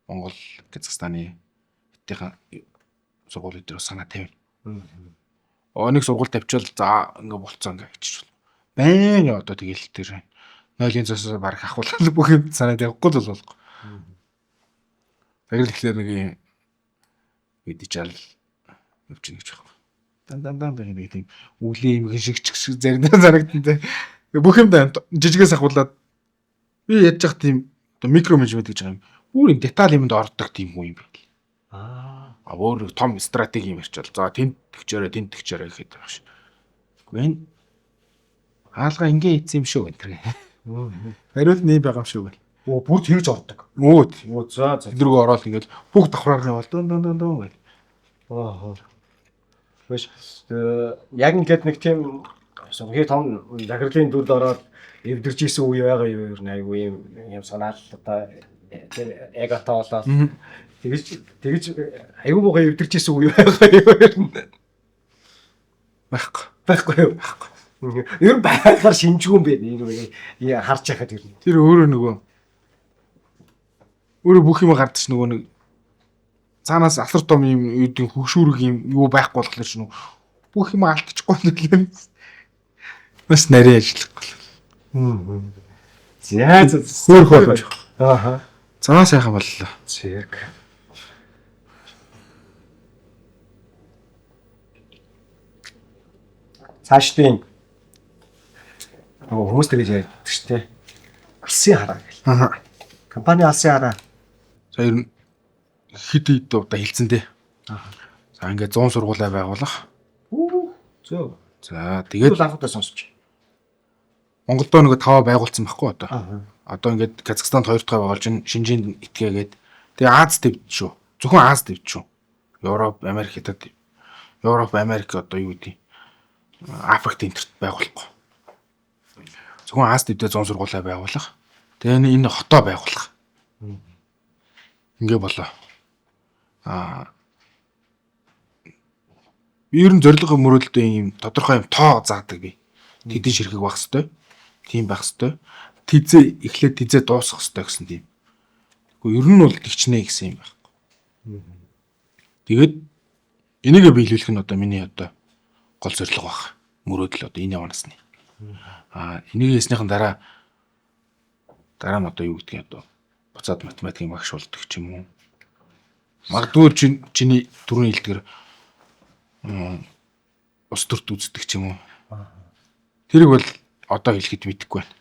Speaker 2: Монгол, Казахстаны хэтийн сургууль дээр санаа тавина. Нэг сургууль тавьчвал за ингээд болцоо ингээд хийчих бол. Байн одоо тэгэл тэр нойлын цосоо бараг ахуулаад бүх юм санаад явахгүй л болохгүй. Тэгэл тэгэхээр нэг юм дижитал явж гин гэж байна. Дан дан дан нэг тийм үлийн юм шиг ч гэсэн заримдаа зарагдан те. Бүх юм жижигээс ахуулаад би ядж явах тийм одоо микро менежмент гэж байгаа юм. Бүр юм деталь юмд ордог тийм хүн юм байл. Аа өөр том стратеги юм ярьчвал за тэнд тэгчээрээ тэнд тэгчээрээ гэхэд байгаа ш. Үгүй энэ хаалга ингээ ийцэн юм шүү энэ. Хариулт нь байгаа юм шүү гэл.
Speaker 1: Оо бүр тэгж ордог.
Speaker 2: Өө
Speaker 1: за за.
Speaker 2: Тэдрүүг ороод ингээл бүх давхраарны бол дун дун дун дун гэл.
Speaker 1: Аа. Биш яг ингээд нэг тийм сумгийн том захирлын дүрд ороод эвдэрч исэн үе байгаа юу ер нь айгүй юм юм санаал одоо тэр эготой болоод тэгж айгүй муугай эвдэрч исэн үе байгаа юу ер нь
Speaker 2: байхгүй.
Speaker 1: Байхгүй юу? Байхгүй. Ер нь байглаар шинжгүй юм байна. Энэ харж байхад ер нь.
Speaker 2: Тэр өөрөө нөгөө өөрөө бүх юм гардаг ч нөгөө нэг цаанаас асар том юм үүдийн хөгшүүрэг юм юу байхгүй болохоор ч нөгөө бүх юм алдчихгүй нэлээ. Бас нарийн ажиллахгүй.
Speaker 1: За за
Speaker 2: хөөх болж.
Speaker 1: Ааха.
Speaker 2: За сайхан боллоо.
Speaker 1: Зэг. Цаашдын хүмүүс тэгэж ярьдаг шүү дээ. Алсын хараа гэл.
Speaker 2: Аа.
Speaker 1: Компани алсын хараа.
Speaker 2: За ер нь хэд хэд удаа хэлсэн дээ. Аа. За ингээд 100 сургуулаа байгуулах.
Speaker 1: Зөв.
Speaker 2: За тэгээд
Speaker 1: анх удаа сонсч.
Speaker 2: Монголдоо нэг 5 байгуулсан байхгүй одоо. Одоо ингээд Казахстанд 2 дахь байгуулж ин Шинжээнд итгээгээд тэгээ Аз дэвд шүү. Зөвхөн Аз дэвд шүү. Европ, Америк хятад Европ, Америк одоо юу гэдэг Африкт энтерт байгуулахгүй. Зөвхөн Аз дэвдээ 100 сургуулаа байгуулах. Тэгээ энэ хотоо байгуулах. Ингээ болоо. Аа ер нь зорилго мөрөөдөлтөө ийм тодорхой юм тоо заадаг би. Тэдэн ширхэг байх хэвээр. Тийм байх хэвээр. Тэзээ эхлээд тэзээ дуусгах хэвээр гэсэн тийм. Тэгэхгүй ер нь бол тэгчнэ гэсэн юм байхгүй. Тэгээд энийгээ биелүүлэх нь одоо миний одоо гол зорилго байх. Мөрөөдөл одоо энэ яваанасны. Аа энийг хийснийхэн дараа нь одоо юу гэдгийг одоо буцаад математикийн багш болдог ч юм уу. Магадгүй чиний түрүүний хэлдгэр ус төрт үздэг ч юм уу. Тэрийг бол Одоо хэлэхэд мэдэхгүй байна.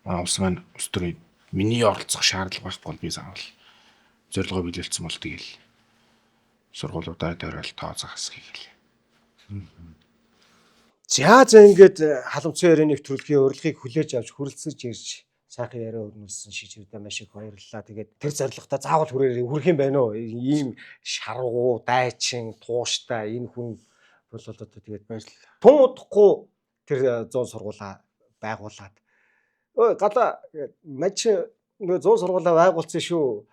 Speaker 2: Манай улс маань улс төрийн миний оролцох шаардлага байхгүй бол би заавал зорилгоо биелүүлсэн бол тэгэл сургуулиудаа дойрол тооцоо хасхийг хэл.
Speaker 1: За за ингээд халамцсан ярианы нэвтрүүлгийн урилгыг хүлээж авч хүрэлцэж ирж сайхан яриа өрнүүлсэн шижирдээ маш их баярлалаа. Тэгээд тэр зорилготой заавал хүрээрээ хүрэх юм байна уу? Ийм шаргуу, дайчин, тууштай энэ хүн бол одоо тэгээд
Speaker 2: Баярлалаа.
Speaker 1: тун удахгүй тэр 100 сургуулаа байгуулад ой гала маж нөгөө 100 сургуулаа байгуулсан шүү.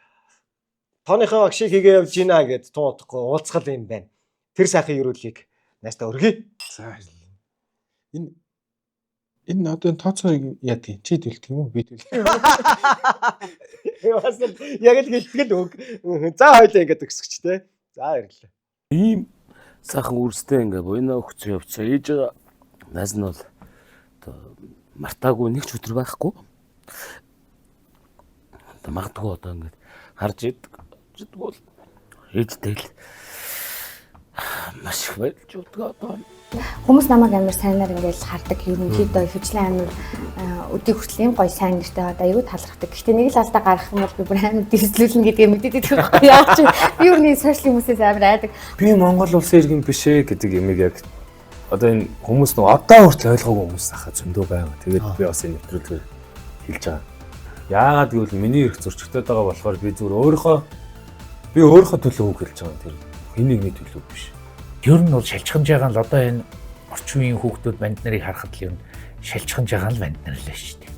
Speaker 1: Тооныхоо агшиг хийгээ явж гинэ гэд тун удахгүй уулзгал юм байна. Тэр сайхан ерөөлийг найстаа өргөе.
Speaker 2: За баярлалаа. Энэ энэ одоо энэ тооцоог яадаг юм? Чи төлдөг юм уу? Би төлдөг.
Speaker 1: Бас л яг л гэлтгэл үг. За хоёлаа ингээд төгсгч те. За баярлалаа.
Speaker 3: Ийм сайхан үрстэй ингээ буйна өгцөн явцсан. Ээж найз нь бол одоо мартаагүй нэг ч өдөр байхгүй. Одоо магадгүй одоо ингээд харж идэг бол ээжтэй л маш их баярлж удгаа одоо.
Speaker 4: Хүмүүс намайг амар сайнаар ингээл хардаг. Ерөнхийдөө ихэвчлэн амар өдийг хүртэл ийм гоё сайн нэртэй одоо аюу талархдаг. Гэхдээ нэг л алдаа гаргах юм бол би бүр амар дэрслүүлнэ гэдгээ мэдээд идэх байхгүй яа чи. Би юу нэг сошиал хүмүүсээс амар айдаг.
Speaker 5: Би Монгол улсын иргэн биш ээ гэдэг юмыг яг одоо энэ хүмүүс нэг одоо хүртэл ойлгоогүй хүмүүс ахаа зөндөө байгаа. Тэгээд би бас энэ нэвтрүүлгээр хэлж байгаа. Яагаад гэвэл миний эрх зөрчигдөд байгаа болохоор би зүгээр өөрийнхөө би өөрийнхөө төлөө үг хэлж байгаа юм. Тэр хэн нэгний төлөө биш.
Speaker 6: Ер нь бол шалчханж байгаа нь л одоо энэ орчин үеийн хүүхдүүд банд нарыг харахад л ер нь шалчханж байгаа нь л банд нар л шүү дээ.